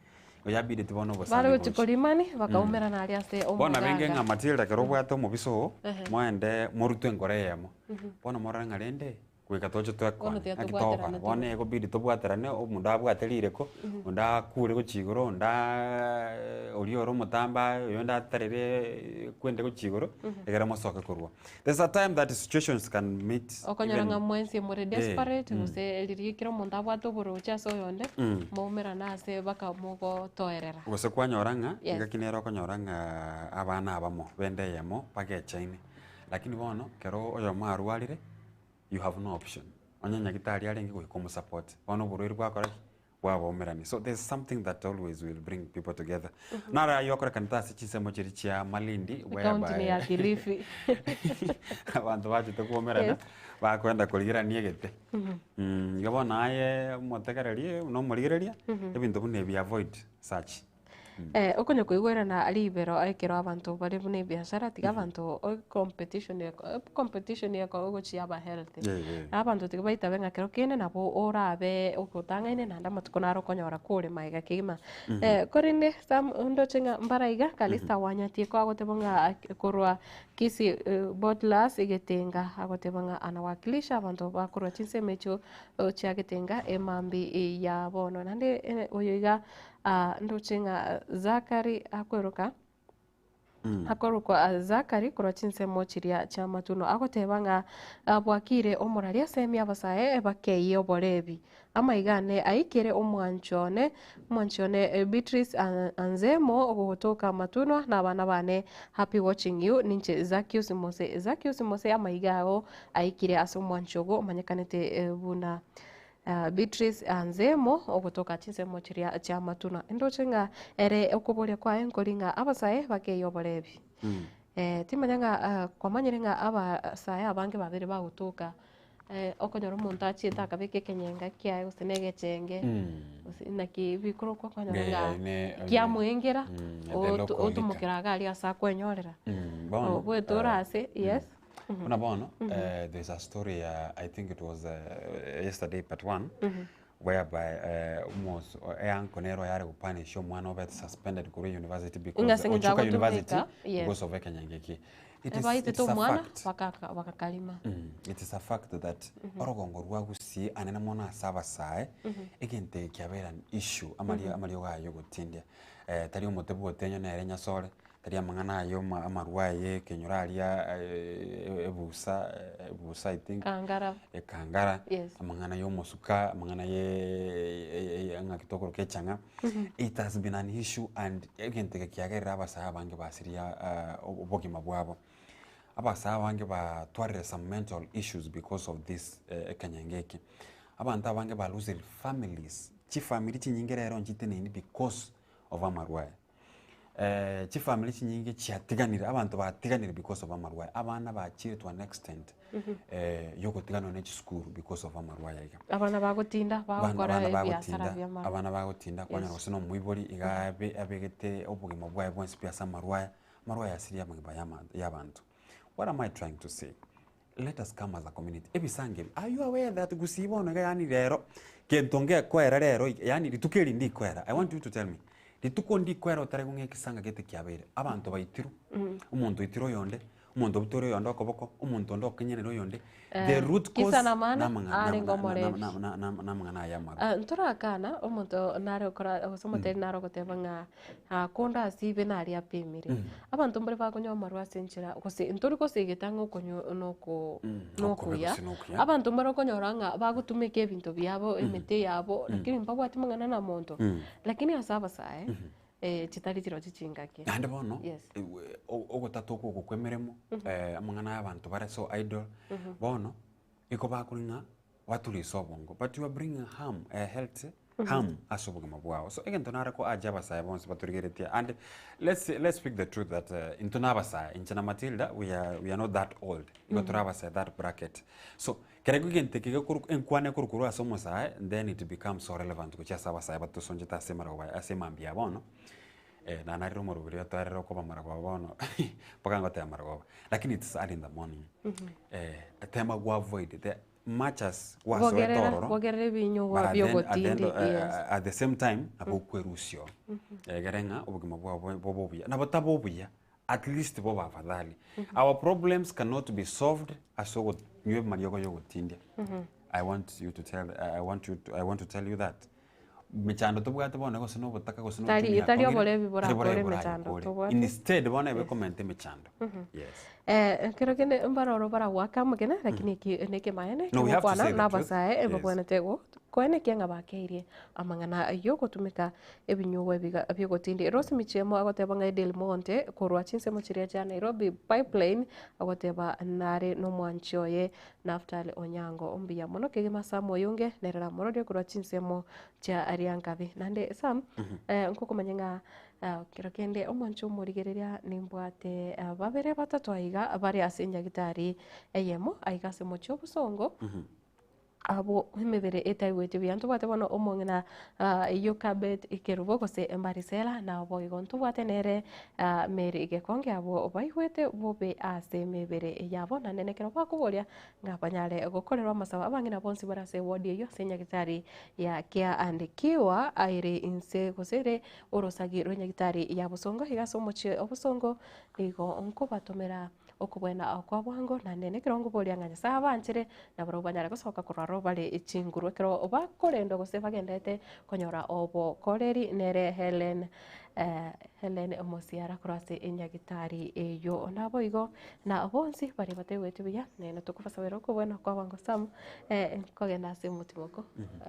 Oyabideti bono Bare obosani gochia gocha. korimani, bakaumerana aria ase Bono abenge ng'a omoganga. Matilda ekero obwate omobiso oo, moende morutwe enkoro eyemo. Bono morore ng'a rende Goika toche Bono twekone, tiga naki tobwaterane togokora? tore. Bono egobidi tobwaterane, omonto abwate rireko, onde akure gochia igoro, onde aaaa oria ore omotambe aye, oyonde atarere kwende gochia igoro, ekero mosoke korwa. There's a time that situations can meet Okonyora even ng'a mwensi more eh, desperate gose riria ekero omonto abwate oboroche ase oyonde, mwaumerana ase baka mogotoerera. Gose kwanyora ng'a, Yes. engaki nere okonyora ng'aa abana abamo bende eyemo bagechaine, lakini bono ekero oyomo arwarire, you have no option. Onye nyagitari arenge goika omosupport, bono oborwaire bwakora ki? Bwabaumerani. So there's something that always will bring people together. Naro ayio akorekanete ase chinsemo chiria chia Malindi Ekaunti ni ya Kilifi. abanto bachete koumerana Yes. bakoenda korigerania egete. Igo bono aye omotegererie buna omorigereria, ebinto buna ebi avoid such. Eh, okonya koigwerana ribero ekero abanto bare buna ebiashara tiga abanto o competition eko competition eko ogochia aba healthy. Eh, eh. Abanto tiga baitabe ng'a kero kende nabo orabe ogotang'aine naende amatuko naro okonyora kore magega kegima. Korende some ndoche ng'a mbara iga Calista Wanyatieko agoteba ng'a korwa Kisii Bottlers Getenga agoteba ng'a anawakilisha abanto bakorwa chinsemo echio chia Getenga emambi ya bono. Naende oyo iga Ndoche ng'a Zakari akweroka, akorokwa Zakari korwa chinsemo chiria chi'amatuno, agoteba ng'a bwakire omoraria asemie abasae bakeyie oborebi. Amaiga ane aikire omwanchi one, omwanchi one Beatrice Anzemo ogotoka amatunwa na abana bane happy watching you ninche Zakius Mose. Zakius Mose amaiga ao aikire ase omwanchi ogo omanyekanete buna Beatrice Anzemo ogotoka chinsemo chiria chi'amatuna. Ndoche ng'a ere okoboria kwaye nkori ng'a abasae bakeyie oborebi. Timanya ng'a kwamanyire ng'a abasae abange babere bagotoka okonyora omonto achiete akabeka ekenyenga kiaye gose na egechenge gose naki bikorokwa okonyora ng'a kiamoengera otomokera iga aria ase akwenyorera. Obwete ore ase yes. Buna bono, there's a story ya I think it was yesterday part one, whereby omos eanko nero yare gopunish omwana obete suspended korwa university because Ng'a ase eng'encho ochuka university agotumeka, yes. because of ekenyanga eke. It is, Ebaitete it is a omwana fact. bakaka bakakarima. It is a fact that orogongo rwa Gusii anene mono ase abasae, egento eke kiabeire an issue, amario amariogo aya yogotindia. Tari omote bwa otenyo nere nyasore, Tari amang'ana aye amarwa aye ekenyoro aria ebusa ebusa I think Kangara. ekangara Yes. amang'ana ya omosuka amang'ana ya ng'aki tokoroka echang'a it has been an issue and egento eke kiagerire abasae abange basiria obogima bwabo. Abasae abange batwarire some mental issues because of this ekenyenge eke. Abanto abange ba losire families, chifamiri chinyinge rero nchiteneini because of amarwa aya. Chifamiri chinyinge chiatiganire, abanto batiganire because of amarwa aya. Abana bachire to an extent yogotiganwa ne chisukuru because of amarwa aya iga. Abana bagotinda bagokora Abana ebiasara bagotinda, bia amarwa. abana bagotinda kwanyora gose na omoibori iga abe abegete obogima bwaye bwensi pi ase amarwa aya, amarwa aya asiri amagima ya ama ya abanto. What am I trying to say? Let us come as a community, ebisango ebi, are you aware that gusii bono iga yaani rero, gento ngekoera rero iga yaani rituko eri ndikoera, I want you to tell me, rituko ndikoera otare ng'a ekesanga gete kiabeire, abanto baitirwe, omonto oitirwe oyonde, omonto obutoire oyonde okoboko, omonto onde okenyenire oyonde, the root cause Kisa na maana, namang'ana arenge omorebi. namang'ana aya amarwa. Ah, ntorakana omonto nare okora gose omoteri nare ogoteba ng'a ah, konde asibe naria apimire. Abanto mbare bakonywa amarwa ase enchera gose ntori gosegeta ng'a okonywa noko nokuya. gose nokuya. Abanto mbare okonyora ng'a bagotumeka ebinto biabo, emete yabo, lakini mbabwati mang'ana na monto. Lakini ase abasae, chitari chirochio chingaki. Naende bono, Yes. ogotata okwo oko kwa emeremo, amang'ana ya abanto bare so idle, bono, igo bakori ng'a bature ase obongo, but you are bringing harm, health harm ase obogima bwao. So egento nare ko urge abasae bonsi batorigeretie and let's let's speak the truth that intwe na abasae, inche na Matilda we are we are not that old, igo tore abasae that bracket. So kere egento eke gekoru enkwana ekoru korwa ase omosae then it becomes so relevant gochia ase abasae batosonchete ase amaroba ase emambia ya bono, nanarire omoroberi otoerere okoba marogoba bono mpaka ngoteba marogoba, lakini it's early in the morning, tema go avoid the much as gwasoete Bogerera, ororo bogerera ebinyugwa but at the end, at the end, bi'ogotindi, yes. at the same time nabo okwerusia oo egere ng'a obogima bwao bobe bobe obuya, nabo taba obuya at least bobe afadhali. Our problems cannot be solved ase ogonywa amariogo ya ogotindia. I want you to tell, I want you to, I want to tell you that mechando tobwate bono gose na obotaka gose na Tari- uchumi tari yakong'ire, oborebi tari borakore borebi emechando borayekore. tobwate. Instead bono ebe ekomenta emechando. Yes. Ekero kende mbaroro baragoaka amagena lakini eki nekemaene No, we have to kegokwana say the truth. nabasae Yes. ebabwenerete go. Koenekia ng'a bakeirie amang'ana y'ogotumeka ebinyugwa ebiga bi'ogotindi. Rose Michiemo agoteba ng'a Edel Monte korwa chinsemo chiria chia Nairobi Pipeline agoteba nare nomwanchi oye Naftali Onyango. Mbuya mono kegima Sam Oyunge nere ramororie korwa chinsemo chia Riankabi. Naende Sam, eh, nkokomanya ng'a eh, kero kende omwanchi omorigereria nimbwate eh, babere batato aiga bare ase enyagitari eyemo aiga ase omochie obosongo. Abwo emebere etaigweti buya. Ntobwate bono omong'ina Yokabed Kerubo gose Marisela, naboigo ntobwate nere Mary Gekonge, abwo baigwete bobe ase emebere yabo, naende nekero bakoboria ng'a banyare gokorerwa amasabo. Abang'ina bonsi bare ase eward eyio ase enyagitari ya Kiaandikiwa ere inse gose ere orosagi rw'enyagitari ya Bosongo, iga ase omochie o Bosongo nigo nkobatomera Okobwena kwa bwango, naende nekero nkoboria ng'a Nyasae abanchere, nabarabwo banyare gosoka korwa aroro bare chinguru ekero bakorendwa gose bagenderete konyora obokoreri nere Hellen Hellen Mosiara korwa ase enyagitari eyio. Naboigo na bonsi baria bataigweti buya, naende tokobasabera okobwena kwa bwango Sam, nkogenda ase omotimoko,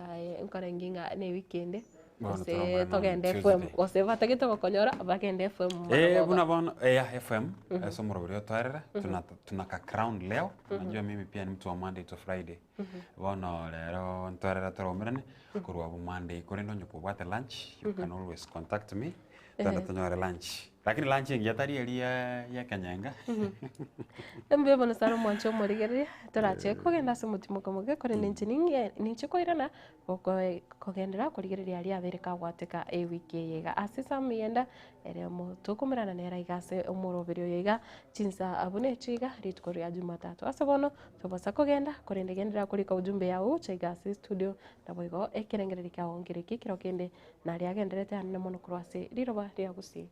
aye nkorenge ng'a ne ewiki ende. Bono Gose toromorane on togende FM Tuesday. gose batagete gokonyora bagende FM Eh, marogoba. buna bono eya FM ase omorobori otoerere tuna tuna ka crown leo unajua mimi pia ni mtu wa Monday to Friday bono rero ntoerere toromerane korwa abwo Monday korende onye kobwate lunch you can always contact me togende tonyore lunch lakini lunch engiya tari eria ya ekenyenga Mbuya mono sana omwanche omorigereria, torache kogenda ase omotimoko moke korende inche ninge ninche koirana Kogenderera korigereria aria abeire kagwateka ewiki eye iga ase Samuyenda, ere tokomerana nere iga ase omoroberi oyo iga chinsa buna echi iga rituko ria Jumatatu. Ase bono tobasa kogenda korende genderera korika ujumbe yao gocha iga ase estudio naboigo ekerengererio kiao nkereki ekero kende naria agendererete anene mono korwa ase riroba ria Gusii.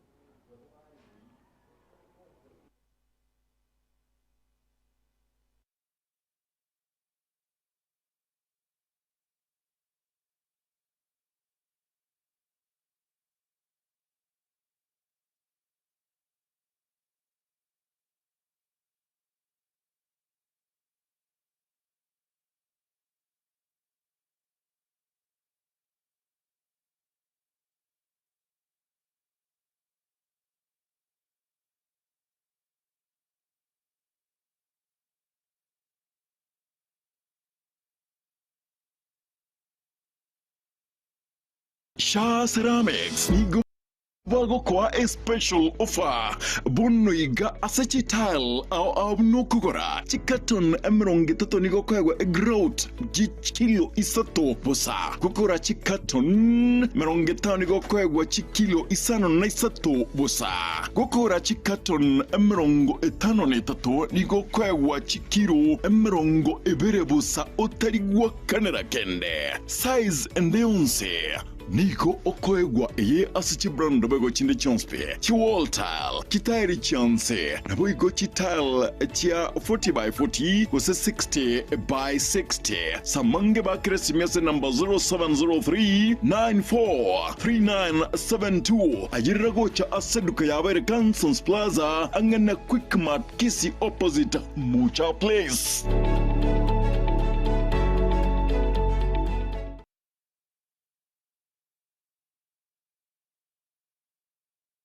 Shaa Ceramics nigo bagokoa a special offer bono iga ase chitile ao ao buna okogora chicarton 30 nigo okoegwa egrout chikilo isato bosa, gokora chicarton 50 nigo okoegwa chikilo isano na isato bosa, gokora chicarton 53 nigo okoegwa chikilo 20 bosa otari gwakanera kende. Size ende yonsi nigo okoegwa eye ase chibrand boigo chinde chionsi pi, chiwall tile, chitairi chionsi, naboigo chitile chia 40 by 40 gose 60 by 60. Samange bakere esimi ase number 0703 94 3972 ayerera gocha ase eduka yabo ere Cansons Plaza ang'e na Quickmart Kisii opposite Mucha Place.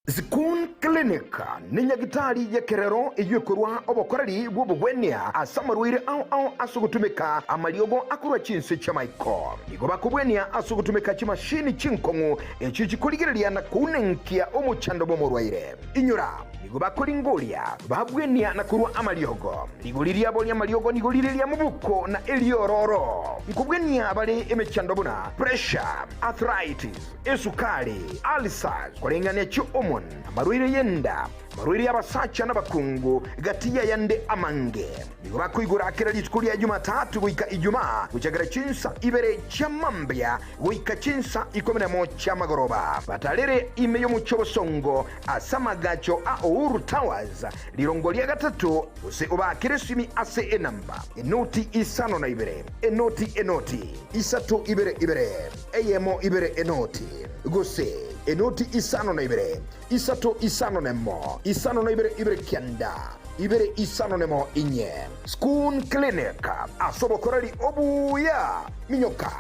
Zikun Clinic nenyagitari y'ekerero eyio ekorua obokoreri bw'obogwenia ase amarwaire ao ao ase ogotumeka amariogo akorwa chinse chi'amaiko. Nigo bakobwenia ase ogotumeka chimashini chinkong'u echio chikorigereria na kounenkia omochando bw'omorwaire. Inyora, nigo bakoringoria, babwenia na korua amariogo. Rigori riabo ri'amariogo nigo rire ria mobuko na eriororo. Nkobwenia bare emechando buna pressure, arthritis, esukari, ulcers, koreng'ania chi'hormone, amarwaire y'enda, amarwaire y'abasacha n'abakungu, gati y'ayande amange. Nigo bakoigora kera rituko ria Jumatatu goika Ijumaa, gochakera chinsa ibere chia mambia goika chinsa ikomi nemo chi'amagoroba. Batarere ime y'omochie obosongo ase amagacho a Uhuru Towers, rirongo ria gatato, gose obaakere esimi ase enamba, enoti isano na ibere, enoti enoti, isato ibere ibere, eyemo ibere enoti, gose enoti isano na ibere, isato isano nemo, isano na ibere ibere kianda, ibere isano nemo inye. Schoon Clinic, ase obokoreri obuya. Minyoka!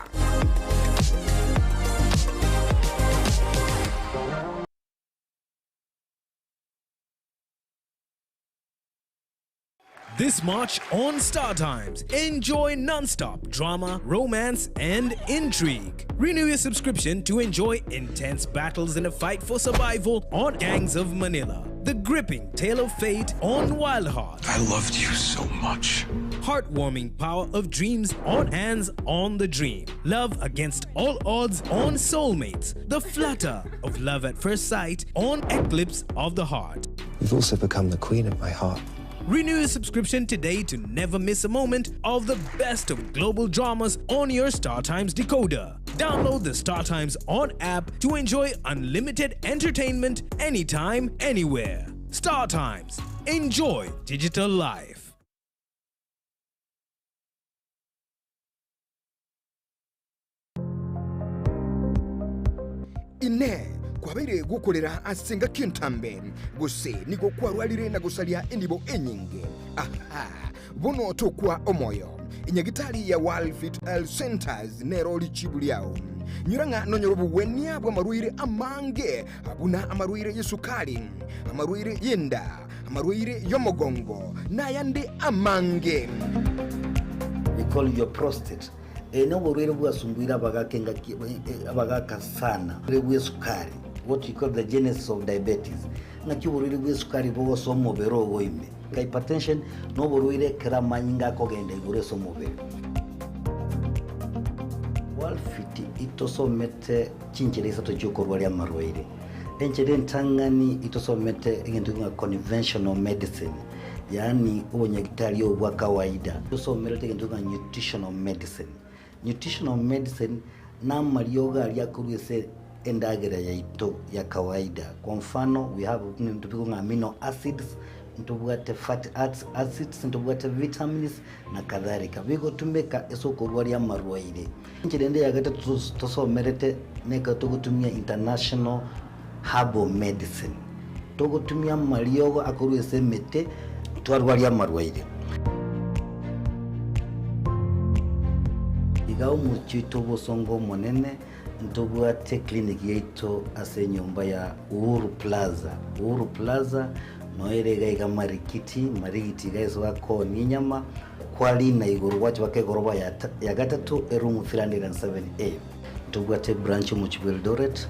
This March on Star Times, enjoy non-stop drama, romance, and intrigue. Renew your subscription to enjoy intense battles in a fight for survival on Gangs of Manila. The gripping tale of fate on Wild Heart. I loved you so much. Heartwarming power of dreams on Hands on the Dream. Love against all odds on Soulmates. The flutter of love at first sight on Eclipse of the Heart. You've also become the queen of my heart. Renew your subscription today to never miss a moment of the best of global dramas on your StarTimes decoder. Download the StarTimes On app to enjoy unlimited entertainment anytime, anywhere. StarTimes. Enjoy digital life. Inee! Kwabeire gokorera ase engaki entambe, gose nigo kwarwarire na gosaria enibo enyinge? Aha! Bono tokwa omoyo. Enyagitari ya World Health Centers nero richibu riao. Nyora ng'a nonyore obogwenia bw'amarwaire amange, buna amarwaire y'esukari, amarwaire y'enda, amarwaire y'omogongo, na ayande amange. We call your prostate. Eye noborwaire bwasumbuire abagaka engaki abagaka sana. Oborwaire bw'esukari, what we call the genesis of diabetes. Ng'aki oborwaire bw'esukari bogosoa omobere ogo ime. Hypertension noborwaire ekero amanyinga akogenda igoro ase omobere. Walfit itosomete chinchera isato chiokorwaria amarwaire. Enchera entang'ani itosomete egento ng'a conventional medicine. Yaani obonyagitari obo bwa kawaida. Tosomerete egento ng'a nutritional medicine. Nutritional medicine namariogo aria akorwa ase endagera yaito ya kawaida. Kwa mfano we have ebinto bikong'a ng'a amino acids, ntobwate fatty acids, ntobwate vitamins na kadhalika. Bigotumeka ase okorwaria amarwaire. Enchera ende ya gatato tosomerete nekero togotumia international herbal medicine. Togotumia amariogo akorwa ase emete twarwaria amarwaire. Iga omochie oito obosongo omonene ntobwate clinic yaito ase enyomba ya Uhuru Plaza. Uhuru Plaza noyo ere iga iga Marikiti, Marigiti iga ase bakoonia enyama, kwarina igoro gwacha baka egoroba ya gatato eroom 307A. Ntobwate branch omochie bwa Eldoret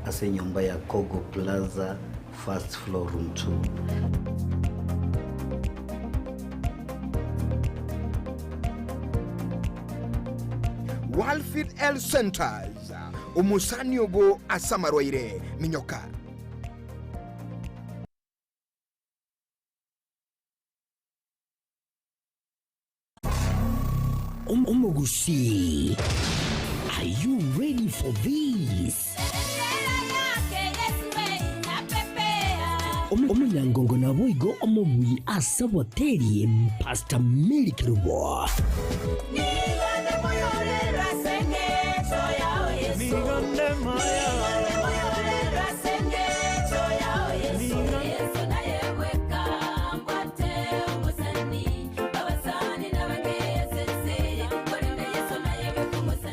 ase enyomba ya Kogo Plaza first floor room 2. Walfit Health Centers, omosani ogo ase amarwaire, minyoka. Omogusii, are you ready for this? Omonyangongo naboigo omobui ase oboteri Pastor Mary Kerubo.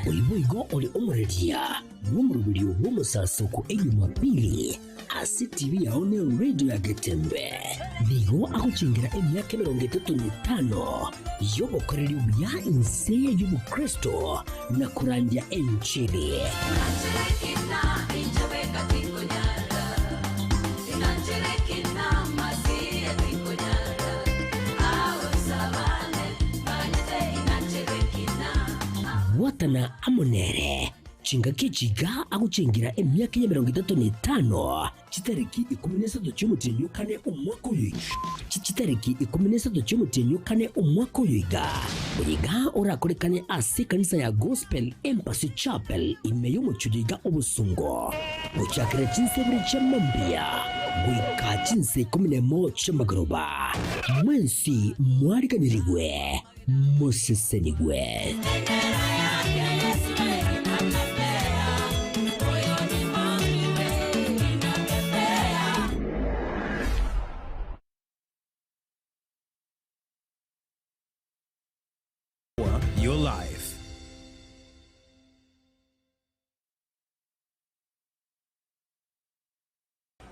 Oyo boigo ore omoreria bw'omoroberio bw'omosasoko Ejumapili ase TV yao ne radio ya Getembe. Nigo agochengera emiaka emerongo etato na etano y'obokoreri obuya inse y'obokristo na korandia enchili. Bwatana amo nere chingaki echi iga agochengera emiaka y'emerongo etato na etano, chitariki ikomi na isato chi'omotienyi o kane omwaka oyo Chitariki ikomi na isato chi'omotienyi o kane omwaka oyo iga, oyo iga orakorekane ase ekanisa ya Gospel Embassy Chapel ime y'omochie oyo iga obosongo, gochakera chinsa ibere chia mambia goika chinsa ikomi nemo chi'amagoroba. Mwensi mwariganirigwe, mosesenigwe. Your life.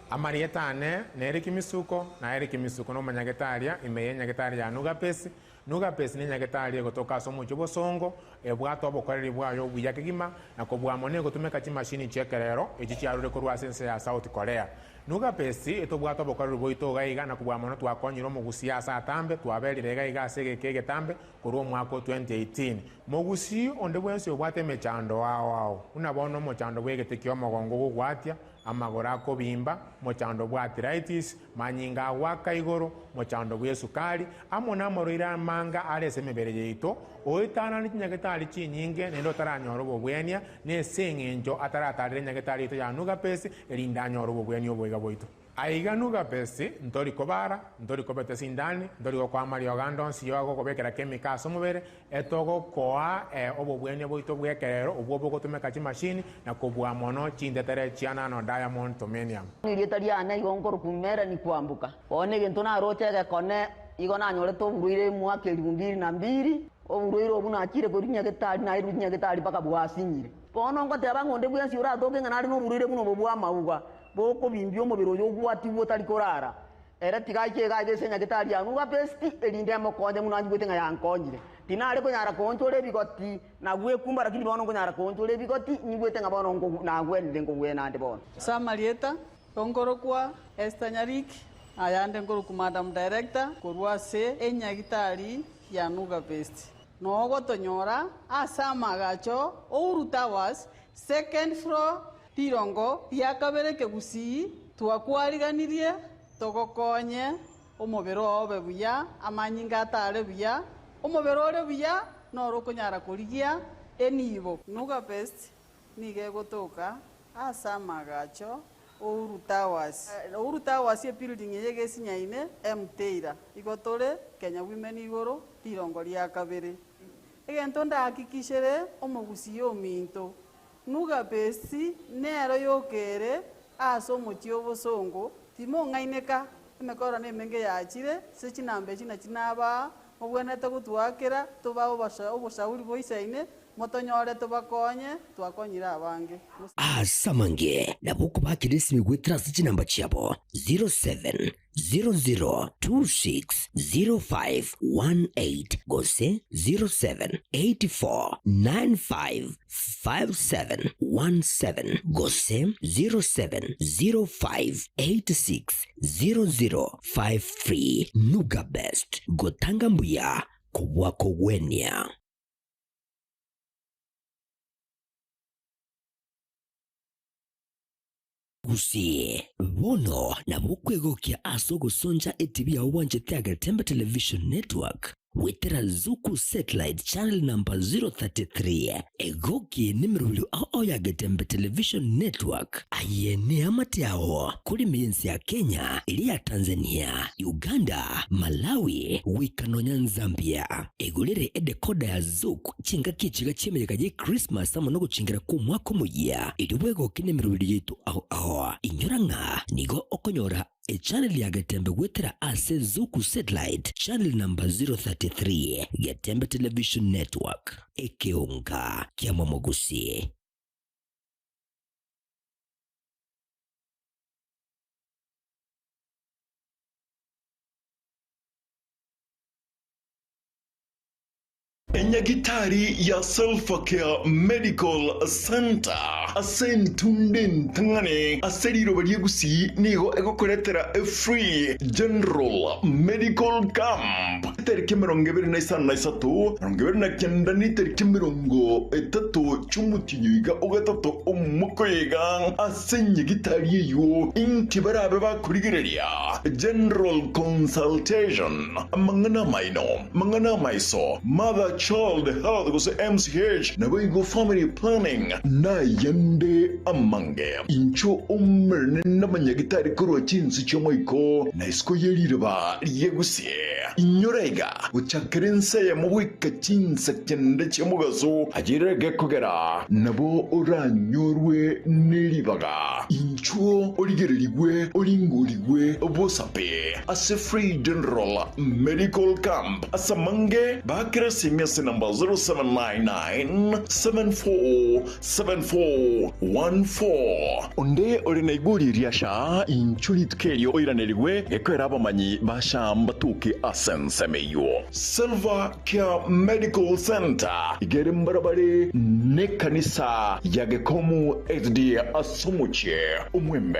Amarieta ane nere Kimisuko, na Eric Misuko nomonyagetaria ime y'enyagetari ya Nugapesi. Nugapesi nenyagetari egotoka ase omochie Bosongo, ebwate obokoreri bwaye obuya kegima, na kobua mono egotumeka chimashini chi'ekerero echi chiarure korwa ase ense ya South Korea. Nugapesi etobwate obokoreri bwaito iga iga na kobua mono twakonyire omogusii ase atambe, twaberire iga iga ase egeka egetambe korwa omwaka o 2018. Mogusii onde bwensi obwate emechando ao ao, buna bono omochando bw'egete ki'omogongo ogogwatia, amagoro akobimba, mochando bwa arthritis, manyinga agoaka igoro, mochando bw'esukari, amo namarwaire amanga are ase emebere yaito, oetanane chinyagetari chinyinge naende otaranyora obobwenia, nese eng'encho ataratarera enyagetari yaito ya Nugapesi, erinde anyore obobwenia oboiga bwaito. Aiga Nugapesi, ntori kobara, ntori kobeta sindani, ntori gokoa amariogo ande onsi y'ogokobekera chemical ase omobere, Etogokoa obobwenia bwaito bw'ekerero obwo bogotumeka chimashini na kobua mono chintetere chia nano diamond tomenium. Erieta riane igo nkorokwa Melanie Kwamboka. Bono egento naroche egekone igo nanyorete oborwaire emwaka elifu mbili na mbili, oborwaire obwo nachire korwa nyagetari nairwe nyagetari mpaka bwasinyire. Bono ngoteba ng'a onde bwensi oratoke ng'a nare noborwaire buna obo bw'amauga, bokobimbia omobere oyo ogwatigwe otari korara, Ere tiga aiche iga aiga ase enyagetari ya Nugapesti, erinde emokonye buna anyigwete ng'a yankonyire. Tinare konyara koonchora ebigoti na gwekumba, lakini bono nkonyara koonchora ebigoti, nyigwete ng'a bono nagwenire nkogwena ande bono. Ase amarieta, nkorokwa Esther Nyariki, ayande nkorokwa Madam Director korwa ase enyagitari ya Nugapesti. Nogotonyora ase amagacho Uhuru Towers, second floor, Rirongo ria kabere kegusii twakwariganirie togokonye omobere oo obe buya, amanyinga atare buya, omobere ore buya noro okonyara korigia enibo. Nuga Best nigo egotoka ase amagacho Uhuru Towers. Uhuru Towers ebuilding eye egesinyaine M Taylor. Igo tore Kenya Women igoro rirongo ria kabere. Egento ndahakikishere omogusii ominto Nuga Best nero yokere ase omochie obosongo, timong'aineka, emekoro nemenge yachire, ase chinamba echi nachi nabaa, mobwenerete gotwakera, tobae oboshauri boisaine, motonyore tobakonye, twakonyire abange. Ase amange nabo okobakera esimi goetera ase chinamba chiabo 07 00260518 gose 0784955717 gose 0705860053. Nuga Best, gotanga mbuya kobua kogwenia. Gusii, bono nabo okwegokia ase ogosoncha etibi yao bwanchete ya Getembe Television Network goetera Zuku Satellite Channel number 033. Egokie nemerobio ao ao ya Getembe Television Network. Aye neamate ao korime y'ense ya Kenya, eria ya Tanzania, Uganda, Malawi, goika nonya Nzambia. Egorere edecoder ya Zuku chingaki echiga chi'emeyega y'Ekrismasi amo nogochingera kw'Omwaka Omoyia, erio bwegoke nemeroberi yaito ao ao. Inyora ng'a nigo okonyora echannel ya Getembe goetera ase Zuku Satellite channel number 033, Getembe Television Network, ekeonga ki'amamogusi. Enyagitari ya Selfacare Medical Centre ase entunda entang'ani ase riroba ria Gusii nigo egokoretera efree general medical camp etariki 25, 29 na etariki 30 chi'omotienyi oiga ogatato omwaka oyo iga ase enyagitari eyio inki barabe bakorigereria general consultation amang'ana amaino Mang'ana amaiso, Mother Child Health gose MCH, naboigo Family Planning, nayande amange. Inchuo omerane namanyagitari korwa chinse chi'omoiko na isiko ye riroba ria Gusii. Inyora iga, gochakera ense eyemo goika chinsa kende chi'omogaso, ayere gekogera nabo oranyorwe neribaga. Inchuo origererigwe oringorigwe bosape ase Free General Medical Camp ase amange bakera ase emia. ase namba 0799 74 7414. Onde ore na igori ria SHA, inchuo rituko erio oiranerigwe, gekoera abamanyi ba SHA mbatoke ase ensemo eyio. Silver Care Medical Centre iga ere mbarabare nekanisa ya Gekomu SDA ase omochie Omwembe.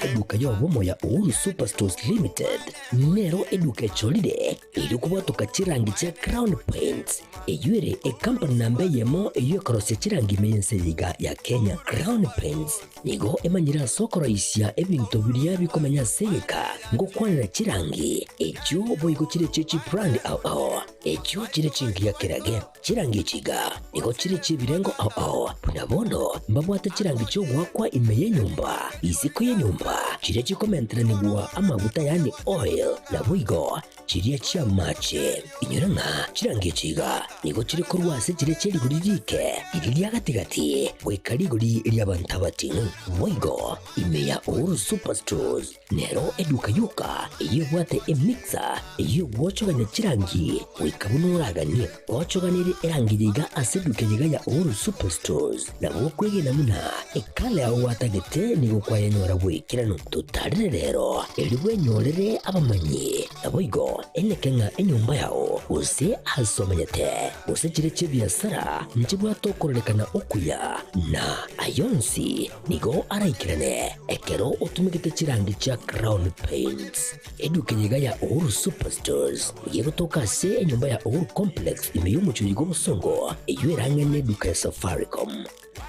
Eduka y'obomo ya Uhuru Superstores Limited nero eduka echorire erio kobwatoka chirangi chia Crown Paints, eyio ere ekampani namba eyemo eyio ekorosia chirangi ime y'ense eye iga ya Kenya. Crown Paints nigo emanyire ase okoroisia ebinto biria bikomenya ase egeka ngokwanera chirangi echio boigo chire chie chibrand ao ao echio chire chingiya kerage. Chirangi echi iga nigo chire chi'ebirengo ao ao, buna bono mbabwate chirangi chi'ogoakwa ime y'enyomba, isiko y'enyomba, chiria chikomenteranigwa amaguta yaani oil, naboigo chiria chi'amache. Inyora ng'a chirangi echi iga nigo chire korwa ase chiria chie rigori riike, riria ria gati-gati, goika rigori ri'abanto abating'u. Boigo ime ya Uhuru Superstores Nero eduka yoka eyio ebwate emixer eyio egwochogania chirangi goika buna oraganie. Ochoganerie erangi yaiga ase eduka eyeiga ya Uhuru Superstores nabo okwegena buna ekala yao gwatagete nigo kwayenyora bw'ekeranu. Totarire rero erio bwenyorere abamanyi naboigo eneke ng'a enyomba yao gose ase omenyete gose chire chi'ebiasara nchibwate okororekana okuya na ayonsi Nigo araikerane ekero otumegete chirangi chia Crown Paints. Eduka eye iga ya Uhuru Superstores nigo egotoka ase enyomba ya Uhuru Complex ime y'omochie oyo bw'obosongo eyio ere ang'e n'eduka ya Safaricom.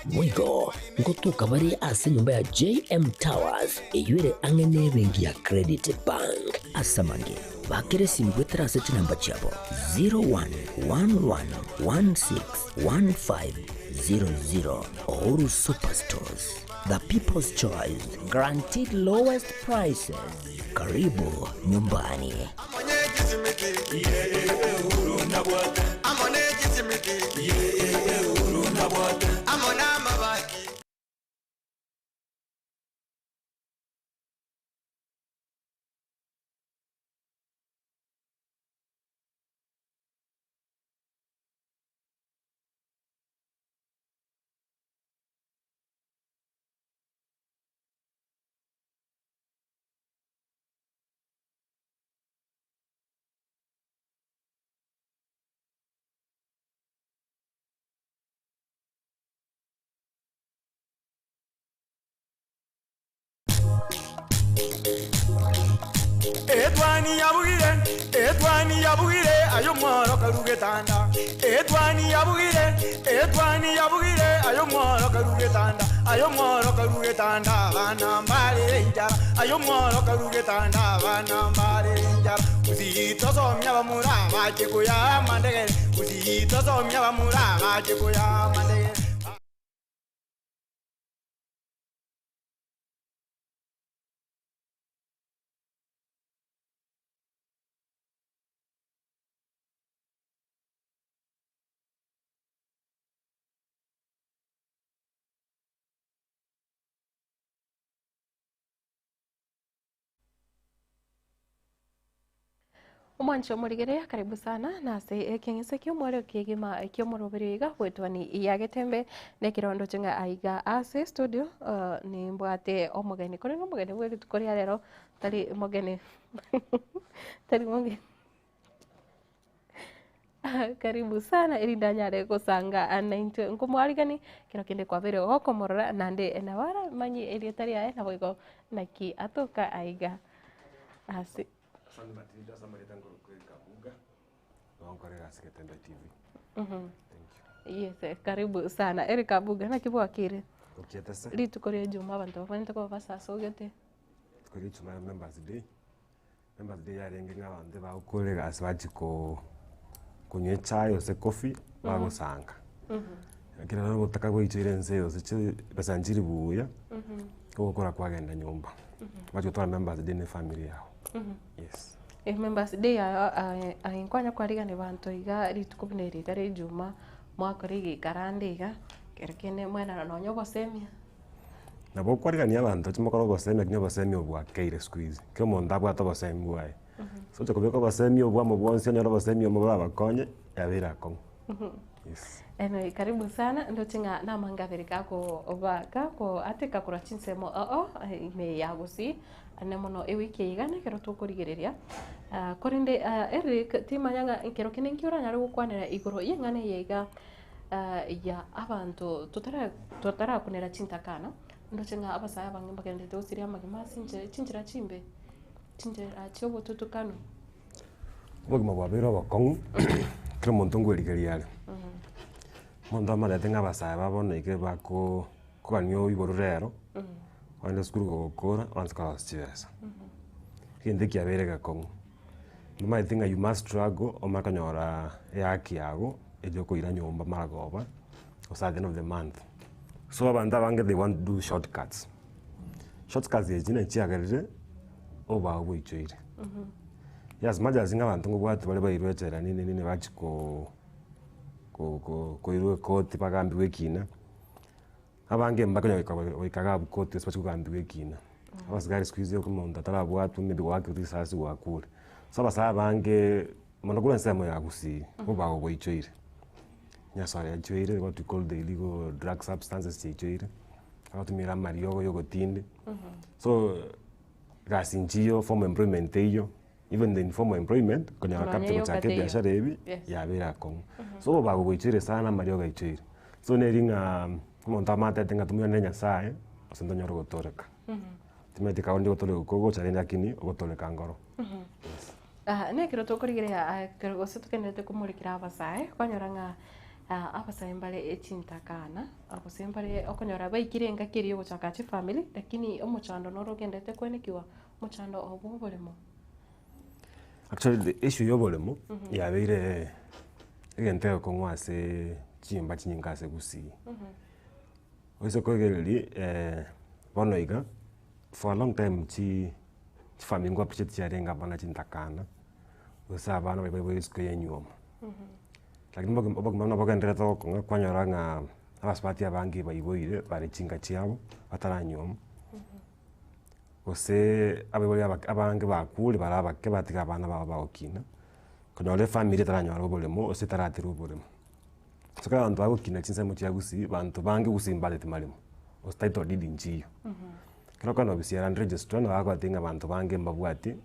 Boigo ngotoka bare ase enyomba ya JM Towers eyio ere ang'e n'ebenki ya Credit Bank. Ase amange, bakera esimi goetera ase chinamba chiabo 0111161500. Uhuru Superstores, the people's choice, guaranteed lowest prices. Karibu nyumbani. Etwani yabugire, etwani yabugire, aye omworo karu getanda. Etwani yabugire, etwani yabugire, aye omworo karu getanda. Aye omworo karu getanda, abana mbarere enchara. Aye omworo karu getanda, abana mbarere enchara. Gusii tosomia abamura bache koya amandegere. Gusii tosomia abamura bache koya amandegere. Omwancho omorigereria karibu sana nase ekeng'ese ki'omware ki'egima ki'omoroberi iga bwetwani ya Getembe nekerondo ching'a aiga ase studio uh, nimbwate omogeni korende omogeni bwe rituko ria rero tari mogeni tari mogeni Karibu sana erinde anyare gosanga naintwe nkomwarigani kero kende kwabeire gokomorora naende nabo aramanye erieta riaye naboigo naki atoka aiga ase. Asante Matilda, ase amarieta nkorokwa Eric Abuga, nigo nkora egasi Getembe TV. Thank you. Yes, eh, karibu sana Eric Abuga, naki bwakire? Okiete se. Rituko ria Ijumaa abanto babwenerete koba basasogete. Rituko ria Ijumaa Members Day, Members Day yarenge ng'a abanto bagokora egasi bachia ko konywa echae gose coffee, bagosanga. Ekero naro obotaka bwaichoire ense yonsi chi besa nchiri buya, ogokora kwagenda nyomba, bachia gotwara Members Day na efamiri yago, yes. Members Day aye aye nkwanya kwarigania banto iga rituko buna eri ritari ejuma, mwakora egekara ande iga, ekero kende mwaenana nonye obosemia. Nabo okwarigania abanto chimokore obosemia lakini obosemia obo bwakeire siku hizi, kera omonto abwate obosemi bwaye. So ocha kobeka obosemia obwo amo bwonsi onyore obosemia obo borabakonye, yabeire akong'u. Yes. Anyway, karibu sana ndoche ng'a namanga abere gakoba gakoateka korwa chinsemo oo ime ya gusii ane mono ewiki eye iga nekero tokorigereria ah, korende ah, Eric timanya ng'a ekero kende nki oranyare gokwanera igoro y'eng'ana eye iga ah, ya abanto totara totarakunera chintakana ndoche ng'a abasae abange mbagenderete gosiria amagima ase enchera chinchera chimbe chinchera chia obotutukanu. Obogima bwabeire obokong'u, kera omonto nkwerigeria are. Omonto amaete ng'a abasae ba bono iga bako kogania oiborwe rero, ogende esukuru gogokora oanse korosia chibesa. Egento ekiabeire egekong'u, nomanyete ng'a you must struggle omanye konyora ehaki yago eria okoira nyomba maragoba, gose at the end of the month. So abanto abange they want to do shortcuts, shortcuts echi nachi chiagerire obobao bwaichoire. As much as ng'a abanto ngobwati bare bairwe echela nini nini bachia ko ko ko koirwa ekoti bagambigwe ekina, abange mbakonyara goika goika iga abwo koti gose bachie kogambigwa ekina. Abasigari siku hizi ekero omonto atarabwatwa maybe goakirwe risasi gwakure. So abasae abange mono korwa ensemo ya gusii, obobao bwaichoire, enyasore yaichoire what we call the illegal drug substances chiaichoire, abatumire amariogo ya ogotindi, so Egasi nchiyo, formal employment teiyo, even the informal employment, konyora Nonya capital yoka gochaka teiyo. ebiashara ebi, Yes. yabeire akong'u. So obobago bwaichoire sana amariogo aichoire. So neri ng'a omonto amatete ng'a tomoirane Nyasaye, gose ntonyore gotoreka. Timanyeti kaonde gotoreka okwo ogocha rende lakini ogotoreka nkoro. Yes. Ah, nekero tokorigereria ah, ekero gose togenderete komorekera abasae, kwanyora ng'a ah, abasae mbare echintakana, gose mbare okonyora baikire engaki eria yogochaka chifamiri, lakini omochando noro ogenderete koenekiwa, omochando obo bwa oboremo. Actually the issue ya oboremo yabeire egento egekong'u ase chinyomba chinyinge ase gusii. Oise koigereria bono iga, for a long time chi chifamiri nko appreciate chiarenge abana chintakana, gose abana baria baiboire isiko ya enywomo. Lakini obogima obogima buna bogendererete gokong'a kwanyora ng'a abasubati abange baiboire bare chinka chiabo bataranyuoma, gose abaibori abake abange bakure bare abake batiga abana babo bagokina, konyora efamiri etaranyora oboremo gose etaraterwa oboremo. Ase ekero abanto bagokina chinsemo chia gusii, banto bange gusii mbateti maremo, gose title deed nchiyo. Ekero okogenda ofisi ya land registrar nabo bagobatebia ng'a abanto bange mbabwati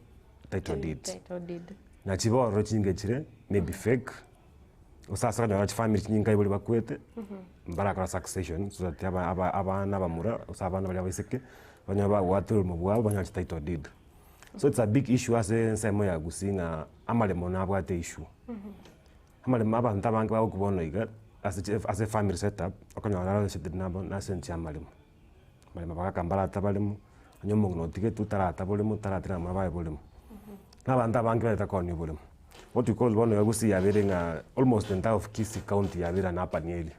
title deed. Title deed. Na chibororo chinge chire maybe fake, gose ase okonyora chifamiri chinyinge abaibori bakwete, mbarakora succession so that aba- aba- abana abamura gose abana baria abaiseke, banyore babwate oboremo bwabo banyore chititle deed. So it's a big issue ase ensemo ya gusii ng'a amaremo nabwate issue. Amaremo abanto abange bagokwa bono iga, ase chi ase efamiri setup, okonyora arosete nabo nase ense y'amaremo. Amaremo abagaka mbarata baremo, onye omong'ina otigetwe tarata boremo, taratira namura baye boremo. Na abanto abange baete koonia oboremo. What we call bono iga gusii yabeire ng'a almost the entire of Kisii county yabeire an urban area.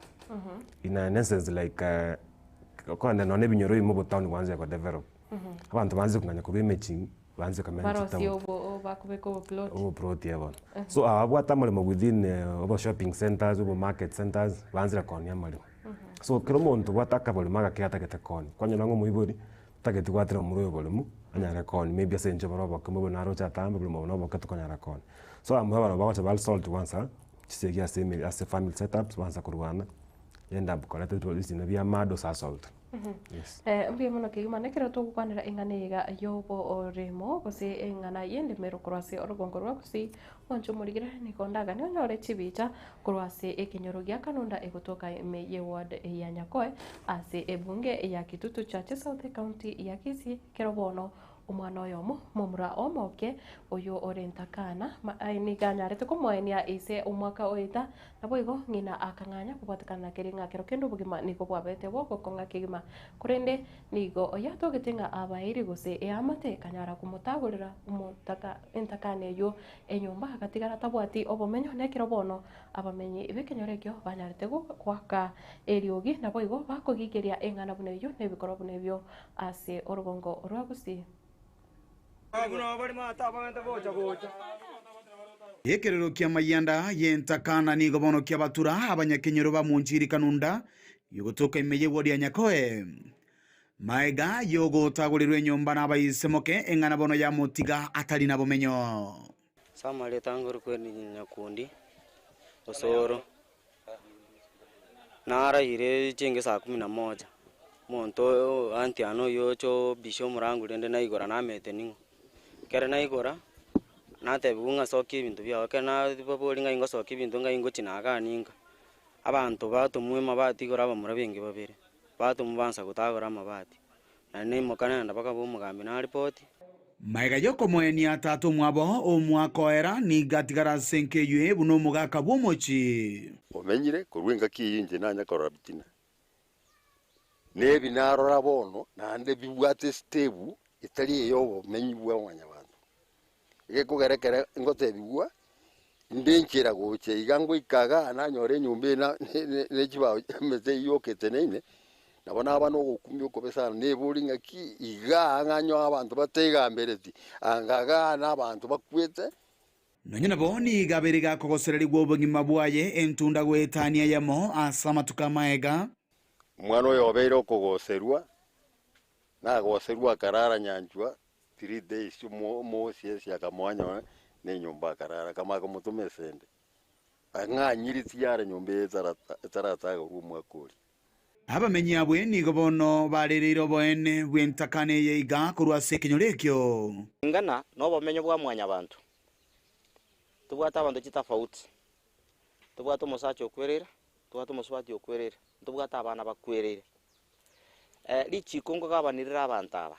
In an essence like okogenda nonye na ebinyoro ebimo obotown bwanchire kodevelop. Abanto banchire kong'anya korwa emechie banse komenya Barosie chitown. obo bakobeka oboploti. Oboploti eh bono. So aba babwate amaremo within obo shopping centres, obo market centres, banchire koonia amaremo. So kera omonto obwate akaboremo agake atagete koonia, kwanyora ng'a omoibori tageti goatera omorwa oyo oboremo, anyare koonia maybe ase eng'encho bore oboke mobe naroche atambe oboremo obo noboke tokonyara koonia. So abamura barabwo bagocha ba result kwansa, chisegi ase eme ase family setups baansa korwana, end up koreta ebisina bia murder gose assault. Yes. Eh, mbuya mono kegima nekero togokwanera eng'ana eye iga y'oboremo gose eng'ana y'endemero korwa ase orogongo rwa Gusii, mwanche omorigere nigo ndaganie onyore chibicha korwa ase ekenyoro gia Kanunda egotoka ime ye ward ya Nyakoe ase ebunge ya Kitutu Chache South ecounty ya Kisii ekero bono Omwana oyomo, momura omoke, oyio ore ntakana, nigo anyarete komoenia ise omwaka oeta, naboigo ng'ina akang'anya kobwatekana na keria ng'a kero kende obogima nigo bwabete bw'ogokong'a kegima. Korende nigo yatogete ng'a abairi gose eamate ekanyara komotagorera omotaka entakana eyio enyomba, agatigara atabwati obomenyo, na ekero bono abamenyi b'ekenyoro ekio banyarete goaka eriogi, naboigo bakogigeria eng'ana buna eyio na ebikorwa buna ebio Ase orogongo rwa Gusii. Ekerero ki'amayianda y'entakana nigo bono kiabatura abanyakenyoro ba Monchiri Kanunda yogotoka ime y'ewodi ya Nyakoe. Maega y'ogotagorirwa enyomba n'abaisemoke eng'ana bono yamotiga atari na bomenyo. Samareta ngorokwe Nyakundi, Osoro, naraire chinge saa kumi na moja, omonto oyo aunty yane oywo ocha obisha omorango rende naigora namete ning'o. Ekero naigora, natebiwa ng'a sokia ebinto biago, ekero nababoria ng'ai ngosokia ebinto ng'ai ngochia nagania nka, abanto batomwa amabati igoro abamura benge babere, batomwa bansa gotagora amabati, naende naimoka naenda mpaka bwa omogambi naripoti. Magega y'okomoenia tata omwabo omwaka oera, nigo atigara ase enka eyio buna omogaka bw'omochie. Omenyire korwa engaki eyio inche nanya korora bitina, na ebi narora bono naende bibwate estebu etari ey'obomenyi bwa mwanyabanto. Egekogera ekere ngotebigwa, inde enchera gocha iga ngoika igaa nanyora enyomba eye na- ne- ne chibao emete eywo eteneine, nabo naba na ogokumia okobe sana, nebori ng'aki igaa ng'a nyoe abanto bategambereti, anga igaa na abanto bakwete. Nonya nabo nigo abeire gakogosererigwa obogima bwaye entunda goetania eyemo ase amatuko amaega. Omwana oyo obeire okogoserwa, nagoserwa akarara nyanchwa 3 days omosi akamoa nyowe na enyomba akarara akamanya komotoma esende. Ang'anyiri tiyare nyomba eye etaratagorwa omwaka oria. Abamenyi abwe nigo bono barereire oboene bw'entakana eye iga korwa ase ekenyoro ekio. Ingana nobomenyo bwa mwanyabanto. Tobwate abanto chitafauti, tobwate omosacha okwereire, tobwate omosubati okwereire, ntobwate abana bakwereire. Richiko nkogabanirire abanto aba,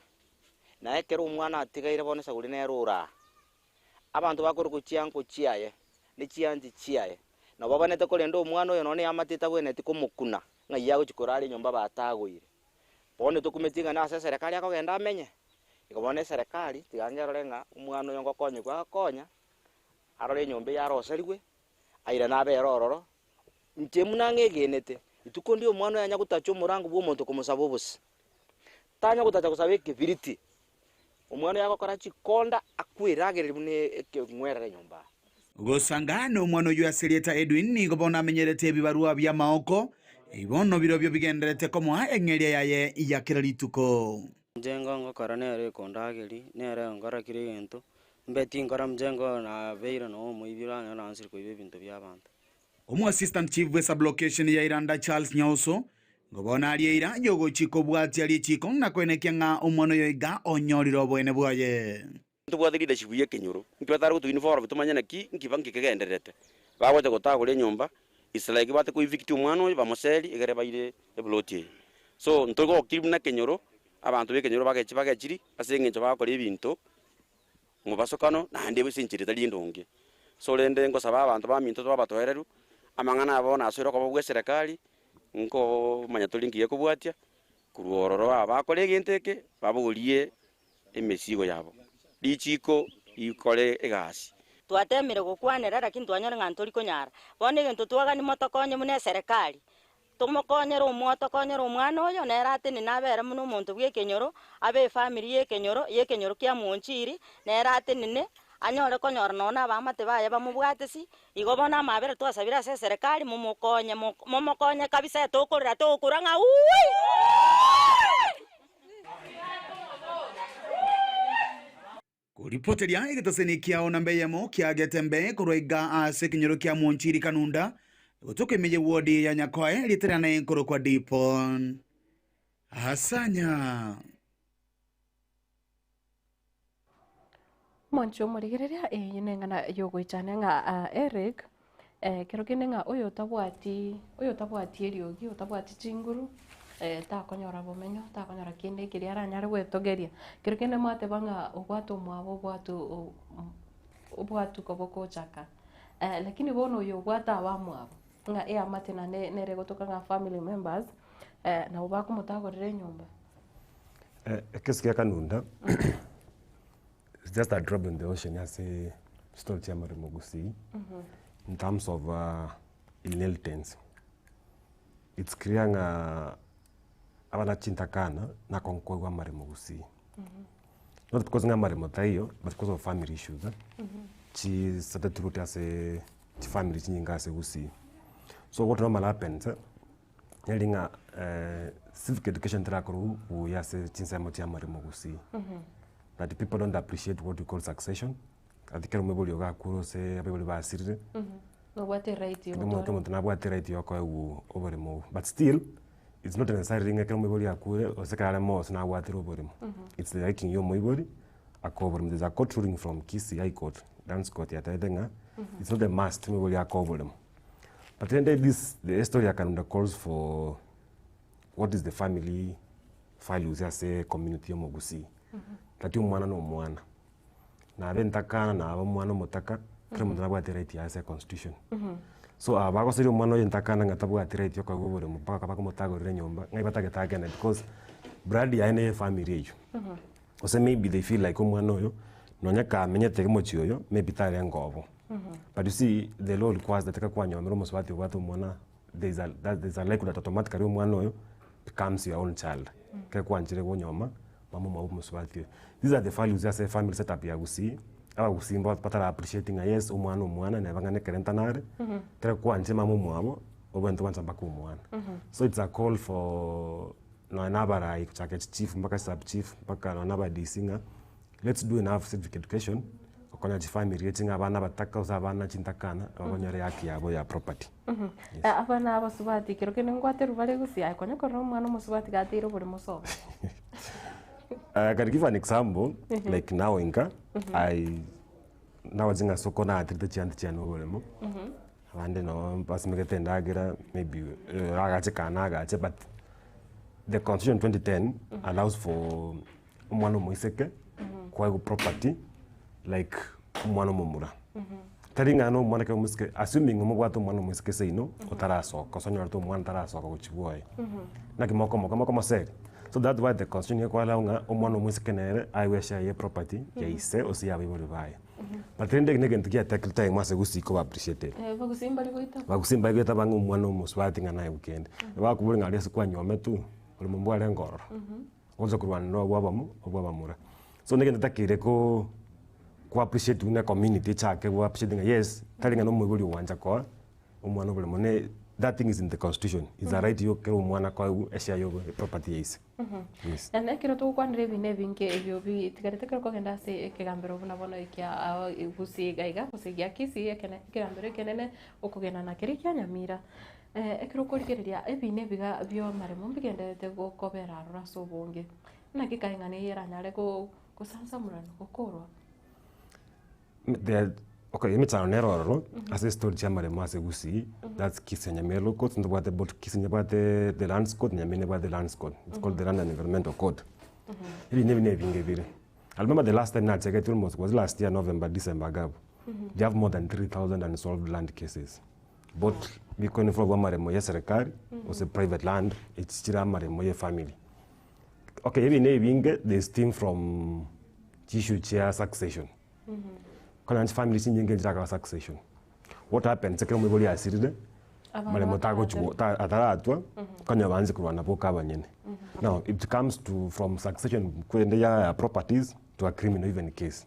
na ekero omwana atigaire bono esaguri nere ore aa, abanto bakorokwa chianko chiaye, ne chianchi chiaye, nabo babanete korenda omwana oyo nonye eamate etabwenereti komokuna, ng'ai agochia korara enyomba batagoire. Bono tokumeti ng'a nase eserekari akogenda amenye, igo bono eserekari tiga ngerore ng'a omwana oyo ngokonyigwa agokonya, arore enyomba eye aroserigwe, airane abere ororo, Inche buna ng'egenete, rituko ndiria omwana oyo anya gotacha omorango bw'omonto komosaba obosio, tanya gotacha gosaba ekebiriti, omwana oyo agokora chikonda akweragereria buna ekeng'werere nyomba. Gosanga nomwana oyio ase erieta Edwin nigo bono amenyerete ebibarua bi'amaoko, ebi bono birobio bigendererete komoa eng'eria yaye ya kera rituko. Inche ngokora nere ekondageria, nere onkora kera egento, mbe tinkora inche nabeire nonya omoibi oranyore naanchire koiba ebinto bi'abanto. Omoassistant chief bwe sublocation ya Iranda Charles Nyauso nigo bono aria eira yogochia kobwatia richiko na koenekia ng'a omwana oyo iga onyorire oboene bwaye. Ntobwate leadership ye ekenyoro, nki batare goto involve tomanye naki nki ba nki kegendererete. Bagocha gotagora enyomba, it's like bate ko evict omwana oyo bamoseri egere baire eplot eye. So ntogokirie buna ekenyoro, abanto ba ekenyoro bagechi bagechiri ase eng'encho bagokora ebinto mobasokano naende ase enchera etari endonge. So rende ngosaba abanto baminto tobe abatoereru, amang'ana aya bono asoire okoba bwa eserekari, nkomanya tori nki gekobwatia, korwa ororo aba bakore egento eke, babogorie emesigo yabo, richiiko rikore egasi. Twatemire gokwanera lakini twanyora ng'a ntori konyara. Bono egento twagani motokonye buna eserekari, Tomokonyere omo tokonyere omwana oyo, nere atenene abere buna omonto bw'ekenyoro, abe efamiri y'ekenyoro, y'ekenyoro kia Monchiri, nere atenene, anyore konyora nonya na abaamate baye bamobwatisi. Igo bono amabera twasabire ase eserekari, momokonye, momokonye kabisa etokorera togokura ng'a wuuii. Koripoteria egetaseni kiao namba eyemo kia Getembe korwa iga ase ekenyoro kia Monchiri Kanunda, gotoka ime ye ward ya Nyakoe rieta riane nkorokwa Dipon Asanya. Mwanche omorigereria eye neng'ana yogoichania ng'a ah, Eric eh, kero kende ng'a oyo otabwati oyo otabwati eriogi otabwati chinguru eh, takonyora bomenyo takonyora kende keria aranyare gwetogeria. Kero kende mwateba ng'a obwate omwabo obwate o- o- obwate koboko ochaka eh, lakini bono oyo obwate abamwabo ng'a eamate naende nere egotoka ng'a family members eh, nabo bakomotagorera enyomba. Ekesi kia Kanunda is just a drop in the ocean ase story chia Marimo Gusii in terms of inheritance. It's clear ng'a abana chintakana nakonkoigwa Marimo Gusii. Not because ng'a amaremo taiyo, but because of family issues eh, chisateti root ase chifamiri chinyinge ase gusii. So what normally happens eh, neri ng'a civic education terakorwa buya ase chinsemo chia amaremo gusii. That people don't appreciate what we call succession, ati kera omoibori ogo akure ase abaibori basirire, Nobwate right kera omonto omonto nabwate right ya okoegwa oboremo obwo. But still, it's not necessarily ng'a ekero omoibori akure gose ekero are moyo nabwatire oboremo. It's the liking ya omoibori akoa oboremo. There's a court ruling from Kisii High Court, Lands Court yatebete ng'a it's not a must omoibori akoe oboremo. But rende this the story ya Karunda calls for what is the family values ase ecommunity ya omogusii. Gati omwana na omwana, nabe entakana nabe omwana omotaka, kera omonto nabwate right yaye ase econstitution. So aba bagoseria omwana oyo entakana ng'a tabwati right ya okoegwa oboremo mpaka bakomotagorera enyomba, ng'ai batagete agende because blood yaye neye efamiri eywo. Gose maybe they feel like omwana oyo, nonye kamenyete iga omochie oyo, maybe tarenge obo. But you see, the law requires that ekero kwanyomire omosubati obwate omwana, there is a that there is a likelihood that automatically omwana oyo becomes your own child. Ekero kwanchire konyoma, mama omwabo omosubati oyo. These are the values ase efamily set up ya gusii, abagusii mba batara appreciate ng'a yes omwana omwana neba ng'a nekere ntanare, ekero kwanchire mama omwabo, obwenerete gwancha mpaka omwana. So it's a call for nonya na abarai gochaka chichief mpaka chisub chief mpaka nonya na aba DC ng'a let's do enough civic education gokonya chifamiri echi ng'a abana abataka gose abana chintakana nabo banyore haki yabo ya property. Abana abasubati ekero kende ngwaterwa bare gose aye konya korora omwana omosubati gateire oboremo sobo. I can give an example like now inka I nagochi ng'a soko naterete chianti chiane oboremo abande noo basimegete endagera maybe agache kaa nagache but the constitution 2010 allows for omwana omoiseke koegwa property like omwana omomura. Tari ng'a na omwana ekero omosike assuming omobwate omwana omoiseke seino otarasoka gose onyorete omwana tarasoka gochia bwoye, naki mokomoka mokomoseri. So that why the constitution nigo ekoallow ng'a omwana omoiseke nere aegwe eshare ya eproperty ya ise gose ya abaibori baye. But rende eke na egento gia take time ase gusii koba appreciated. Bagusii mbari goita. Bagusii mbari goita bang'e omwana omosubati ng'a naye kende. Bakoboria ng'a aria ase kwanyometwe, orimo mbwarenge ororo. Gocha korwanera obwa obomo obwa abamura. So negento takeire ko ko appreciate buna ecommunity echake go appreciate ng'a yes, tari ng'a na omoibori ogwancha koa omwana oboremo ne that thing is in the constitution, is a right ya kera omwana koegwa eshare ya eproperty ya ise. Yes. Naende ekero togokwanera ebi na ebinge ebio bitigarete ekero okogenda ase ekegambero buna bono ekia gusii iga iga gose gia kisii ekene ekegambero ekenene okogenda na keria kia nyamira. Ekero okorigereria ebi na ebiga bia amaremo mbigendererete gokobera aroro ase obonge, naki kae ng'a neye eranyare gosansamorana gokorwa? There okay emechando nere ororo ase estory chia amaremo ase gusii that's Kisii Nyamira Law Courts ntobwate both Kisii nebwate the lands court Nyamira nebwate the lands court it's called the land and environmental court. Ebinto ebi na ebinge bire. I remember the last time nachegete almost was last year November December iga abwo they have more than 3000 unsolved land cases both bikoini for amaremo ya eserekari gose private land echi chire amaremo ya efamily. Okay ebi na ebinge they steam from chiissue chia succession. Kore naende chifamiri chinyinge nchirakora succession. What happens ekero omoibori asirire, maremo tagochigwa ta ataratwa, konya baanche korwana boka abanyene. Now it comes to from succession kwende ya properties to a criminal even case.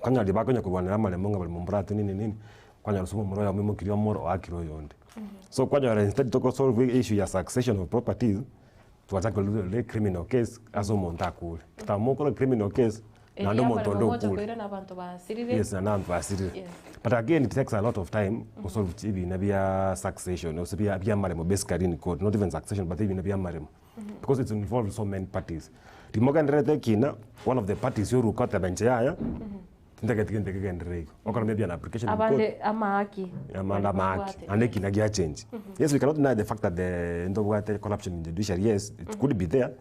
Konya riria bakonya korwanera amaremo ng'a barimo mborate nini nini, kwanyora ase omomura oyomo oimokirie omoro oakire oyonde. So kwanyora instead togosolve issue ya succession of properties, twachaka korwa criminal case ase omonto akure. Kitambo okore criminal case, naende omonto onde Mocha okure. koirana abanto basirire. Yes, naende abanto basirire. Yes. But again it takes a lot of time gosolve ebina bia succession gose bia bia amaremo basically in court, not even succession but ebina bia amaremo. Because it involves so many parties. Rimogendererete ekina, one of the parties yoruka oteba inche yaya, tintageti gento kegenderere igo. Okora maybe an application in court. Abande amahaki. Amande amahaki naende ekina gia change. Yes, we cannot deny the fact that the ntobwate corruption in judiciary, yes, it could be there,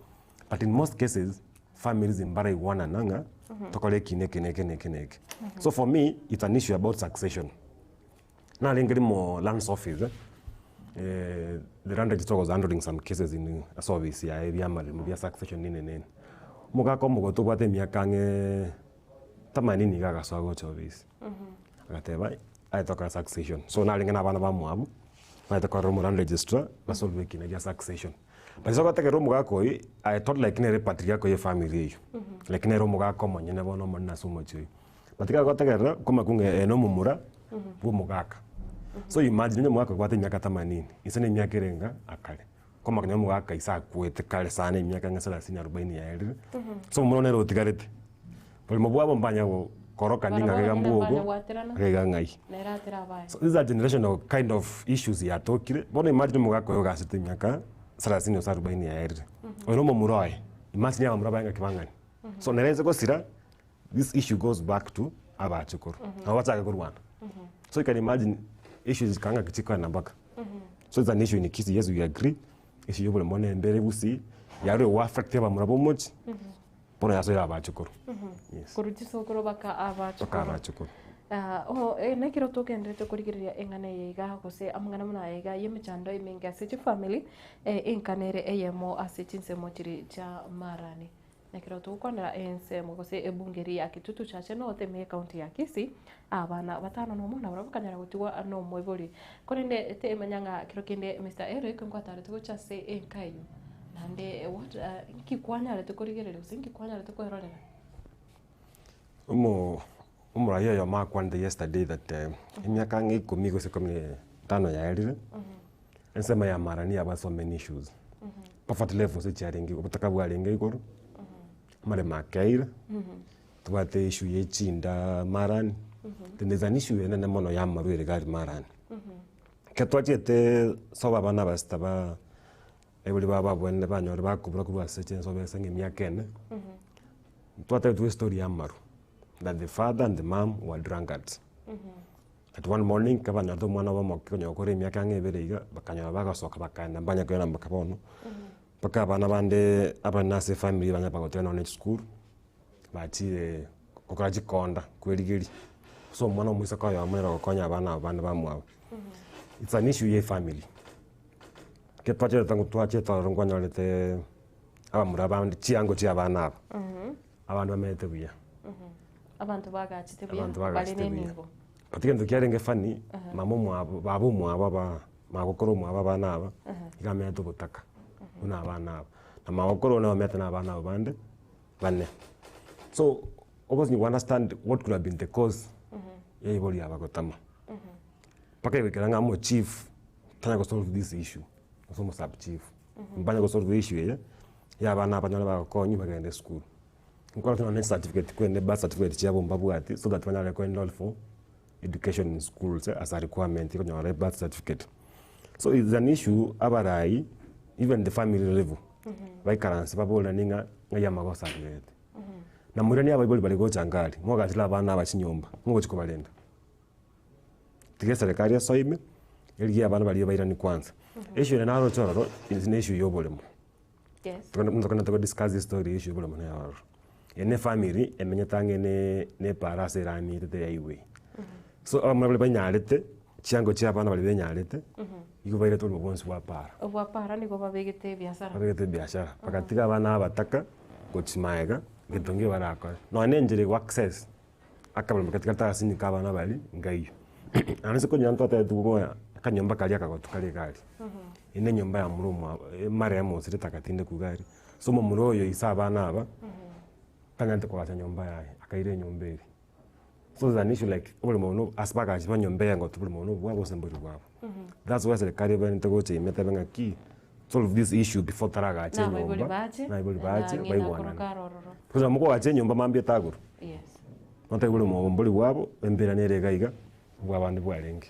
but in most cases, families mbaraigwanana ng'a tokore eki na eke na eke na eke na eke. So for me, it's an issue about succession. Narenge rimo lands office, eh, the land registrar was handling some cases in ase office yaye bia amaremo bia succession nini nini. Omogaka omogotu obwate emiaka ang'e themanini iga agasoa gocha office. Agateba aete gokora succession. So narenge na abana bamwabo, baete korora omo land registrar, basolve ekina gia succession. But ase ogotegerera omogaka oyio, I thought like nere patriarch ya efamiri eyio, like nere omogaka omonyene bono omonene ase omochie oyio. But ekero agotegerera, nkomanya ng'a ere na omomura bwa omogaka. So imagine onye omogaka obwate emiaka themanini, inse na emiaka ere enga akare. Nkomanya omogaka ise akwete kare sana emiaka ang'e thelathini arubaini yaerire, so omomura nere otigarete. Borimo bwabo mbanya korokani ng'a iga mbwogo, iga iga ng'ai. So these are generational kind of issues yatokire, bono imagine omogaka oyo ogasete emiaka thelathini gose arubaini yaerire, oyo na omomura oye, imagine abamura baye ng'aki bang'ani. So nere inse gosira, this issue goes back to abachokoro, nabo bachake korwana. So you can imagine issues chikaba ng'aki chikoenda mpaka. So it's an issue in Kisii, yes we agree, issue ya oboremo na embere gusii, yarure go affect abamura ba omochie. Bono yasoire abachukuru. Yes. Korwa chisokoro baka Baka abachukuru. abachukuru. Ah, oh, eh, nekero togenderete korigereria eng'ana eye iga gose amang'ana buna aya iga y'emechando emenge ase chifamily eh, enkana ere eyemo ase chinsemo chiri chia marani. Nekero togokwanera ensemo gose ebunge eri ya Kitutu Chache North ime ekaunti ya Kisii, abana batano nomo nabwo bakanyara gotigwa nomoibori. Korende temanya ng'a kero kende Mister Eric nkwatarete gocha ase enka eyio. Naende what nki kwanyarete korigereria gose nki kwanyarete kwerorera? Omo omorai oyomo akwanete yesterday that emiaka ang'e ikomi gose ikomi na etano yaerire, ensemo ya marani yabwate so many issues. Poverty levels echiarenge obotaka bwarenge igoro, amaremo akeire, tobwate issue ya echinda marani, then there's an issue enene mono ya amarwaire gari marani. Ekero twachete sobo abana abasita ba Abaibori babo babwenerete banyore bakobura korwa ase chinsobo ase ng'a emiaka ene, ntwatebetiwe estory ya amaru, that the father and the mum were drunkards. That one morning ekero banyorete omwana obo omoke onye okore emiaka ang'e ebere iga, bakanyora bagasoka bakaenda mbanya koirana mpaka bono, mpaka abana bande abanene ase efamiri banya bagotiga nonye na chisukuru, bachire gokora chikonda kwerigeria, ase omwana omoiseke oyomo nere ogokonya abana aba bande bamwabo. It's an issue ya efamiri. Ekero twachete ng'o twachete ororo nkwanyorete abamura bande chiango chia abana aba, abanto bamenyete buya. Abanto bagachete buya, Abanto bare bagachete buya. nenibo. But egento kiarenge funny, mama omwabo baba omwabo aba magokoro omwabo abana aba, iga amenyete obotaka buna abana aba. Na magokoro one bamenyete na abana aba bande bane. So, obviously you understand what could have been the cause ya ibori aba gotama. Mpaka egoikera ng'a omochief tanya gosolve this issue, gose omosub chief, mbanye gosolve issue eye, ya abana abanyore bagokonywa bagende esukuru. Nkoro tuna ne certificate kwende birth certificate chiabo mbabwati so that banyare ko enroll for education in schools as a requirement konyora ebirth certificate. So it's an issue abarai even the family level baikaranse baborane ng'a ng'ai amagoso aberete. Na moiranie abaibori bare gocha nkari, mogachire abana aba chinyomba, mogochi kobarenda. Tiga eserekari esoime, erigie abana baria bairani kwanza. Issue ere naroche ororo, is ne issue ya oboremo. Yes. Tokana togo discuss estory ya issue ya oboremo nere ororo. Eye ne efamiri emenyete ang'e ne ne epara ase eramietete ya highway. So abamura baria banyarete, chiango chia abana baria benyarete, igo bairete oboremo bwonsi bwa para. Obwa para nigo babegete ebiasara. Babegete ebiashara, bagatiga abana abataka gochia maega, gento nkeiyo barakore. Nonya na enchera ego access. Akabaremba gatigarete agasinyika abana baria nkaiyo. Naende ase konyora ntwatebetigwe ng'a akanyomba karia akagotu kare iga aria, eye ne enyomba ya momura omwabo marehemu osirete agatindekwa iga aria. So omomura oyo ise abana aba, tanyarete koagacha nyomba yaye, akaira enyomba eria. So there's an issue like oboremo obo no ase bagachi ba nyomba eye ngotu oboremo obo na obwabo gose mbori bwabo. That's why serikali ebenerete gocha ime etebe ng'aki, solve this issue before taragacha Na abaibori enyomba, bache, na abaibori bache, na ng'ina baigwanane. akoroka arororo. Because nabo mokoagacha enyomba mambia etagorwe. Yes. Notebi bore omobo mbori bwabo, embera nere iga iga, obwabande bwarenge.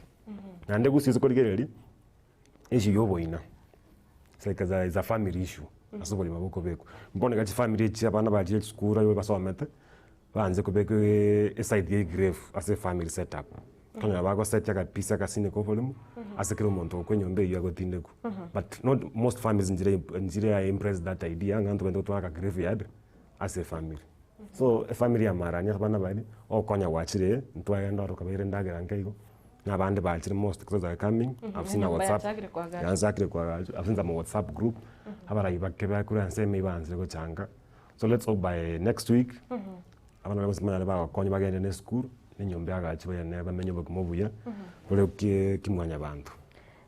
Naende gose ase korigereria, issue ya oboina, it's like is a is a family issue, ase oborimo bokobekwa. Bono iga chifamiri echi abana bachire chisukuru aria basomete, baanche kobeka eside ya egrave ase efamily set up. Okonyora bagosetia akapisi akasini ka oboremo, ase kera omonto okwa enyomba eywo agotindekwa. But not most families nchire nchire embrace that idea ng'a ntobwenerete gotwara aka graveyard ase efamiri. So efamiri ya marani abana baria, ogokonya gwachire ntwagenda oro okabaira endagera nke igo, na abande bachire most because are coming, I've seen a Enyomba whatsapp, yachakire koagachwa. yanchakire koagachwa, I've seen some whatsapp group, abarai bake bakure ensemo eywo baanchire gochanga, so let's hope by next week, abana baria bonsi banyare bagokonywa bagende na esukuru, na enyomba eagachwe bairane bamenye obogima obuya, bore ki kimwanyabanto.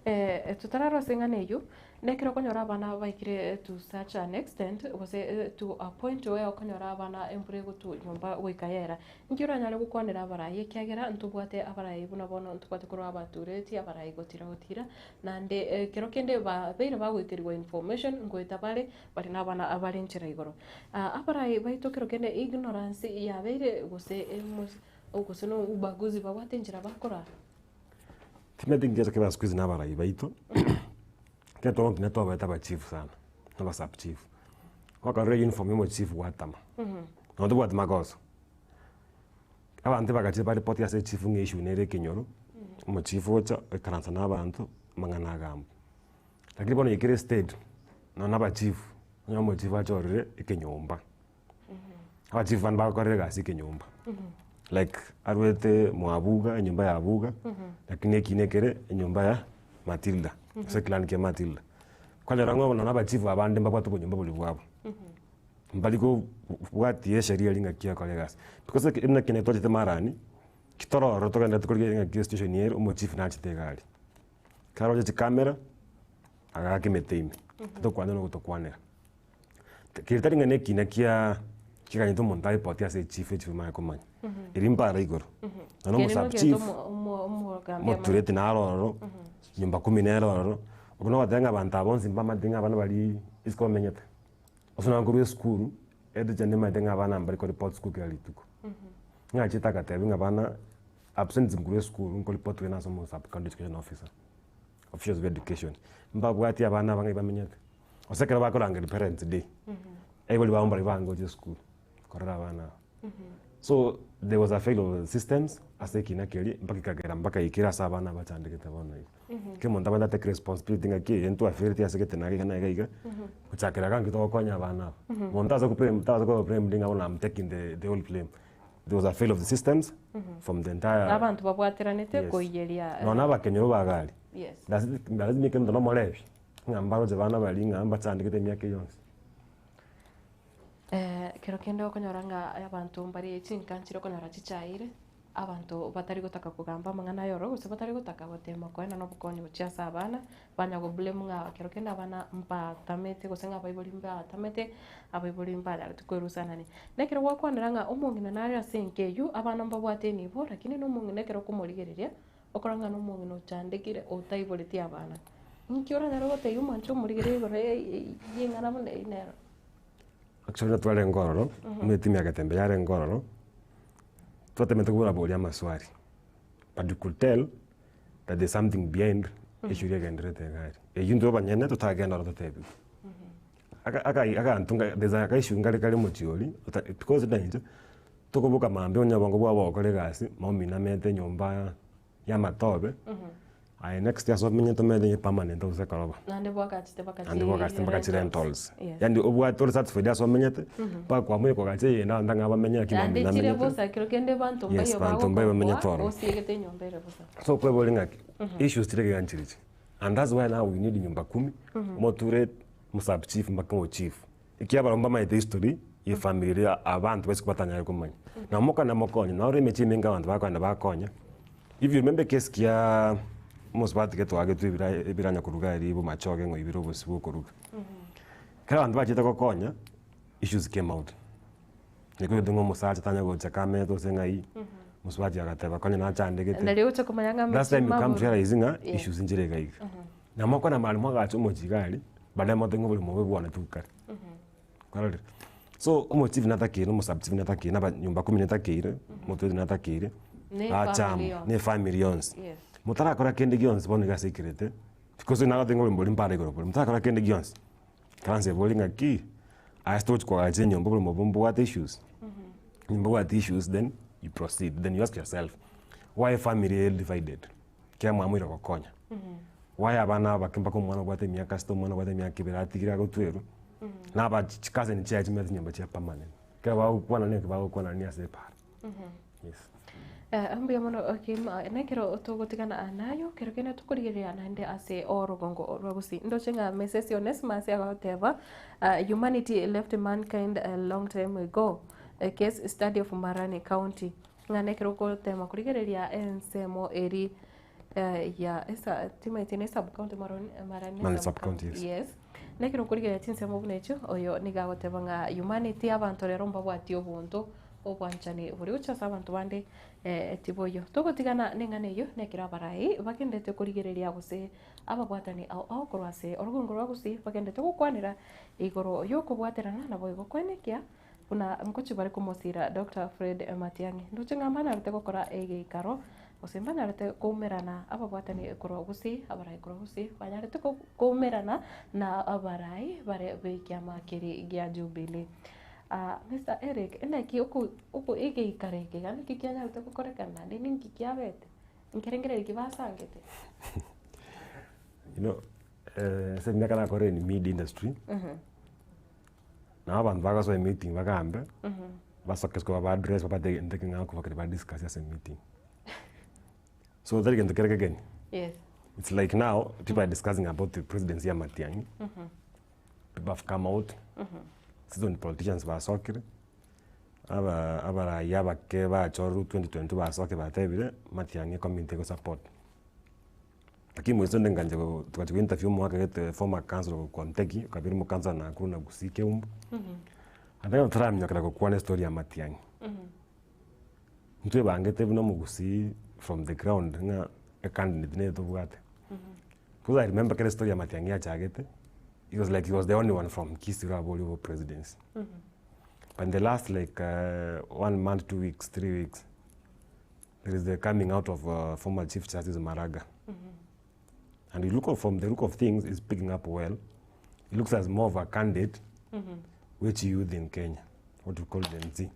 Eh, totararose eng'ana eywo, nekero okonyora abana baikire to such an extent gose to a point where okonyora abana embura egotwa nyomba goika yera. Inki oranyare gokwanera abarai ekiagera ntobwate abarai buna bono ntobwate korwa abatureti, abarai gotira gotira, naende ekero kende babeire bagoikerigwa information ngoeta bare, bare na abana bare nchera igoro. Abarai baito kero kende ignorance yabeire gose gose na ubaguzi babwate enchera bakora. Timanyeti nki gecha kebe siku hizi na abarai baito, ekero twagokinya twabete abachief sana, na abasub chief. Gwakorire uniform ya omochief gwatama, nonye tobwati magoso. Abanto bagachire baripoti ase echief ng'a issue nere ekenyoro, omochief ocha oikaransa na abanto, amang'ana agambwa. Lakini bono yaikire estage, nonye na abachief, onye omochief achorire ekenyomba. Abachief bande bagokorera egasi ekenyomba, like arwete mwa Abuga, enyomba ya Abuga, lakini ekina ekere enyomba ya Matilda, ase eclan kia Matilda. Kwanyora ng'a bono na abachief abande mbabwate obonyomba boria bwabo, mbari kobwatia esheria eria ng'aki ekora egasi. Because eke buna ekina twachete marani, ki tororo togenderete korigereria ng'aki esituation ere, omochief nachete iga aria. Ekero aroche chikamera, agaaka emete ime, tokwanera na ogotokwanera. Keri tari ng'a nekina kia kiganyete omonto arepoti ase echief echief emanye komanya. Eri mpara igoro. Nonya Keri omosabu nogento chief, omo- omo- omogambi amanye. motureti naro ororo, nyomba kumi nere ororo, okwo nogoteba ng'a abanto aba bonsi mbamanyete ng'a abana baria isiko bamenyete. Gose nonye korwa esukuru, eteacher nemanyete ng'a abana mbari koreport sukuru kera rituko. Ng'a achete agatebia ng'a abana absenteeism korwa esukuru nkoreport kore nase omo sub county education officer, officials ba education. Mbabwati abana aba ng'ai bamenyete. Gose ekero bakorangeria parents day, aibori babo mbarabwo baangocha esukuru korora abana aba. So there was a fail of systems ase ekina keria mpaka ekagera mpaka yaikire ase abana bachandegete bono iga. Ekero omonto abwate atake responsibility ng'aki eye ntwafereti ase gete na iga na iga iga, gochakera iga nki togokonya abana aba. Monto ase koblame tase koba blamed ng'a bono am taking the the whole blame. There was a fail of the systems from the entire Abanto babwateranete Yes. koiyeria Nonya na abakenyoro bagari. Yes. Lazima ekero omonto nomorebi. Ng'a mbaroche abana baria ng'a mbachandegete emiaka eye yonsi. Ekero kende okonyora ng'a abanto mbare chinka nchire okonyora chichaire, abanto batari gotaka kogamba amang'ana aya ororo gose batari gotaka gotema koenana obokonyi gochia ase abana, banya go blame ng'a ekero kende abana mbatamete gose ng'a abaibori mbatamete, abaibori mbanyarete koerusanania. Na ekero gwakwanera ng'a omong'ina nare ase enka eywo, abana mbabwate enibo, lakini na omong'ina ekero okomorigereria, Okora ng'a nomong'ina ochandekire otaiboreti abana. Inki oranyare gotebia omwancha omorigereria igoro y'eng'ana buna eyio nero? Actually twarenge ororo, buna etimu ya Getembe yarenge ororo, twatemete koboraboria amaswali, but you could tell that there's something behind issue eria egendererete iga aria. Eyio intwe abanyene totagenda ororo totebiwe. Aka- aka aganto nga there's a issue nkare kare omochie oria, ota because nainche. Tokoboka mambia onye obongo bwabo bogokora egasi, maomi namete enyomba y'amatobe, aye next ase omenye tomenye onye permanent gose ekoroba. Naende bwagachete mpaka Naende bwagachete mpaka chirentals. Yes. Yaani obwate ore satisfied ase omenyete, mpaka kwamoire kogacha eyende abanto ng'a bamenye lakini maomi Naende chire namenyete. bosa ekero kende banto Yes, mbaiyo banto mbaiyo bamenyete bagokoboa, ororo. osiegete enyomba ere bosa. So okweboria ng'aki, issues chire iga nchirichi. And that's why now we need nyumba kumi, omoture, omo-sub chief mpaka omochief. Ekiagera barabwo mbamaete history ye family eria abanto ba isiko batanyare komanya. Na mokana mokonye, naro emechie emenge abanto bakogenda bakonya. If you remember ekesi kia omosubati gete oagetwe ebira ebiranya koruga aria bomachoge ng'a oibire obosie bwa okoruga. Ekero abanto bachete gokonya, issues came out. Nekogete ng'a omosacha tanya gocha kamete gose ng'ai, omosubati agateba konya nachandegete. Nario ogocha komanya ng'a Last time you come to realize ng'a Yeah. issues nchire iga iga. Na mokona mari mwagacha omochie iga aria, baadaye mote ng'a oborimo obo bwane tokare. Kwarorire? So omochief natakeire, omosubchief natakeire, na abanyomba kumi netakeire, omotweti natakeire, Ne bacha efamily amo, yonsi. na efamily yonsi. Yes. Motarakora kende gionsi bono iga ase ekerete, because nagotebi ng'a oborimo boria mbare igoro bore, motarakora kende gionsi, karanse bori ng'aki, ase togochi koagacha enyomba oborimo obo mbobwate issues, mbobwate issues then you proceed, then you ask yourself, why family ere divided? Kera mwamoire gokonya. Why abana abake mpaka omwana obwate emiaka sita, omwana obwate emiaka ebere atigire agotwerwa, na aba chicousin chiaye chimanyete chinyomba chia permanent. Ekero bagokwana naki bagokwanania ase epara. Yes. Mbuya mono Kim, nekero togotigana nayo, kero kende tokorigereria naende ase orogongo rwa Gusii. Ndoche ng'a Mrs Onesmus agoteba, humanity left mankind a long time ago. A case study of Marani County. Ng'a nekero ogotema korigereria ensemo eri. ya esa timaeti ne sub county maroni marani Marani sub-county, yes. yes. Nekero okorigereria chinsemo buna echio, oyo nigo agoteba ng'a humanity abanto rero mbabwati obonto, obwanchani boria gochia ase abanto bande tiboiyo. Togotigana neng'ana eyio nekero abarai bagenderete korigereria gose ababwatani ao ao korwa ase orogongo rwa gusii bagenderete gokwanera igoro yokobwaterana naboigo koenekia buna ngochia bare komosira Doctor Fred Matiang'i. Ndoche ng'a mbanyarete gokora egeikaro gose mbanyarete koumerana ababwatani korwa gusii abarai korwa gusii banyarete koumerana na abarai bare b'ekiama keria gia Jubilee. Mister Eric, naki oko egeikaro eke iga naki kianyarete gokorekana naende ninki kiabete? Nkerengererio ki basangete? You know, ase emiaka nakorire in media industry, nabo abanto bagasoa emeeting bagambe, basoke isiko baba address babate egento ekeng'ao koba kere ba discuss ase emeeting. So tari gento kere kegeni. It's like now, people are discussing about the presidency ya Matiang'i, people have come out, seasoned politicians basokire, aba abarai abake bachororwe 2022 basoke batebire, Matiang'i ecommunity egosupport. Lakini moise onde ngancha go togachia go interview omogaka gete former councillor korwa Ntegi, okabeire omokansora Nakuru na Gusii Keumbu, ateba toramanyokera gokwana estory ya Matiang'i. Ntwebangete buna omogusii from the ground ng'a ecandidate nere tobwate. Because I remember ekero estory ya Matiang'i yachagete, it was like he was the only one from Kisii oraborie obo presidency. But in the last like one month, 2 weeks, 3 weeks, there is the coming out of former Chief Justice Maraga. And you look of, from the look of things, he's picking up well. He looks as more of a candidate which youth in Kenya, what we call Gen Z.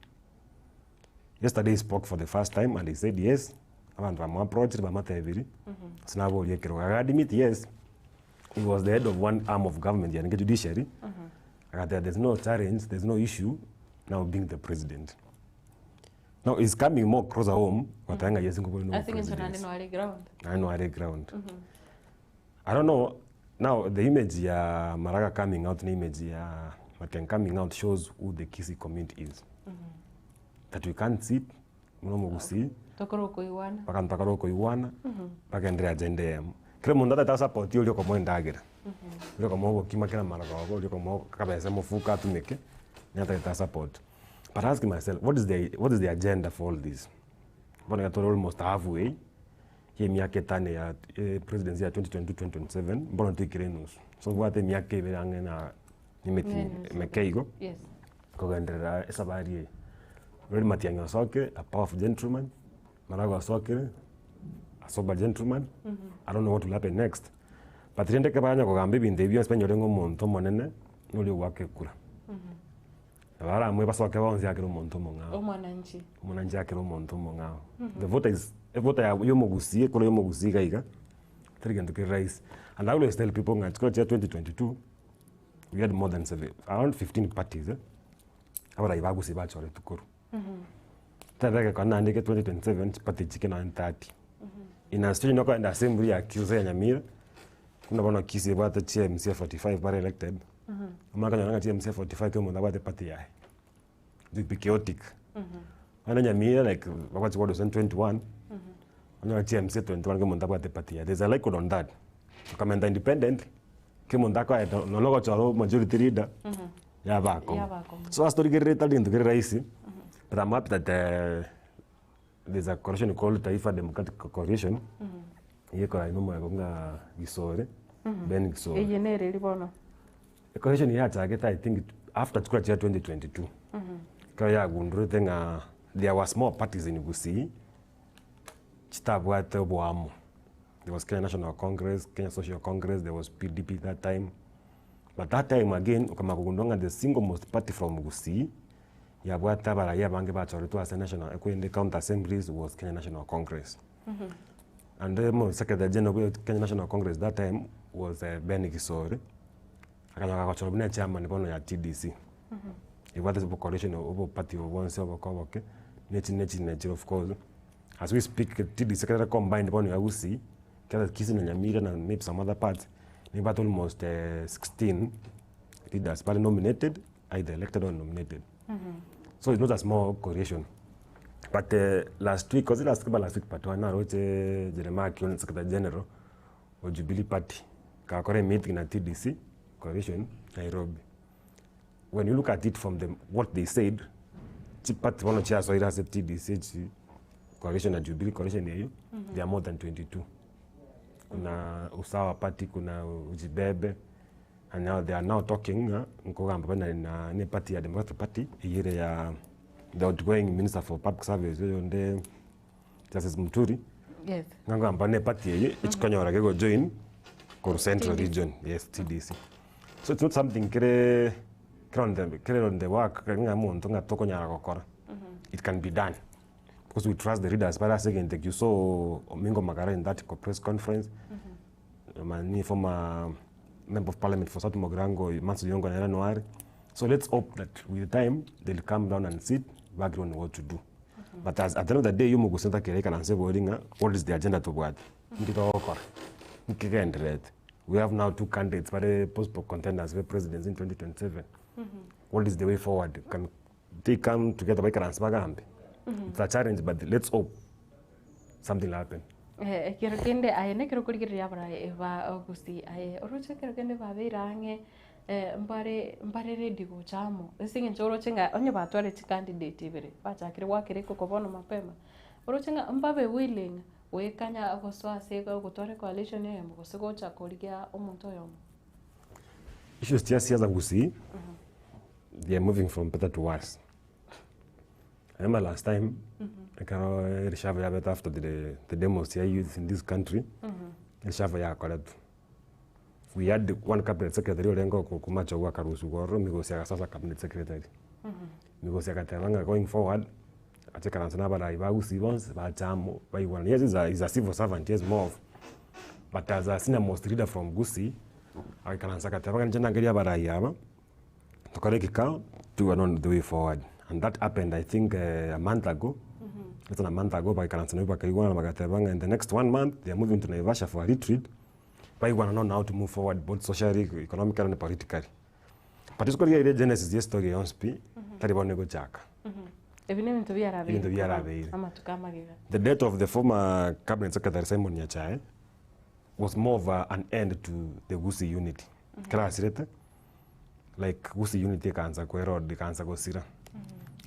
Yesterday he spoke for the first time and he said yes, abantu bamu-approached bamatebiri, sinaboria ekero admit yes, he was the head of one arm of government, yani judiciary. Akateba there's no challenge, there's no issue now being the president. Now he's coming more closer home, watanga yes ngobori no Ase eng'encho naende presidency. noare ground. Naende noare ground. I don't know. Now the image ya Maraga coming out, the image ya Matiang'i coming out shows who the Kisii community is. That we can't sit, muno mugusii, Tokoro okoigwana. bakantu bakara okoigwana, bagenderea agenda eyemo. Kera omonto atete support oria okomoa endagera, oria okomoa obokima kera marogoba, oria okomoa kabesa mofuko atumeke, nigo atagete support. But I ask myself, what is the agenda for all this? Bono iga tore almost halfway, ya emiaka etano ya presidency ya 2022-2027, mbono toikire enusu. So obwate emiaka ebere ang'e na emeti Nenusu. emeke igo, kogenderera esabari eye. Already Matiang'i osokire, a powerful gentleman, Maraga osokire, a sober gentleman. I don't know what will happen next. But rende ekero banya kogamba ebinto ebi bionsi banyore ng'a omonto omonene, noria ogoaka ekura. Nabo aramwe basoke bonsi akere omonto omong'ao. Omwananchi. Omwananchi akere omonto omong'ao. The voter is, evoter ya yomogusii, ekura yomogusii iga iga, tari gento kere rahisi. And I always tell people ng'a chikura chia 2022, we had more than seven, around 15 parties eh, abarai ba gusii bachoretwe korwa. Tebe egekone naende eke 2027, chiparty chike nonye 30. In a situation okoenda assembly ya Kisii ya Nyamira, buna bono Kisii ebwate chi MCA 45 bare elected, omanye okonyora ng'a chi MCA 45 kera omonto abwate eparty yaye. It will be chaotic. Bono Nyamira like bagochi kodusa 21, onyore chi MCA 21 kera omonto abwate eparty yaye. There is a record on that. Okamenta independent, kera omonto akoeta nonya ogochora majority leader, yaba akong'u. Yaba akong'u. So ase torigererete tari gento kere rahisi, but I'm happy that there's a coalition called Taifa Democratic Coalition, eyekora ime omwego ng'a Gisore, Ben Gisore. Eye nereri bono. Ecoalition yachagete I think after chikura chia 2022, ekero yagundurete ng'a there were small parties in Gusii, chitabwate oboamo. There was Kenya National Congress, Kenya Social Congress, there was PDP that time. But that time again, okamanya kogundua ng'a the single most party from Gusii, yabwate abarai abange bachoretwe ase national ekwende county assemblies was Kenya National Congress. And then secretary general bwa Kenya National Congress that time was Ben Gisore, akanyora gochorwa buna chairman bono ya TDC. Ebwate obo coalition obo party obo bonsi oboke oboke, nechi nechi nechi of course. As we speak, TDC ekero combined bono ya Gusii, kera Kisii na Nyamira na maybe some other parts, nebwate almost 16 leaders bare nominated, either elected or nominated. So it's not a small coalition. But last week, was it last week or last week but one naroche Jeremiah Kioni Secretary General o Jubilee Party gakora emeeting na TDC coalition Nairobi. When you look at it from the what they said, chiparty bono chiasoire ase TDC echi coalition na Jubilee coalition eywo, they are more than 22. Kuna Usawa Party, kuna Ujibebe and now they are now talking ng'a nkogamba banyare na ne party ya Democratic Party eywo ere ya the outgoing minister for public service oyonde Justice Muturi, Yes. ng'a nkogamba ne party eywo echikonyora kegojoin korwa Central TDC. Region, yes TDC. So it's not something kere kere on the kere on the work ng'a omonto ng'a tokonyara gokora, it can be done because we trust the leaders bare ase egento ekio so Omingo Magara in that press conference, mani former member of parliament for South Mugirango Manson Onyongo nere noare, so let's hope that with time they'll come down and sit bagree on what to do. But as at the end of the day, omogusii ntakere ikaranse bori ng'a what is the agenda tobwate, nki togokora, nki kegendererete. We have now two candidates bare possible contenders be presidency in 2027. What is the way forward? Can they come together baikaranse bagambe? It's a challenge but let's hope something will happen. Eh, ekero kende aye nekero okorigereria abarai ba gusii aye oroche ekero kende babeire ang'e eh, mbare mbare ready gocha amo ase eng'encho oroche ng'a onye batware chicandidate ibere bachakire goakera ekoko bono mapema, oroche ng'a mbabe willing goekanya gosoa ase gotwara ecoalition eyemo gose gocha korigia omonto oyomo. Issues chia siasa gusii they are moving from better to worse. I remember last time ekero ereshafu yabete after the, the demos ya youth in this country ereshafu yakoretwe. We had one cabinet secretary orenge okomacha ogwo akarusiwa ororo Migosi agasoa cabinet secretary. Migosi agateba ng'a going forward ache ikaranse na abarai ba Gusii bonsi bache amo baigwane. Yes he's a civil servant yes more of but as a senior most leader from Gusii agaikaransa agateba ng'a inche nangerie abarai aba tokore ekikao toigwane on the way forward and that happened I think a month ago less than a month ago bagaikaransa nabwo bakaigwana bagateba ng'a in the next one month they are moving to Naivasha for a retreat baigwana on how to move forward both socially, economically and politically. But isiko riaire genesis ya estory yonsi pi, tari bono egochaka. Ebi na ebinto biarabeire Ebinto biarabeire. amatuko amagega. The death of the former cabinet secretary Simon Nyachae was more of a, an end to the Gusii unity. Kera asirete, like Gusii unity ekaansa koerode, ekaansa gosira.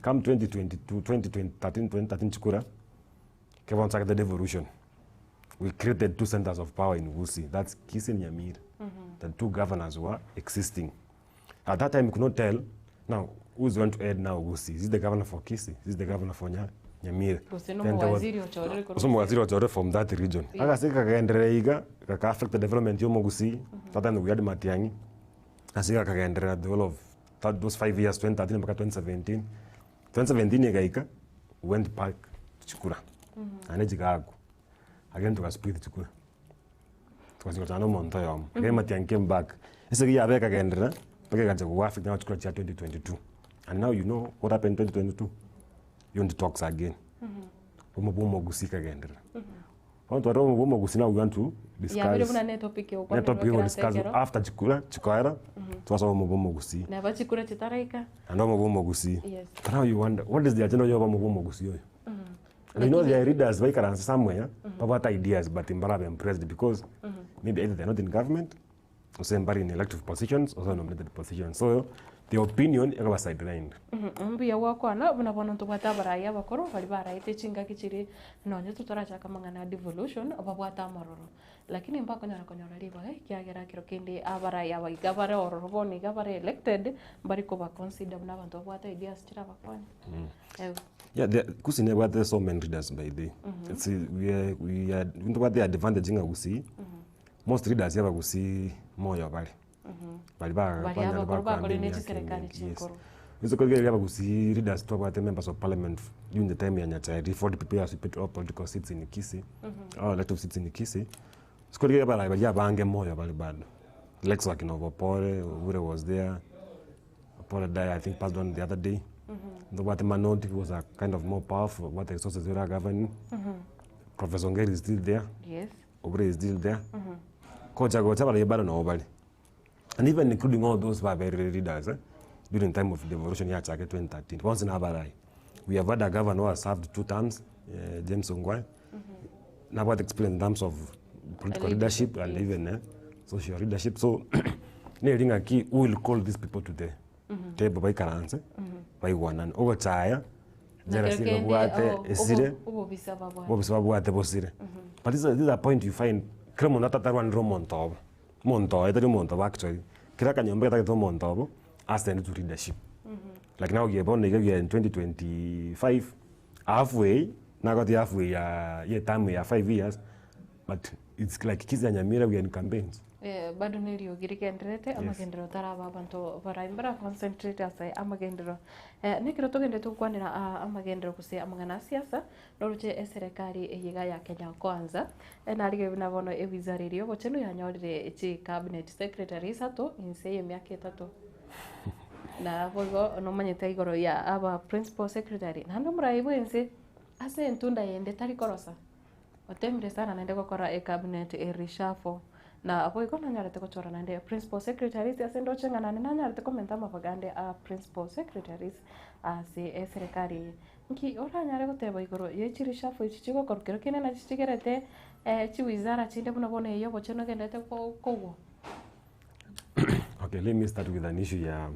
Come 2022, 2013, 2013 chikura, kebo nchakete devolution. We created two centers of power in Gusii, that's Kisii and Nyamira. The two governors were existing. At that time, you could not tell now who's going to head now Gusii. Is it the governor for Kisii? Is it the governor for Nyamira? Gose no Then there was- omowaziri ochorire korwa Gose omowaziri ochorire from that region. Yeah. Agase kakagenderera iga, gaka affect the development ya omogusii. That time we had Matiang'i. Ase iga kakagenderera the whole of that, those 5 years, 2013 mpaka 2017. 2017 egaika, we went back to chikura. Naende chigakwa. Again tugasplit chikura. Tugachigochana na omonto oyomo. Again Matiang'i came back. Ase eyio yaba ekagenderera, mpaka egancha go affect now chikura chia 2022. And now you know what happened 2022. Unity talks again. Omo bwa omogusii ekagenderera. Bono twarora omo bwa omogusii now we want to discuss. Yabere buna ne topic Ne egokwanerwa topic ekero ego ase discuss ekero. after chikura chikoera, twasoma omo bwa omogusii. Neba chikura chitaraika. Naende omo bwa omogusii. Yes. But now you wonder, what is the agenda yoba omo bwa omogusii oyo? And you know there are leaders baikaranse somewhere, babwate ideas but mbarabe impressed because maybe either they're not in government, gose mbari in elective positions, or nominated positions. So the opinion ekoba sidelined. Mbuya gwakwana buna bono ntobwate abarai abakoro bari baraete chingaki chire nonye totorachaka amang'ana a devolution babwate amaroro lakini mbakonyara konyora ribaga ekiagera kero kende abarai aba iga bare ororo bono iga bare elected mbari kobaconsider buna abanto babwate ideas chirabakonye. Eeh. Yeah, the, Gusii nebwate so many leaders by the way. It's, we are, ntobwate advantage ng'a Gusii, most leaders yaba Gusii moyo bare. Bari ba Bari banyare abakoro bakorana bakorire emiaka chiserikali emingi, yes. chinkoro. Inse korigereria abagusii leaders twabwate members of parliament during the time ya Nyachae 40 people as we put all political seats in Kisii, all elective seats in Kisii. Sikorigereria abarai baria abange moyo bare bado. Lex Wakinovo Opore, Obure was there. Opore died, I think passed on the other day. Ntobwate Manoti, who was a kind of more powerful, what the resources were governing. Professor Ongeri is still there. Yes. Obure is still there. Kocha gocha bari bado no bari. And even including all those who are very leaders eh, during time of devolution ya chake 2013. Once na barai. We have had a governor who has served two terms, James Ongwae. Nabwate experience in terms of political Leadership, leadership and yes. even social leadership. So, neri ng'aki who will call these people to the table baikaranse baigwanane ogochaya Nakero jealousy kende, babwate oh, esire obobisa babwate. bobisa babwate bosire. But this is a point you find kera omonto atatarwanire omonto obo omonto oye tari omonto obo actually kera akanyomba getagete omonto obo ascend to leadership. Like now we bono iga we are in 2025 halfway nagoti halfway ya ye term ya 5 years but it's like Kisii na Nyamira we are in campaigns. Bado neriogi rigendererete amagenderero taraba abanto barai mbara concentrate ase amagenderero. Nekero togenderete gokwanera amagenderero gose amang'ana a siasa, noroche eserekari eye iga ya Kenya Kwanza, narigereria buna bono ewizara eria ya obochenu yanyorire chicabinet secretary isato inse ya emiaka etato. Na boigo nomanyete igoro ya aba principal secretary, naende omorai bwa ense ase entunda yende tari korosa. Otemire sana naende gokora ecabinet ereshuffle na boigo nanyarete gochora naende principal secretaries ase ndoche ng'a naende nanyarete komenta amabaga ande a principal secretaries ase eserekari eye. Nki oranyare goteba igoro ye chireshuffle echi chigokorwa kero kende nachi chigerete chiwizara chinde buna bono eye ya obochenu egenderete kogwa? Okay, let me start with an issue ya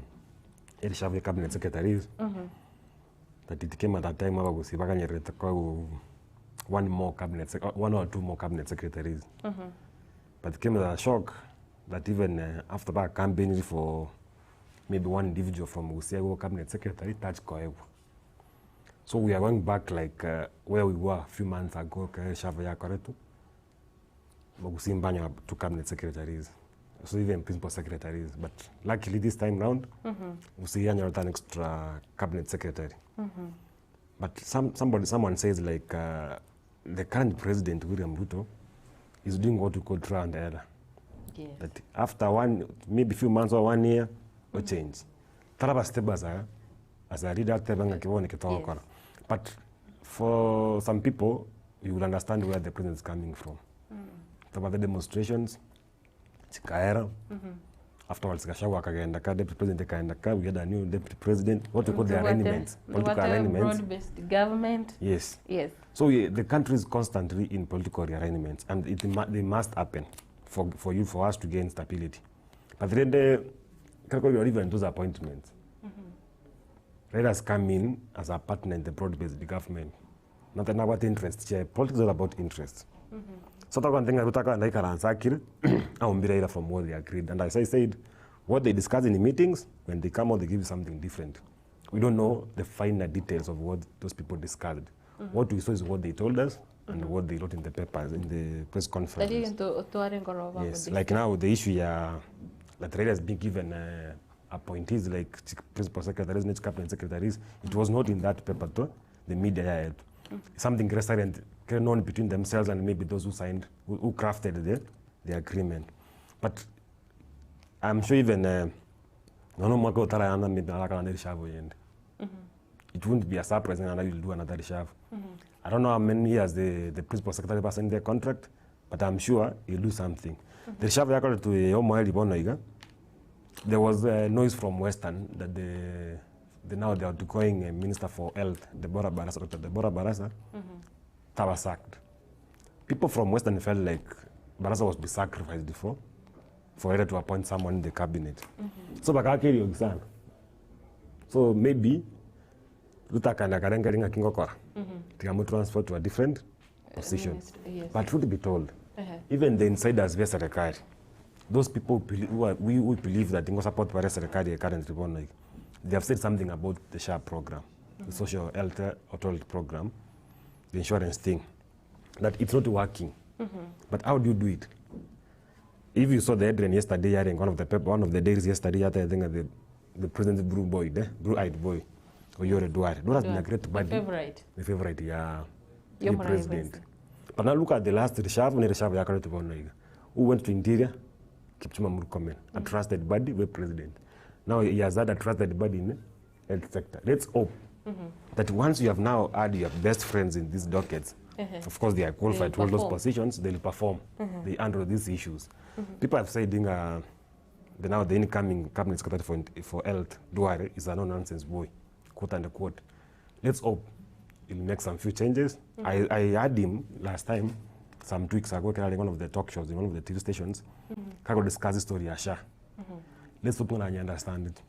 ereshuffle ya cabinet secretaries. That it came at a time abagusi bakanyererete koegwa one more cabinet one or two more cabinet secretaries. But it came as a shock that even after that campaigning for maybe one individual from Gusii aigwe cabinet secretary touch koegwa. So we are going back like where we were a few months ago ekero reshuffle yakoretwe, Abagusii mbanyora two cabinet secretaries, so even principal secretaries but luckily this time round Gusii yanyorete an extra cabinet secretary. But somebody, someone says like the current president William Ruto is doing what we call trial and error. That after one, maybe few months or one year, or change. Taraba step as a leader, tebe ng'a kibone kitogokora. But for some people, you will understand where the president is coming from. About the demonstrations, chikaera, afterwards Gachagua akagenda ka deputy president kaenda ka, we had a new deputy president, what we call the arraignments, political arraignments. Broad-based government. Yes. Yes. So the country is constantly in political rearrangements, and they must happen for us to gain stability. But then the even those appointments, let us come in as a partner in the broad-based government. Not about interest. Chair. Politics is all about interest. So that one thing I would like answer from what they agreed. And as I said, what they discuss in the meetings, when they come out, they give you something different. We don't know the finer details of what those people discussed. What we saw is what they told us and what they wrote in the papers, in the press conference. Tari into tware ngoro ba Yes, like now the issue ya that Raila has been given appointees like principal secretaries, next cabinet secretaries. It was not in that paper though, the media had. Something recurrent known between themselves and maybe those who signed, who crafted the agreement. But I'm sure even no mwaka utarayana maybe another reshuffle yende. It wouldn't be a surprise and will do another reshuffle. I don't know how many years the principal secretary was in their contract, but I'm sure he'll do something. The reshuffle yakoretwe to Omoeli bono iga, there was a noise from Western that the now the outgoing Minister for Health, Deborah Barasa, Dr. Deborah Barasa, was sacked. People from Western felt like Barasa was be sacrificed before for her to appoint someone in the cabinet. So bakakiri sana. So maybe Ruto kana karenga ringa kingokora. Tigamu transfer to a different position. Ministry, yes. But truth be told, even the insiders vya serikali, those people who, are, we, who believe that ingo support bare serikali currently born like, they have said something about the SHA program, the social health authority program, the insurance thing, that it's not working. But how do you do it? If you saw the headline yesterday, hearing one of the paper, one of the dailies yesterday, I think the president's blue boy, the blue-eyed boy, Oyore Duale. Duale has been a great The buddy. favorite. The favorite, yeah. Yo The Morai president. Voice. But now look at the last reshuffle, ni reshuffle ya current bono iga. Who went to Interior? Kipchumba Murkomen, a trusted buddy, we president. Now he has had a trusted buddy in the health sector. Let's hope that once you have now had your best friends in these dockets, of course they are qualified They'll to hold those perform. positions, they'll perform. They handle these issues. People have said in, the now the incoming cabinet secretary for health, Duale, is a no-nonsense boy, quote unquote. Let's hope he'll make some few changes. I, I heard him last time, some 2 weeks ago, ekero arenge one of the talk shows in one of the TV stations, kago discuss story ya SHA. Let's hope ng'a nanye understand it.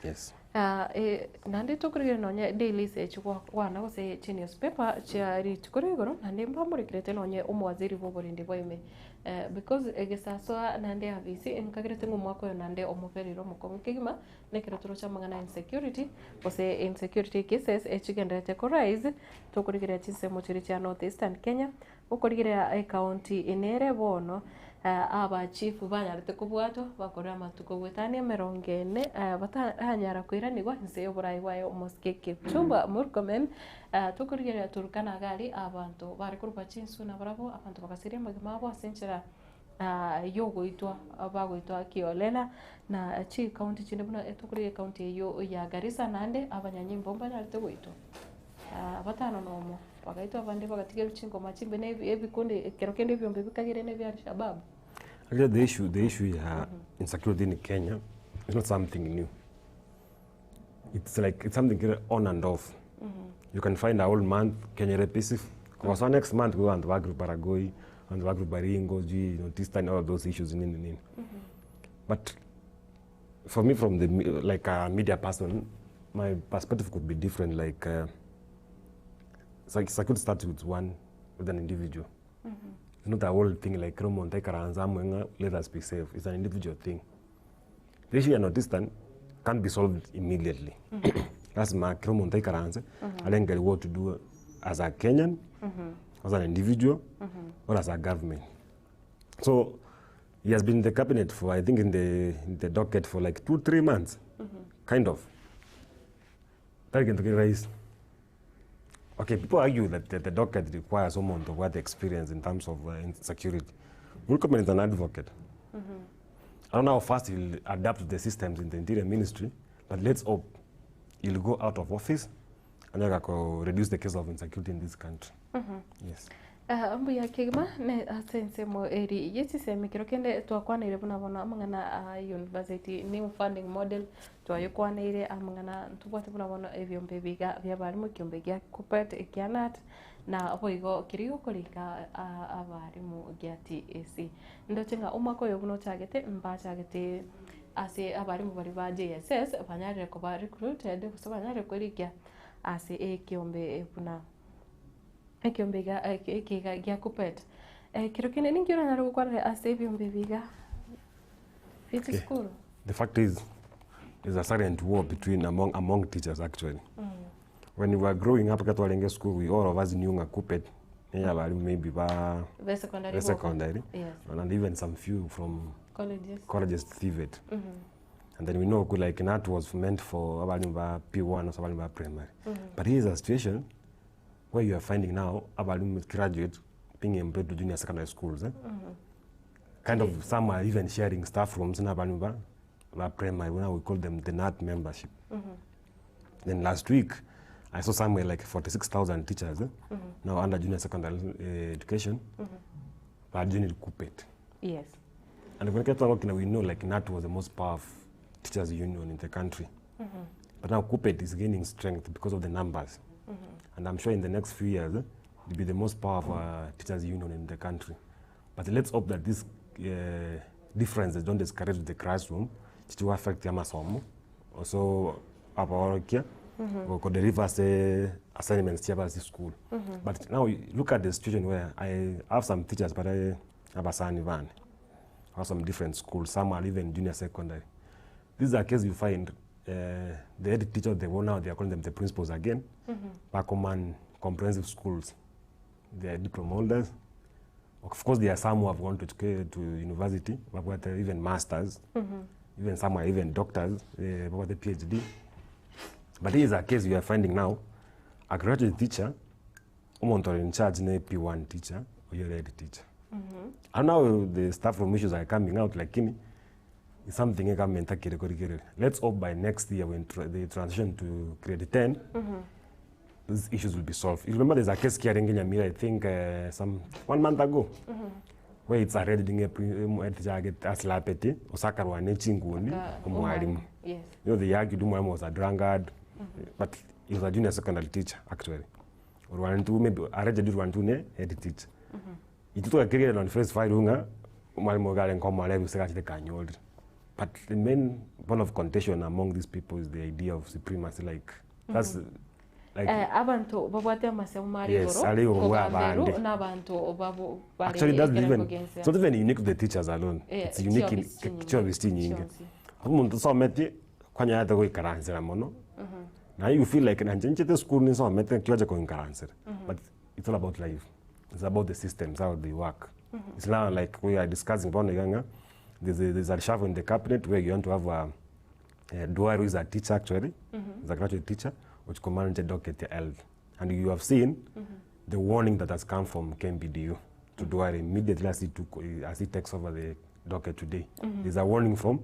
Yes. Ah, eh, naende tokorigereria nonye daily echi gokwana gose chinewspaper chia rituko ria igoro naende mbamorekerete nonye omowaziri bwa oborendi bwa ime eh, because egesasoa naende afisi nkagerete ng'a omwaka oyo naende omoberire omokong'u kegima na ekero toroche amang'ana ya insecurity gose insecurity cases echigendererete ko rise tokorigereria chinsemo chiria chia North Eastern Kenya Okorigereria ecounty nere bono abachifu banyarete kobwatwa bakorire amatuko goetania emerongo ene bataranyara koiranigwa inse y'oborai bwaye omosike Kipchumba Murkomen. Tokorigereria Turkana iga aria abanto bare korwa chinsu nabarabwo abanto bagasiria amagima abo ase enchera yogoitwa bagoitwa kiolela na chicounty chinde buna tokorigereria ecounty eyio ya Garissa naende abanyanyimbo mbanyarete goitwa. Abatano nomo bagaitwa abande bagatigerwa chingoma chimbe na ebikundi ekero kende ebiombe bikagere na ebia Alshababu. Actually, the issue, the issue ya insecurity in Kenya is not something new. It's like it's something kere on and off. You can find a whole month Kenya ere peaceful. Kogosoa next month nigo abanto ba group Baragoi, abanto ba group Baringo, sijui North Eastern, all of those issues nini nini. But for me from the like a media person, my perspective could be different. Like security starts with one, with an individual. It's not a whole thing like kera omonto aikaranse amo ng'a let us be safe. It's an individual thing. The issue ya North Eastern can't be solved immediately. Lazima kera omonto aikaranse arengeri what to do as a Kenyan, as an individual, or as a government. So he has been in the cabinet for I think in the, in the docket for like 2 3 months, kind of. Tari gento kere rahisi. Okay, people argue that the docket requires omonto obwate experience in terms of insecurity. Murkomen is an advocate. I don't know how fast he'll adapt to the systems in the interior ministry, but let's hope he'll go out of office and then reduce the case of insecurity in this country. Yes. Ah, mbuya kegima ne ase ensemo eri ye chisemi kero kende twakwaneire buna bono amang'ana a university new funding model twayekwaneire amang'ana ntobwate buna bono ebiombe biga bia abarimu ekiombe gia KUPPET ekia KNUT na boigo keria gokorika abarimu gia TSC. Ndoche ng'a omwaka oyo buna ochagete mbachagete ase abarimu baria ba JSS banyarire koba recruited gose banyarire korikia ase ekiombe buna ekiombe iga ekiga gia KUPPET. Kero kende ninki oranyare gokwanera ase ebiombe ebi iga bia chisukuru? The fact is, there's a silent war between among teachers actually. When we were growing up, ekero twarenge school, we all of us knew ng'a KUPPET niya abarimu maybe ba Be secondary be boka. Secondary and even some few from colleges. Colleges TVET. And then we know like KNUT was meant for abarimu ba P1 or abarimu ba primary. But here is a situation where you are finding now abarimu graduate being employed to junior secondary schools. Eh? Kind of some are even sharing staff rooms na abarimu ba primary. Now we call them the KNUT membership. Then last week, I saw somewhere like 46,000 teachers, eh? Now under junior secondary education, but joined KUPPET. And when we talking, we know like KNUT was the most powerful teachers union in the country. But now KUPPET is gaining strength because of the numbers. And I'm sure in the next few years, it'll be the most powerful teachers union in the country. But let's hope that these differences don't discourage the classroom to affect amasomo. Also, abaorokia mm deliver say assignments chia school. But now you look at the situation where I have some teachers, but I abasani bane. I have some different schools. Some are even junior secondary. These are cases you find the head teacher, the one now they are calling them the principals again, Bacoman comprehensive schools. They are diploma holders. Of course, there are some who have gone to university, but even masters, even some are even doctors, got the PhD. But here is a case we are finding now, a graduate teacher, omonto in charge ne P1 teacher, or your head teacher. And now the staff room issues are coming out, lakini it's something government akire korigere. Let's hope by next year when they transition to grade 10, these issues will be solved. You remember there's a case here in Nyamira, I think some one month ago, where it's already a teacher aslapete osakarwa nechinguni Aka- omwalimu. Yes. You know, they argued umwalimu was a drunkard, but He was a junior secondary teacher actually. Orwanetwe maybe allegedly orwanetwe ne head teacher. Intwe twakerigereria on face value ng'a omwalimu oyo arenge omorebi gose gachete kanyorire. But the main bone of contention among these people is the idea of supremacy like that's like Eh, abanto babwate amasemo are Yes, igoro are igoro bwa kogamberwa abande. na abanto babo bare Actually, that's ekerengo even, gi'ense. it's not even unique to the teachers alone. Eh, It's unique in chiofisi chinyinge. chiofisi chinyinge. Chionsi. Omonto osometie, kwanyarete goikaransera mono, naye you feel like nainche nchete esukuru ninsomete nki oche koinkaransera. But it's all about life. It's about the systems, how they work. It's now like we are discussing bono iga ng'a, there's a, there's a reshuffle in the cabinet where you want to have a, a Duar who is a teacher actually, is a graduate teacher, which commands a docket ya health. And you have seen the warning that has come from KMPDU to Duar immediately as he, took, as he takes over the docket today. There's a warning from,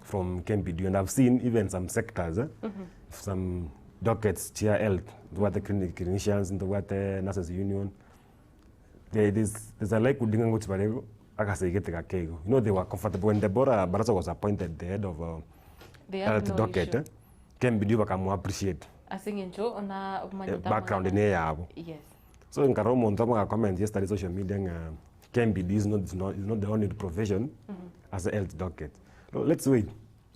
from KMPDU, and I've seen even some sectors, eh, some dockets, chair health, what the clinic, clinicians, what the nurses union. There, there's, there's a like udinga ngochi barego akasaigete kakego. You know they were comfortable when Deborah Barasa was appointed the head of They had health no docket. issue. Eh, KMPDU bakamu appreciate Ase eng'encho na eh, omanyete background amang'ana. ne yabo. Yes. So nkara omonto amwe comment yesterday social media ng'a KMPD is not, is not, is not the only profession as a health docket. No, let's wait.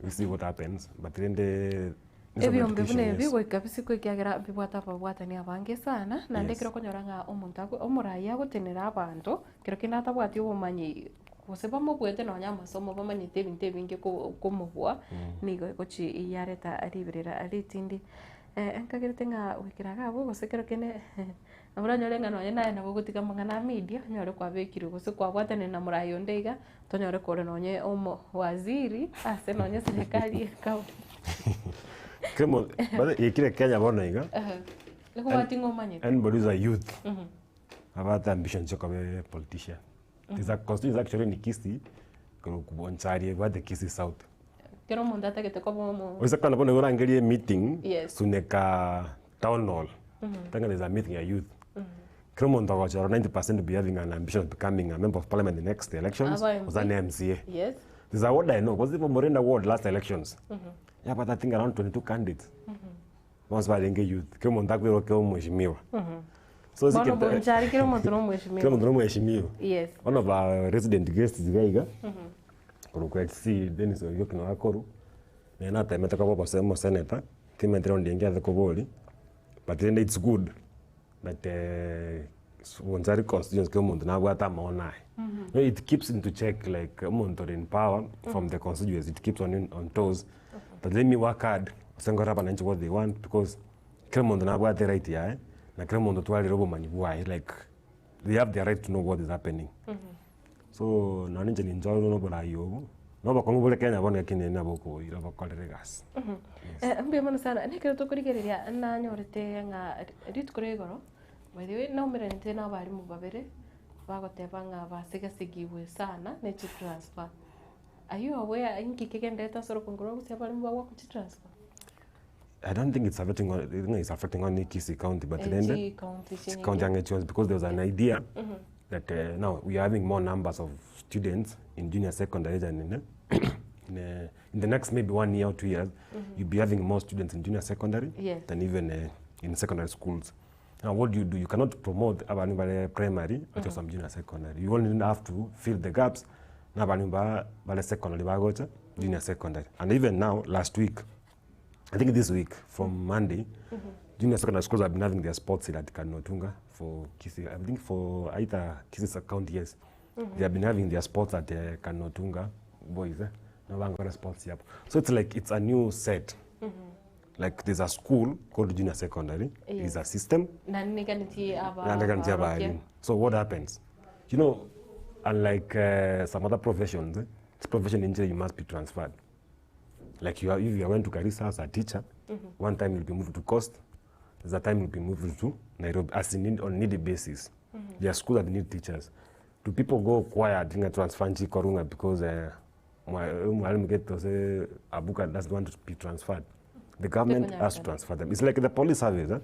We see what happens. But then the Ebiombe buna ebi goika bisiko ekiagera mbibwate ababwatani abange sana naende Yes. ekero okonyora ng'a omonto ago omorai agotenera abanto kero kende atabwati obomanyi gose bamobwete nonya amasomo bamanyete ebinto ebinge ko komobua nigo egochi yareta riberera ritindi. Nkagerete ng'a goikera iga abwo gose kero kende nabo oranyore ng'a nonye naye nabo ogotiga amang'ana a media onyore kwabekirwe gose kwabwatanire na morai onde iga tonyore kore nonye omo waziri ase nonye serikali ya ekaunti. Kemo, but ikire Kenya bono iga. Ekobwati ng'a omanyete. Anybody who's a youth abate ambition chiokoba a politician. There's a constituency actually in Kisii, Bonchari, ebwate Kisii South. Kero omonto atagete koba omo Oise kwana bono igo orangerie emeeting, Yes. Suneka town hall. Tanga there's a meeting ya youth. Kero omonto agochora 90% will be having an ambition of becoming a member of parliament in the next elections, Aba MP. gose ane MCA. Yes. There's a ward I know, because even Morinda ward last elections, yeah, but I think around 22 candidates. Bonsi barenge youth. Kero omonto akoirwa kero omweshimiwa. So Bono zikete- Bonchari kero omonto na omweshimiwa. Kero omonto na omweshimiwa. Yes. One of our resident guests iga iga, korwa kwa HC Dennis Orioki nabo akorwa, naye natemete koba obose omosenator, timanyete round eye ngiathe kobori, but rende it's good that Bonchari constituency kera omonto nabwate amaono aye. No, it keeps into check like omonto ore in power from the constituency, it keeps on, on toes, but let me work hard, gose nkore abananchi what they want because kera omonto nabwate right yaye, na kera omonto twarire obomanyi bwaye like they have their right to know what is happening. So nonye inche ninchorwe na oborai obo, na obokong'u bore Kenya bono lakini nabo okoira obokorere egasi. Mbuya mono sana, nekero tokorigereria nanyorete ng'a rituko ria igoro, by the way naumeranete na abalimu babere, bagoteba ng'a basigasigigwe sana ne chitransfer. Aywo aware inki kegenderete ase orokongo rwa gose abalimu bagwakwa chitransfer? I don't think it's affecting on, it's affecting only Kisii County, but Eh, then chi county chinyinge. county ange chionsi because there was an idea that now we are having more numbers of students in junior secondary than in the next maybe 1 year or 2 years, you'll be having more students in junior secondary than even in secondary schools. Now what do you do? You cannot promote abantu bale primary mm some junior secondary. You only have to fill the gaps na abantu bale secondary bagocha junior secondary. And even now, last week, I think this week, from Monday, junior secondary schools have been having their sports at Kanotunga for Kisii, I think for either Kisii County, yes. They have been having their sports at Kanotunga boys, eh? No longer sports yep. So it's like it's a new set. Like there's a school called junior secondary. It's a system. Na niganiti aba Na niganiti aba abarokia. So what happens? You know, unlike some other professions, this profession in you must be transferred. Like you are, if you went to Garissa as a teacher, one time you'll be moved to Coast, there's a time you'll be moved to Nairobi, as in need, on needy basis. There are schools that need teachers. Do people go choir during a transfer nchi Korunga because mwalimu get to say Abuka doesn't want to be transferred? The government has to transfer them. It's like the police service. Eh?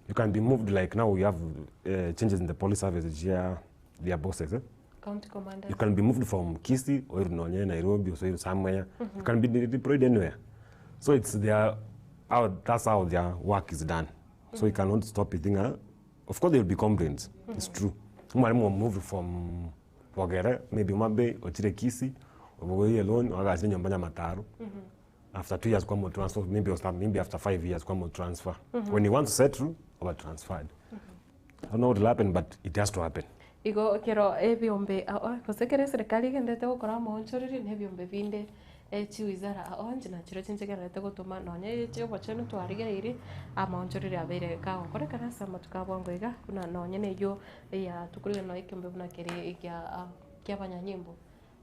You can be moved, like now we have changes in the police service here, their bosses. Eh? County commanders. You can be moved from Kisii or Nonye, Nairobi, or somewhere. You can be deployed anywhere. So it's their How, that's how their work is done. So you cannot stop it ng'a of course there will be complaints, it's true. Omwalimu omove from Bogere maybe Homa Bay ochire Kisii, obogorie loan oagachire enyomba Nyamataro, after 2 years kwamotransfer maybe or maybe after 5 years kwamotransfer. When he wants to settle, oba transferred. I don't know what will happen but it has to happen. Igo ekero ebiombe ao gose ekero eserekari egenderete gokora amaonchoreri na ebiombe binde chiwizara ao inche nachire chinchegererete gotoma nonye chia obochenu twarigereiri, amaonchoreri abeire kagokorekana ase amatuko a bwango iga, buna nonye na eywo eya tokorigena nonye ekiombe buna keria ekia kia abanyanyimbo,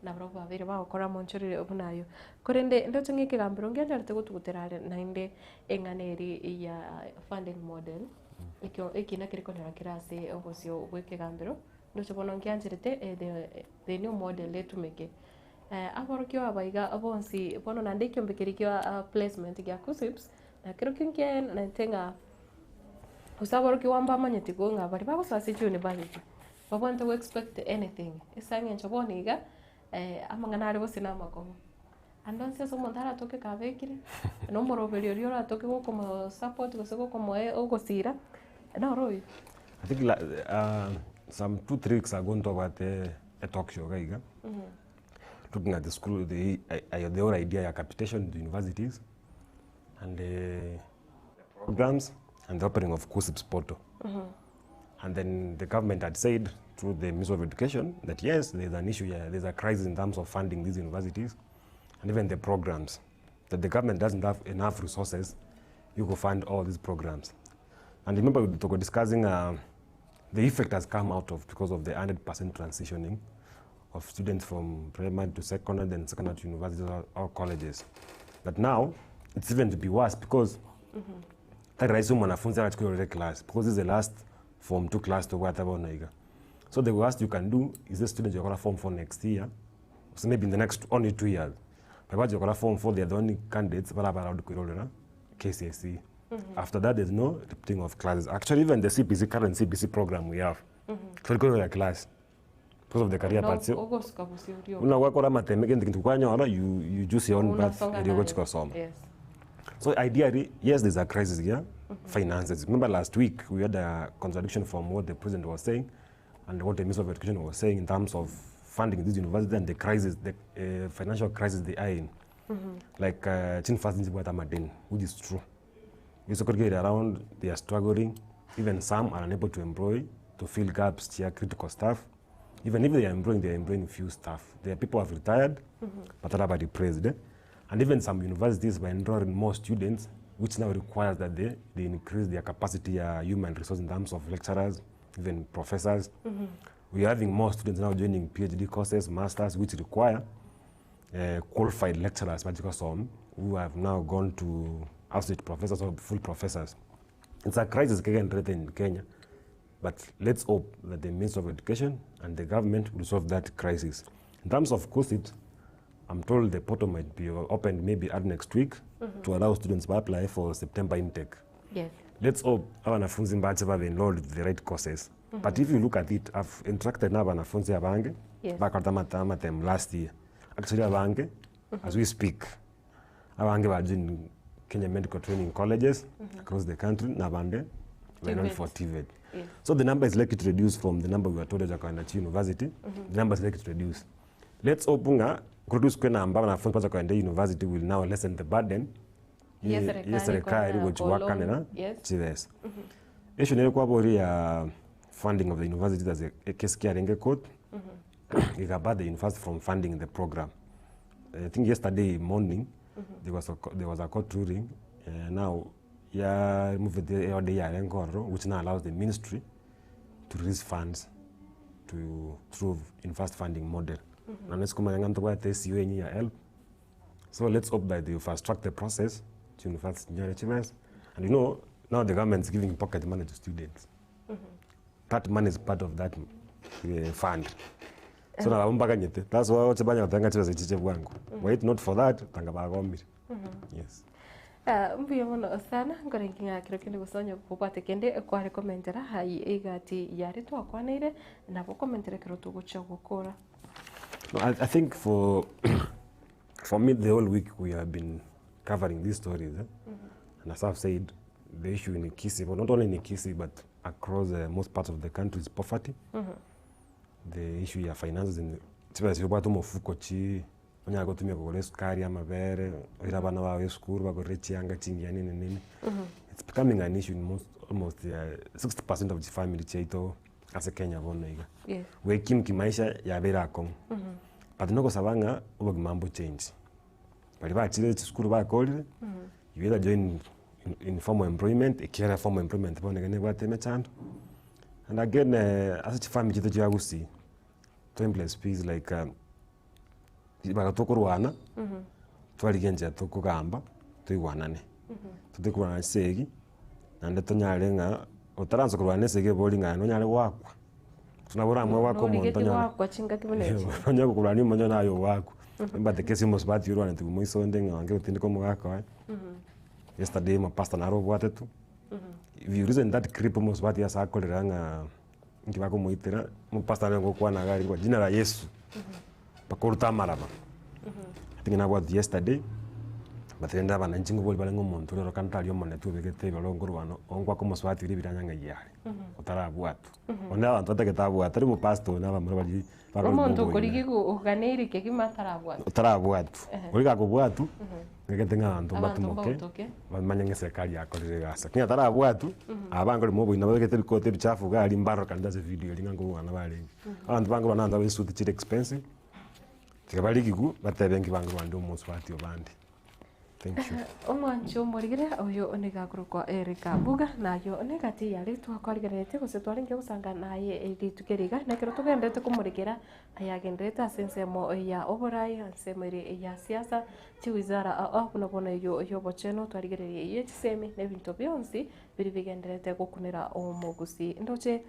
nabarabwo babeire bagokora amaonchoreri buna aywo. Korende ndoche ng'a ekegambero ngendererete gotugutera are naende eng'ana eria ya funding model. Ekio ekina keri konyora kere ase obosio bw'ekegambero, ndoche bono ngiancherete the the new model etumeke. Aborokigwa aba iga bonsi bono naende ekiombe keria kia placement gia KUCCPS, nakerokio nkiaenete ng'a gose aborokigwa mbamanyeti ko ng'a baria bagosoa ase chiuniversity, babwenerete go expect anything, ase eng'encho bono iga, amang'ana are gose na amakong'u. Ande onsi ase omonto aratoke kabekire, na omoroberi oria oratoke gokomosupport gose gokomoe ogosira, noro oyio. I think la, some 2-3 weeks ago ntwabwate a talk show iga iga, looking at the school, the, the whole idea ya capitation to universities and the programs and the opening of KUCCPS portal. And then the government had said through the Ministry of Education that yes, there's an issue here, there's a crisis in terms of funding these universities and even the programs, that the government doesn't have enough resources you could fund all these programs. And remember, we were discussing the effect has come out of because of the 100% transitioning of students from primary to secondary, then secondary to universities or colleges. But now, it's even to be worse because tari rahisi mwanafunzi arachukua ile class because this is the last form 2 class to gwata bona iga. So the worst you can do is the students you're form 4 next year, so maybe in the next only 2 years. But what you're form 4, they are the only candidates that are allowed to kuirorera KCSE. After that, there's no repeating of classes. Actually, even the CBC, current CBC program we have, so we class because of the career path. So, Ogosuka bosio oria una gwakora mateme kende kintu kwanyora you, you choose your own path Unasonga erio nayo. gochika soma. Yes. So ideally, yes, there's a crisis here, finances. Remember last week we had a contradiction from what the president was saying and what the Minister of Education was saying in terms of funding this university and the crisis, the financial crisis they are in. Like Chinfast Madin, which is true. We so get around, they are struggling. Even some are unable to employ, to fill gaps, here, critical staff. Even if they are employing, they are employing few staff. There are people who have retired, but are replaced. And even some universities by enrolling more students, which now requires that they increase their capacity, human resource in terms of lecturers, even professors. We are having more students now joining PhD courses, masters, which require qualified lecturers, some who have now gone to associate professors or full professors. It's a crisis again in Kenya, but let's hope that the Ministry of Education and the government will solve that crisis. In terms of KUCCPS, I'm told the portal might be opened maybe at next week to allow students to apply for September intake. Yes. Let's hope our wanafunzi mbache have enrolled the right courses. But if you look at it, I've interacted na wanafunzi abange Yes. bakarta matama them last year. Actually abange, as we speak, abange ba join Kenya Medical Training Colleges across the country na abande were enrolled for TVET. Yes. So the number is likely to reduce from the number we were told at Kawandachi University. The number is likely to reduce. Let's hope nga kureduce kwa namba wanafunzi pacha Kawandachi University will now lessen the burden Ye ye serikali serikali kwa gochiwakana na loan. Yes. chibesa. Issue nere kwabori ya funding of the university as a case kiarenge court ikaba the university from funding the program. I think yesterday morning there was a there was a court ruling now ya remove the order ya Rengoro, which now allows the ministry to release funds to through university funding model. Na nesikumanya nganto kwa TCU yenye ya help. So let's hope that they fast track the process to university nyore chibesa. And you know, now the government is giving pocket money to students. That money is part of that fund. So na mpaka nyete. That's why wote banya batanga chibesa chiche bwangu. Wait not for that tanga bagomire. Yes. Mbuya mono sana nkore nging'akero kende gosonya gobwate kende kware komentera hai egati yare twakwaneire nabo komentera kero togochia gokora. No, I think for me the whole week we have been covering these stories. Eh? And as I've said, the issue in Kisii, well, not only in Kisii but across most parts of the country is poverty. The issue ya finances in chibesa obwate omofuko chi onyare gotumia kogora esukari, amabere, oire abana bago esukuru, bagorere chianga chingiya nini nini. It's becoming an issue in most almost 60% of chifamiri chiaito ase Kenya bono iga. Goekimu kimaisha yabeire akong'u. But nogosaba ng'a obogima mbochange. Baria bachire chisukuru bakorire, you either join in formal employment ekiagera formal employment bono iga nebwate emechando, and again ase chifamiri chiaito chia gusii, to embrace peace like ribaga tokorwana, twarigia enchera tokogamba toigwanane, totige korwana chisegi, naende tonyare ng'a otaransa korwana esegi ebori ng'a nonyare goakwa, gose nabo oramue goaka omonto Norigetie onyore goakwa chingaki buna echi. onyare gokorwania omonto onye naye ogoakwa. Mbate kesi omosubati orwanetigwe moiso onde ng'a oangire gotindeka omogaka oye, yesterday omopastor naro obwatetwe, if you listen that clip omosubati ase akorera ng'a inki bakomoitera, omopastor nare gokwana iga aria kwa jina la Yesu, mpaka orute amaraba. I think nabwateti yesterday, but rende abananchi nigo bare ng'a omonto oria orokana tari omoneti obegete ebirore nkorwana onkwaka omosubati oria ebiranya ng'ai are, otarabwatwa. Onde abanto batagete abwatwe, tari omopastor one abamura baria Omonto okorigi oganeiri kegima atarabwatwa. Otarabwatwa. Oria gakobwatwa, ng'egete ng'a abanto Abanto mbatumoke, mbautoke. bamanye ng'a eserikari yakorire egasi. Lakini atarabwatwa, aba bange ore moboina babegete ebikoti ebichafu iga aria mbarorokane ase evidio eria ng'a nkorwana barenge. Abanto bange korwana abanto abe esuti chire expensive, tiga barigigwe, batebe nki bange korwana omosubati obande. Thank you. Omwanchi omorigere oyo nigo akorokwa Eric Abuga, na ayio negati yaria twakorigereretie gose twarenge gosanga naye rituko eri iga, na ekero togenderete komorekera ayagendererete ase ensemo ya oborai, ensemo ere ya siasa, chiwizara ao ao buna bono eyio ya obochenu twarigereria eyio ya chisemi na ebinto bionsi biria bigendererete gokunera omogusii. Ndoche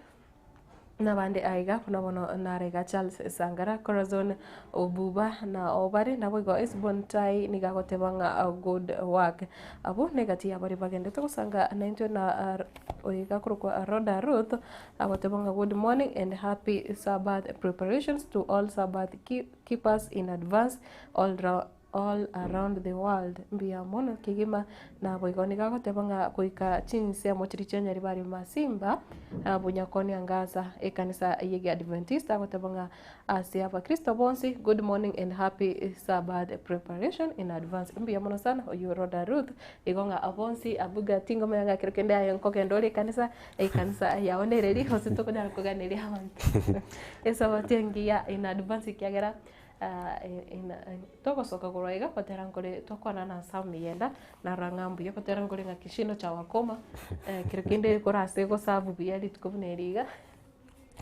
Nabande aiga buna bono nare iga Charles Sangara, Corazon Obuba na Obare naboigo Esbon Tai nigo agoteba ng'a good work. Abwo negati ya baria bagendete gosanga naintwe na oiga akorokwa Rhoda Ruth agoteba ng'a good morning and happy Sabbath preparations to all Sabbath keepers in advance all all around the world mbuya mono kegima naboigo nigo agoteba ng'a goika chinsemo chiria chia Nyaribari Masimba Bunyakoni Angaza ekanisa y'Egeadventista agoteba ng'a ase abakristo bonsi good morning and happy Sabbath preparation in advance mbuya mono sana oyio Rhoda Ruth igo ng'a bonsi abuga tingomanya ng'a kero kende aye nkogenda ore ekanisa ekanisa yao nereri gose tokonyara koganeria abanto esabato engiya in advance ekiagera Togosoka korwa iga gotera nkore tokwana na ase amiyenda narora ng'a mbuya gotera nkore ng'a kishindo cha wakoma kero kende korase gosabu buya rituko buna eri iga.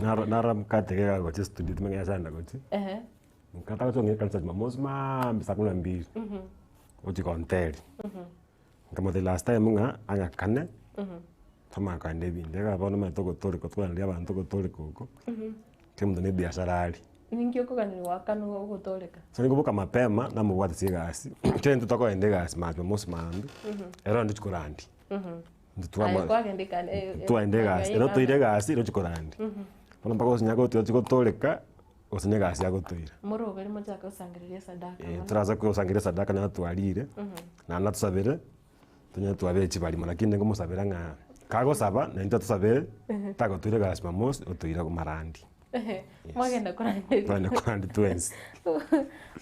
Naro naro mkate iga gocha estudio timanyeti ase aenda gochia, mkate agocha kong'ira ekanisa jumamosi maambia saa kumi na mbili, gochia konteri. Nkamotebia last time ng'a ang'akane, tamanya kogenda ebinto iga bono omanyete ogotoreka tokogania abanto ogotoreka oko, kera omonto na ebiashara aria. Ninki okogania goakanwa ogotoreka? So nikoboka mapema namobwate ase egasi, kera intwe tokogenda egasi ma jumamosi maambia, ero onde chikorandia. Intwe twama- Aye kwagenda ekani- e- e- twagenda egasi, ero toire egasi ero chikorandia. Bono mpaka gose onye gotoira chigotoreka, gose na egasi agotoira. Moroberi mochake gosangereria esadaka Eh, bono. toraza kosangereria esadaka naro twarire, naende natusabere, tonyare twabere chibarimo lakini nkomosabera ng'a kagosaba naintwe atusabere, tagotoira egasi jumamosi, otoire marandi. Mwagenda koranderia. Twagenda korandi twensi.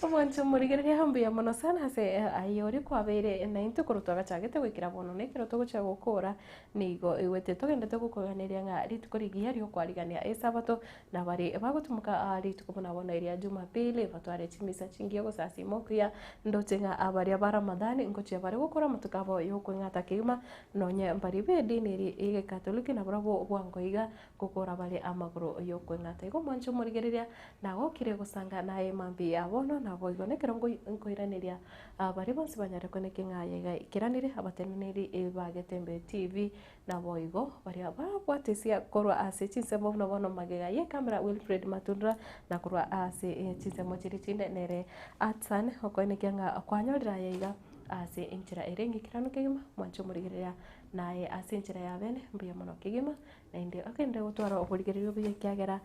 Omwancho omorigereria mbuya mono sana ase aye oria kwabeire naintwe korwa twagachagete goikera bono na ekero togochia gokora nigo igwete togendete gokoganeria ng'a rituko rigiya riokwarigania esabato na baria bagotimoka aa rituko buna bono eria jumapili batware chimisa chingiya gosasima okuya ndoche ng'a abaria ba ramadhani ngochia bare gokora amatuko abo yokweng'ata kegima nonye mbaria b'edini eri egekatoliki nabarabwo bwango iga Gokora bare amagoro y'okweng'ata. Igo omwanche omorigereria, nagokire gosanga naye mambia ya bono, naboigo nekero nkoiraneria baria bonsi banyare koenekia ng'a aye iga ikeranire, abateneneri ba Getembe TV, naboigo baria babwatesia korwa ase chinsemo buna bono magega y'ekamera Wilfred Matundura, na korwa ase chinsemo chiria chinde nere Atsan, okoenekia ng'a kwanyorire aye iga ase enchera ere eng'ikeranu kegima, mwanche omorigereria naye ase enchera ya bene, mbuya mono kegima. Naende ogende gotwara oborigereria obuya ekiagera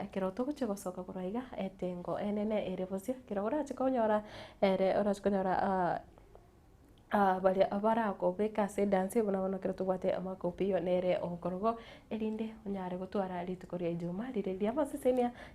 ekero togochia gosoka korwa iga, etengo enene ere bosio, ekero orache konyora ere orache konyora. Baria barakobeka ase edansi buna bono ekero tobwate amakopi nere okorogo erinde onyare gotwara rituko ria ijuma rire riamasesenia.